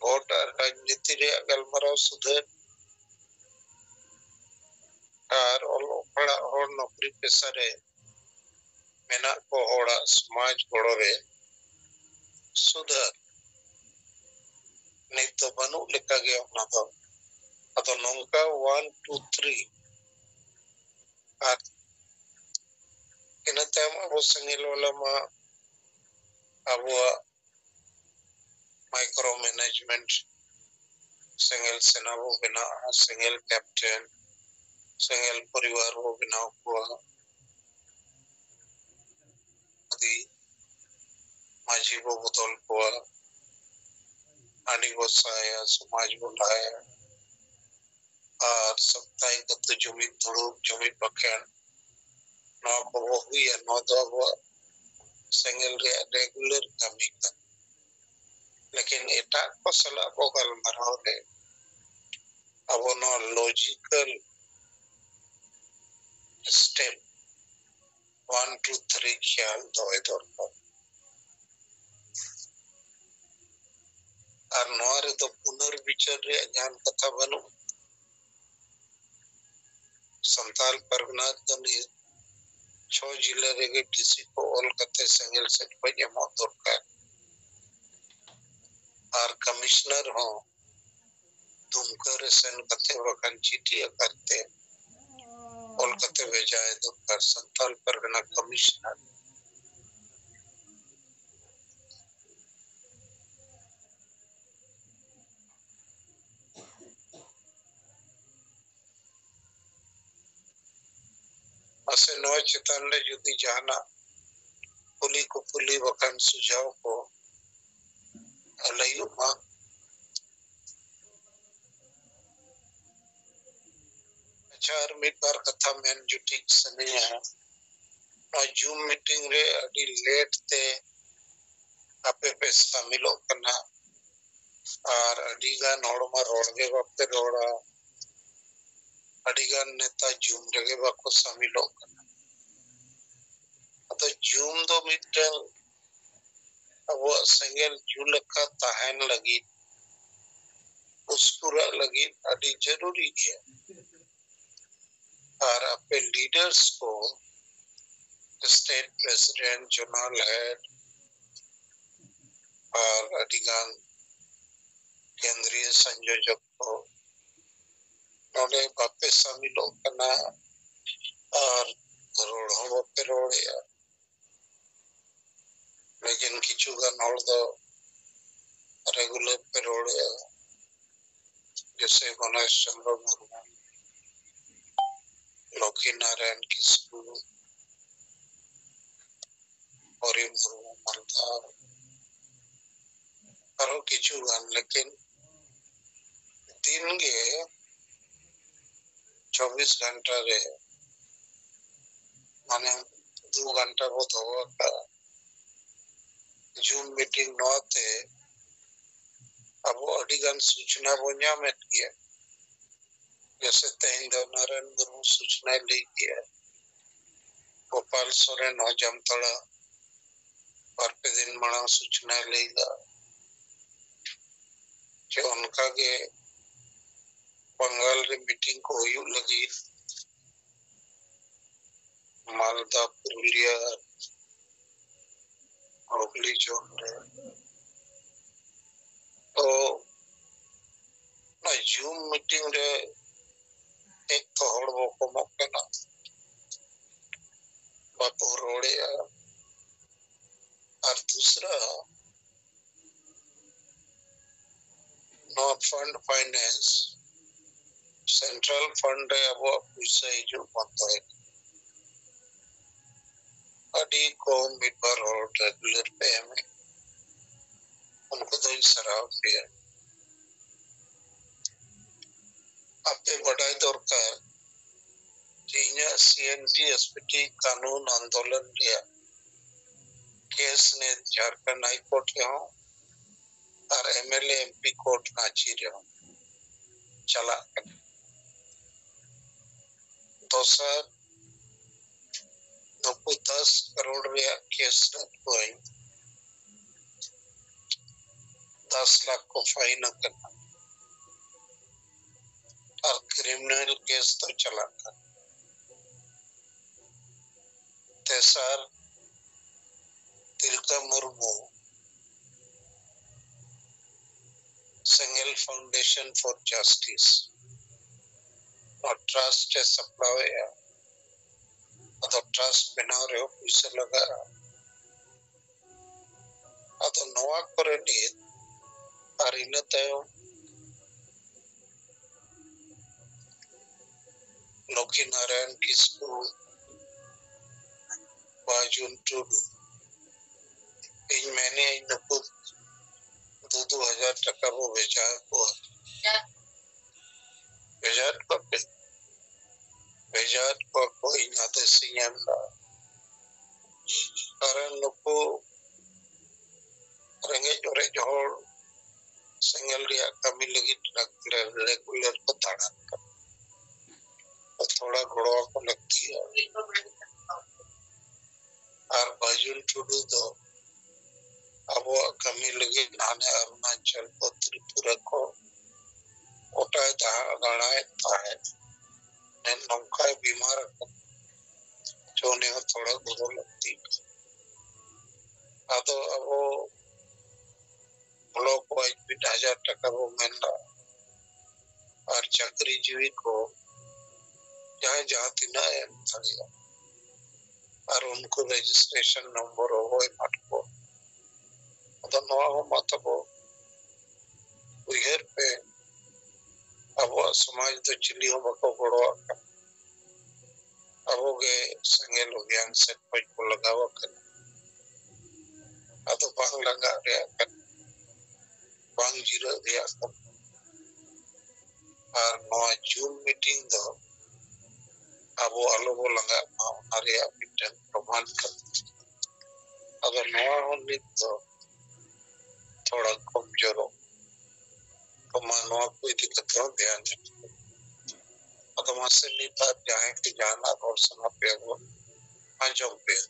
ᱵᱷᱳᱴ ᱟᱨ ᱨᱟᱡᱽᱱᱤᱛᱤ ᱨᱮᱭᱟᱜ ᱜᱟᱞᱢᱟᱨᱟᱣ ᱥᱩᱫᱷᱟᱹᱨ, ᱟᱨ ᱚᱞᱚᱜ ᱯᱟᱲᱦᱟᱜ ᱦᱚᱲ ᱱᱚᱠᱨᱤ ᱯᱮᱥᱟ ᱨᱮ ᱢᱮᱱᱟᱜ ᱠᱚ ᱦᱚᱲᱟᱜ ᱥᱚᱢᱟᱡᱽ ᱜᱚᱲᱚ ᱨᱮ ᱥᱩᱫᱷᱟᱹᱨ᱾ ᱱᱤᱛ ᱫᱚ ᱵᱟᱹᱱᱩᱜ ᱞᱮᱠᱟᱜᱮ ᱚᱱᱟ ᱫᱚ᱾ ᱟᱫᱚ ᱱᱚᱝᱠᱟ one, two, three, ᱟᱨ ᱤᱱᱟᱹ ᱛᱟᱭᱚᱢ ᱟᱵᱚ ᱥᱮᱸᱜᱮᱞ ᱵᱟᱞᱟ ᱢᱟ ᱟᱵᱚᱣᱟᱜ ᱢᱟᱭᱠᱨᱳ ᱢᱮᱱᱮᱡᱽᱢᱮᱱᱴ, ᱥᱮᱸᱜᱮᱞ ᱥᱮᱱᱟ ᱵᱚ ᱵᱮᱱᱟᱣᱟ, ᱥᱮᱸᱜᱮᱞ ᱠᱮᱯᱴᱮᱱ, ᱥᱮᱸᱜᱮᱞ ᱯᱚᱨᱤᱵᱟᱨ ᱵᱚ ᱵᱮᱱᱟᱣ ᱠᱚᱣᱟ᱾ ᱟᱹᱫᱤ ᱢᱟᱹᱡᱷᱤ ᱵᱚ ᱵᱚᱫᱚᱞ ᱠᱚᱣᱟ, ᱦᱟᱺᱰᱤ ᱵᱚ ᱥᱟᱦᱟᱭᱟ, ᱥᱚᱢᱟᱡᱽ ᱵᱚ ᱞᱟᱦᱟᱭᱟ᱾ ᱟᱨ ᱥᱟᱯᱛᱟᱦᱤᱠ ᱟᱹᱛᱩ ᱡᱩᱢᱤᱫ ᱫᱩᱲᱩᱵ, ᱡᱩᱢᱤᱫ ᱵᱟᱠᱷᱮᱬ, ᱱᱚᱣᱟ ᱠᱚᱵᱚ ᱦᱩᱭᱟ, ᱱᱚᱣᱟ ᱫᱚ ᱟᱵᱚᱣᱟᱜ ᱥᱮᱸᱜᱮᱞ ᱨᱮᱭᱟᱜ regular ᱠᱟᱹᱢᱤ ᱠᱟᱱᱟ᱾ ᱞᱮᱠᱤᱱ ᱮᱴᱟᱜ ᱠᱚ ᱥᱟᱞᱟᱜ ᱵᱚ ᱜᱟᱞᱢᱟᱨᱟᱣ ᱨᱮ ᱟᱵᱚ ᱱᱚᱣᱟ logical step one, two, three ᱠᱷᱮᱭᱟᱞ ᱫᱚᱦᱚᱭ ᱫᱚᱨᱠᱟᱨ᱾ ᱟᱨ ᱱᱚᱣᱟ ᱨᱮᱫᱚ ᱯᱩᱱᱚᱨᱵᱤᱪᱟᱨ ᱨᱮᱭᱟᱜ ᱡᱟᱦᱟᱱ ᱠᱟᱛᱷᱟ ᱵᱟᱹᱱᱩᱜᱼᱟ᱾ ᱥᱟᱱᱛᱟᱲ ᱯᱟᱨᱜᱟᱱᱟ ᱨᱮᱫᱚ ᱱᱤᱭᱟᱹ ᱪᱷᱚ ᱡᱤᱞᱟᱹ ᱨᱮᱜᱮ ᱰᱤᱥᱤ ᱠᱚ ᱚᱞ ᱠᱟᱛᱮ ᱥᱮᱸᱜᱮᱞ ᱥᱮᱫ ᱠᱷᱚᱱ ᱮᱢᱚᱜ ᱫᱚᱨᱠᱟᱨ᱾ ᱟᱨ ᱠᱚᱢᱤᱥᱚᱱᱟᱨ ᱦᱚᱸ ᱫᱩᱢᱠᱟᱹ ᱨᱮ ᱥᱮᱱ ᱠᱟᱛᱮ ᱵᱟᱠᱷᱟᱱ ᱪᱤᱴᱷᱤ ᱟᱠᱟᱨ ᱛᱮ ᱚᱞ ᱠᱟᱛᱮ ᱵᱷᱮᱡᱟᱭ ᱫᱚᱨᱠᱟᱨ, ᱥᱟᱱᱛᱟᱲ ᱯᱟᱨᱜᱟᱱᱟ ᱠᱚᱢᱤᱥᱚᱱᱟᱨ᱾ ᱢᱟᱥᱮ ᱱᱚᱣᱟ ᱪᱮᱛᱟᱱ ᱨᱮ ᱡᱩᱫᱤ ᱡᱟᱦᱟᱱᱟᱜ ᱠᱩᱞᱤ ᱠᱩᱯᱩᱞᱤ ᱵᱟᱠᱷᱟᱱ ᱥᱩᱡᱷᱟᱣ ᱠᱚ ᱞᱟᱹᱭᱚᱜ ᱢᱟ᱾ ᱟᱪᱪᱷᱟ, ᱟᱨ ᱢᱤᱫ ᱵᱟᱨ ᱠᱟᱛᱷᱟ ᱢᱮᱱ ᱡᱩᱴᱤᱡ ᱥᱟᱱᱟᱧᱟ᱾ ᱱᱚᱣᱟ ᱡᱩᱢ ᱢᱤᱴᱤᱝ ᱨᱮ ᱟᱹᱰᱤ ᱞᱮᱴ ᱛᱮ ᱟᱯᱮ ᱯᱮ ᱥᱟᱢᱤᱞᱚᱜ ᱠᱟᱱᱟ, ᱟᱨ ᱟᱹᱰᱤ ᱜᱟᱱ ᱦᱚᱲ ᱢᱟ ᱨᱚᱲ ᱜᱮ ᱵᱟᱯᱮ ᱨᱚᱲᱟ, ᱟᱹᱰᱤ ᱜᱟᱱ ᱱᱮᱛᱟ ᱡᱩᱢ ᱨᱮᱜᱮ ᱵᱟᱠᱚ ᱥᱟᱢᱤᱞᱚᱜ ᱠᱟᱱᱟ᱾ ᱟᱫᱚ ᱡᱩᱢ ᱫᱚ ᱢᱤᱫᱴᱟᱝ ᱟᱵᱚᱣᱟᱜ ᱥᱮᱸᱜᱮᱞ ᱡᱩᱞ ᱟᱠᱟ ᱛᱟᱦᱮᱱ ᱞᱟᱹᱜᱤᱫ, ᱩᱥᱠᱩᱨᱟᱜ ᱞᱟᱹᱜᱤᱫ ᱟᱹᱰᱤ ᱡᱟᱹᱨᱩᱨᱤ ᱜᱮᱭᱟ᱾ ᱟᱨ ᱟᱯᱮ ᱞᱤᱰᱟᱨᱥ ᱠᱚ, ᱥᱴᱮᱴ ᱯᱨᱮᱥᱤᱰᱮᱱᱴ, ᱡᱳᱱᱟᱞ ᱦᱮᱰ ᱟᱨ ᱟᱹᱰᱤᱜᱟᱱ ᱠᱮᱱᱫᱨᱤᱭᱚ ᱥᱚᱝᱭᱳᱡᱚᱠ ᱠᱚ ᱱᱚᱰᱮ ᱵᱟᱯᱮ ᱥᱟᱢᱤᱞᱚᱜ ᱠᱟᱱᱟ ᱟᱨ ᱨᱚᱲ ᱦᱚᱸ ᱵᱟᱯᱮ ᱨᱚᱲᱮᱜᱼᱟ᱾ ᱞᱮᱠᱤᱱ ᱠᱤᱪᱷᱩ ᱜᱟᱱ ᱦᱚᱲ ᱫᱚ ᱨᱮᱜᱩᱞᱟᱨ ᱯᱮ ᱨᱚᱲᱮᱜᱼᱟ, ᱡᱮᱥᱮ ᱜᱚᱱᱮᱥ ᱪᱚᱸᱫᱽᱨᱚ ᱢᱩᱨᱢᱩ, ᱞᱚᱠᱠᱷᱤ ᱱᱟᱨᱟᱭᱚᱱ ᱠᱤᱥᱠᱩ, ᱦᱚᱨᱤ ᱢᱩᱨᱢᱩ ᱢᱟᱞᱫᱟ, ᱟᱨᱦᱚᱸ ᱠᱤᱪᱷᱩ ᱜᱟᱱ, ᱞᱮᱠᱤᱱ ᱫᱤᱱ ᱜᱮ ᱪᱚᱵᱵᱤᱥ ᱜᱷᱚᱱᱴᱟ ᱨᱮ, ᱢᱟᱱᱮ, ᱫᱩ ᱜᱷᱚᱱᱴᱟ ᱵᱚ ᱫᱚᱦᱚ ᱟᱠᱟᱫᱼᱟ ᱡᱩᱢ ᱢᱤᱴᱤᱝ᱾ ᱱᱚᱣᱟ ᱛᱮ ᱟᱵᱚ ᱟᱹᱰᱤ ᱜᱟᱱ ᱥᱩᱪᱱᱟ ᱵᱚ ᱧᱟᱢᱮᱫ ᱜᱮᱭᱟ᱾ ᱡᱮᱭᱥᱮ, ᱛᱮᱦᱮᱧ ᱫᱚ ᱱᱟᱨᱟᱭᱚᱱ ᱢᱩᱨᱢᱩ ᱥᱩᱪᱱᱟᱭ ᱞᱟᱹᱭ ᱠᱮᱜᱼᱟ, ᱜᱳᱯᱟᱞ ᱥᱚᱨᱮᱱ ᱦᱚᱸ ᱡᱟᱢᱛᱟᱲᱟ ᱵᱟᱨ ᱯᱮ ᱫᱤᱱ ᱢᱟᱲᱟᱝ ᱥᱩᱪᱱᱟᱭ ᱞᱟᱹᱭ ᱞᱮᱫᱟ ᱡᱮ ᱚᱱᱠᱟ ᱜᱮ ᱵᱟᱝᱜᱟᱞ ᱨᱮ ᱢᱤᱴᱤᱝ ᱠᱚ ᱦᱩᱭᱩᱜ ᱞᱟᱹᱜᱤᱫ ᱢᱟᱞᱫᱟ, ᱯᱩᱨᱩᱞᱤᱭᱟ, ᱦᱩᱜᱽᱞᱤ ᱡᱳᱱ ᱨᱮ᱾ ᱛᱚ ᱚᱱᱟ ᱡᱩᱢ ᱢᱤᱴᱤᱝ ᱨᱮ ᱮᱠ ᱛᱚ ᱦᱚᱲ ᱵᱚ ᱠᱚᱢᱚᱜ ᱠᱟᱱᱟ, ᱵᱟᱠᱚ ᱨᱚᱲᱮᱜᱼᱟ, ᱟᱨ ᱫᱩᱥᱨᱟ ᱱᱚᱣᱟ ᱯᱷᱟᱱᱰ ᱯᱷᱟᱭᱱᱮᱱᱥ, ᱥᱮᱱᱴᱨᱟᱞ ᱯᱷᱟᱱᱰ ᱨᱮ ᱟᱵᱚᱣᱟᱜ ᱯᱚᱭᱥᱟ ᱦᱤᱡᱩᱜ ᱵᱚᱱᱫᱚᱭᱮᱱᱟ᱾ ᱟᱹᱰᱤ ᱠᱚᱢ ᱢᱤᱫ ᱵᱟᱨ ᱦᱚᱲ ᱨᱮᱜᱩᱞᱟᱨ ᱯᱮ ᱮᱢᱮᱫ, ᱩᱱᱠᱩ ᱫᱚᱧ ᱥᱟᱨᱦᱟᱣ ᱯᱮᱭᱟ᱾ ᱟᱯᱮ ᱵᱟᱰᱟᱭ ᱫᱚᱨᱠᱟᱨ ᱡᱮ ᱤᱧᱟᱹᱜ ᱥᱤ N T S P T ᱠᱟᱹᱱᱩᱱ ᱟᱱᱫᱳᱞᱚᱱ ᱨᱮᱭᱟᱜ ᱠᱮᱥ ᱱᱤᱛ ᱡᱷᱟᱲᱠᱷᱚᱸᱰ ᱦᱟᱭ ᱠᱳᱨᱴ ᱨᱮᱦᱚᱸ ᱟᱨ M L A M P court Ranchi ᱨᱮᱦᱚᱸ ᱪᱟᱞᱟᱜ ᱠᱟᱱᱟ᱾ ᱫᱚᱥᱟᱨ, ᱱᱩᱠᱩ ᱫᱚᱥ ᱠᱟᱨᱳᱲ ᱨᱮᱭᱟᱜ ᱠᱮᱥ ᱨᱮᱱ ᱠᱚᱧ ᱫᱚᱥ ᱞᱟᱠᱷ ᱠᱚ ᱯᱷᱟᱭᱤᱱ ᱟᱠᱟᱱᱟ ᱟᱨ ᱠᱨᱤᱢᱤᱱᱟᱞ ᱠᱮᱥ ᱫᱚ ᱪᱟᱞᱟᱜ ᱠᱟᱱᱟ᱾ ᱛᱮᱥᱟᱨ, ᱛᱤᱞᱠᱟᱹ ᱢᱩᱨᱢᱩ ᱥᱮᱸᱜᱮᱞ ᱯᱷᱟᱣᱩᱱᱰᱮᱥᱚᱱ ᱯᱷᱚᱨ ᱡᱟᱥᱴᱤᱥ ᱱᱚᱣᱟ ᱴᱨᱟᱥᱴ ᱮ ᱥᱟᱯᱲᱟᱣᱮᱫᱼᱟ᱾ ᱟᱫᱚ ᱴᱨᱟᱥᱴ ᱵᱮᱱᱟᱣ ᱨᱮᱦᱚᱸ ᱯᱩᱭᱥᱟᱹ ᱞᱟᱜᱟᱜᱼᱟ᱾ ᱟᱫᱚ ᱱᱚᱣᱟ ᱠᱚᱨᱮ ᱱᱤᱛ ᱟᱨ ᱤᱱᱟᱹ ᱛᱟᱭᱚᱢ ᱞᱚᱠᱠᱷᱤ ᱱᱟᱨᱟᱭᱚᱱ ᱠᱤᱥᱠᱩ, ᱵᱟᱹᱡᱩᱱ ᱴᱩᱰᱩ, ᱤᱧ ᱢᱮᱱᱮᱫ ᱱᱩᱠᱩ ᱫᱩ ᱫᱩ ᱦᱟᱡᱟᱨ ᱴᱟᱠᱟ ᱵᱚ ᱵᱷᱮᱡᱟ ᱟᱠᱚᱣᱟ᱾ ᱵᱷᱮᱡᱟ ᱦᱚᱴᱚ ᱠᱟᱜ ᱯᱮ᱾ ᱵᱷᱮᱡᱟᱭᱮᱫ ᱠᱚᱣᱟ ᱠᱚ, ᱤᱧ ᱟᱫᱮᱥ ᱤᱧ ᱮᱢ ᱮᱫᱟ᱾ ᱠᱟᱨᱚᱱ ᱱᱩᱠᱩ ᱨᱮᱸᱜᱮᱡ ᱚᱨᱮᱡ ᱦᱚᱲ ᱥᱮᱸᱜᱮᱞ ᱨᱮᱭᱟᱜ ᱠᱟᱹᱢᱤ ᱞᱟᱹᱜᱤᱫ ᱨᱮᱜᱩᱞᱟᱨ ᱠᱚ ᱫᱟᱬᱟᱱ ᱠᱟᱱᱟ᱾ ᱛᱷᱚᱲᱟ ᱜᱚᱲᱚ ᱟᱠᱚ ᱞᱟᱹᱠᱛᱤᱭᱟ᱾ ᱟᱨ ᱵᱟᱹᱡᱩᱱ ᱴᱩᱰᱩ ᱫᱚ ᱟᱵᱚᱣᱟᱜ ᱠᱟᱹᱢᱤ ᱞᱟᱹᱜᱤᱫ ᱦᱟᱱᱮ ᱚᱨᱩᱱᱟᱪᱚᱞ ᱠᱚ, ᱛᱨᱤᱯᱩᱨᱟ ᱠᱚ ᱜᱚᱴᱟᱭ ᱫᱟᱬᱟᱭᱮᱫ ᱛᱟᱦᱮᱸᱫ᱾ ᱱᱚᱝᱠᱟᱭ ᱵᱤᱢᱟᱨ ᱟᱠᱟᱱᱟ᱾ ᱛᱚ ᱩᱱᱤ ᱦᱚᱸ ᱛᱷᱚᱲᱟ ᱜᱚᱲᱚ ᱞᱟᱹᱠᱛᱤ ᱠᱟᱱᱟ᱾ ᱟᱫᱚ ᱟᱵᱚ ᱵᱞᱚᱠ ᱣᱟᱭᱤᱡ ᱢᱤᱫ ᱦᱟᱡᱟᱨ ᱴᱟᱠᱟ ᱵᱚ ᱢᱮᱱ ᱮᱫᱟ, ᱟᱨ ᱪᱟᱹᱠᱨᱤ ᱡᱤᱣᱤ ᱠᱚ ᱡᱟᱦᱟᱸᱭ ᱡᱟᱦᱟᱸ ᱛᱤᱱᱟᱹᱜ ᱮ ᱮᱢ ᱫᱟᱲᱮᱭᱟᱜᱼᱟ, ᱟᱨ ᱩᱱᱠᱩ ᱨᱮᱡᱤᱥᱴᱨᱮᱥᱚᱱ ᱱᱚᱢᱵᱚᱨ ᱦᱚᱸᱵᱚ ᱮᱢᱟᱫ ᱠᱚᱣᱟ᱾ ᱟᱫᱚ ᱱᱚᱣᱟ ᱦᱚᱸ ᱢᱟ ᱛᱟᱵᱚ ᱩᱭᱦᱟᱹᱨ ᱯᱮ, ᱟᱵᱚᱣᱟᱜ ᱥᱚᱢᱟᱡᱽ ᱫᱚ ᱪᱤᱞᱤ ᱦᱚᱸ ᱵᱟᱠᱚ ᱜᱚᱲᱚᱣᱟᱜ ᱠᱟᱱᱟ᱾ ᱟᱵᱚ ᱜᱮ ᱥᱮᱸᱜᱮᱞ ᱚᱵᱷᱤᱭᱟᱱ ᱥᱮᱫ ᱠᱷᱚᱡ ᱠᱚ ᱞᱟᱜᱟᱣ ᱟᱠᱟᱱᱟ᱾ ᱟᱫᱚ ᱵᱟᱝ ᱞᱟᱜᱟᱜ ᱨᱮᱭᱟᱜ ᱠᱟᱱᱟ, ᱵᱟᱝ ᱡᱤᱨᱟᱹᱜ ᱨᱮᱭᱟᱜ ᱠᱟᱱᱟ᱾ ᱟᱨ ᱱᱚᱣᱟ ᱡᱩᱢ ᱢᱤᱴᱤᱝ ᱫᱚ ᱟᱵᱚ ᱟᱞᱚ ᱵᱚ ᱞᱟᱸᱜᱟᱜ ᱢᱟ, ᱚᱱᱟ ᱨᱮᱭᱟᱜ ᱢᱤᱫᱴᱟᱝ ᱯᱨᱚᱢᱟᱱ ᱠᱟᱱᱟ᱾ ᱟᱫᱚ ᱱᱚᱣᱟ ᱦᱚᱸ ᱱᱤᱛ ᱫᱚ ᱛᱷᱚᱲᱟ ᱠᱚᱢᱡᱳᱨᱚᱜ ᱠᱟᱱᱟ, ᱱᱚᱣᱟ ᱠᱚ ᱤᱫᱤ ᱠᱟᱛᱮ ᱦᱚᱸ ᱫᱷᱮᱭᱟᱱ ᱮᱢ ᱦᱩᱭᱩᱜᱼᱟ᱾ ᱟᱫᱚ ᱢᱟᱥᱮ ᱱᱤᱛ ᱟᱨ ᱡᱟᱦᱟᱸᱭ ᱠᱚ ᱡᱟᱦᱟᱱᱟᱜ ᱨᱚᱲ ᱥᱟᱱᱟ ᱯᱮᱭᱟ ᱵᱚᱱ ᱟᱸᱡᱚᱢ ᱯᱮᱭᱟ᱾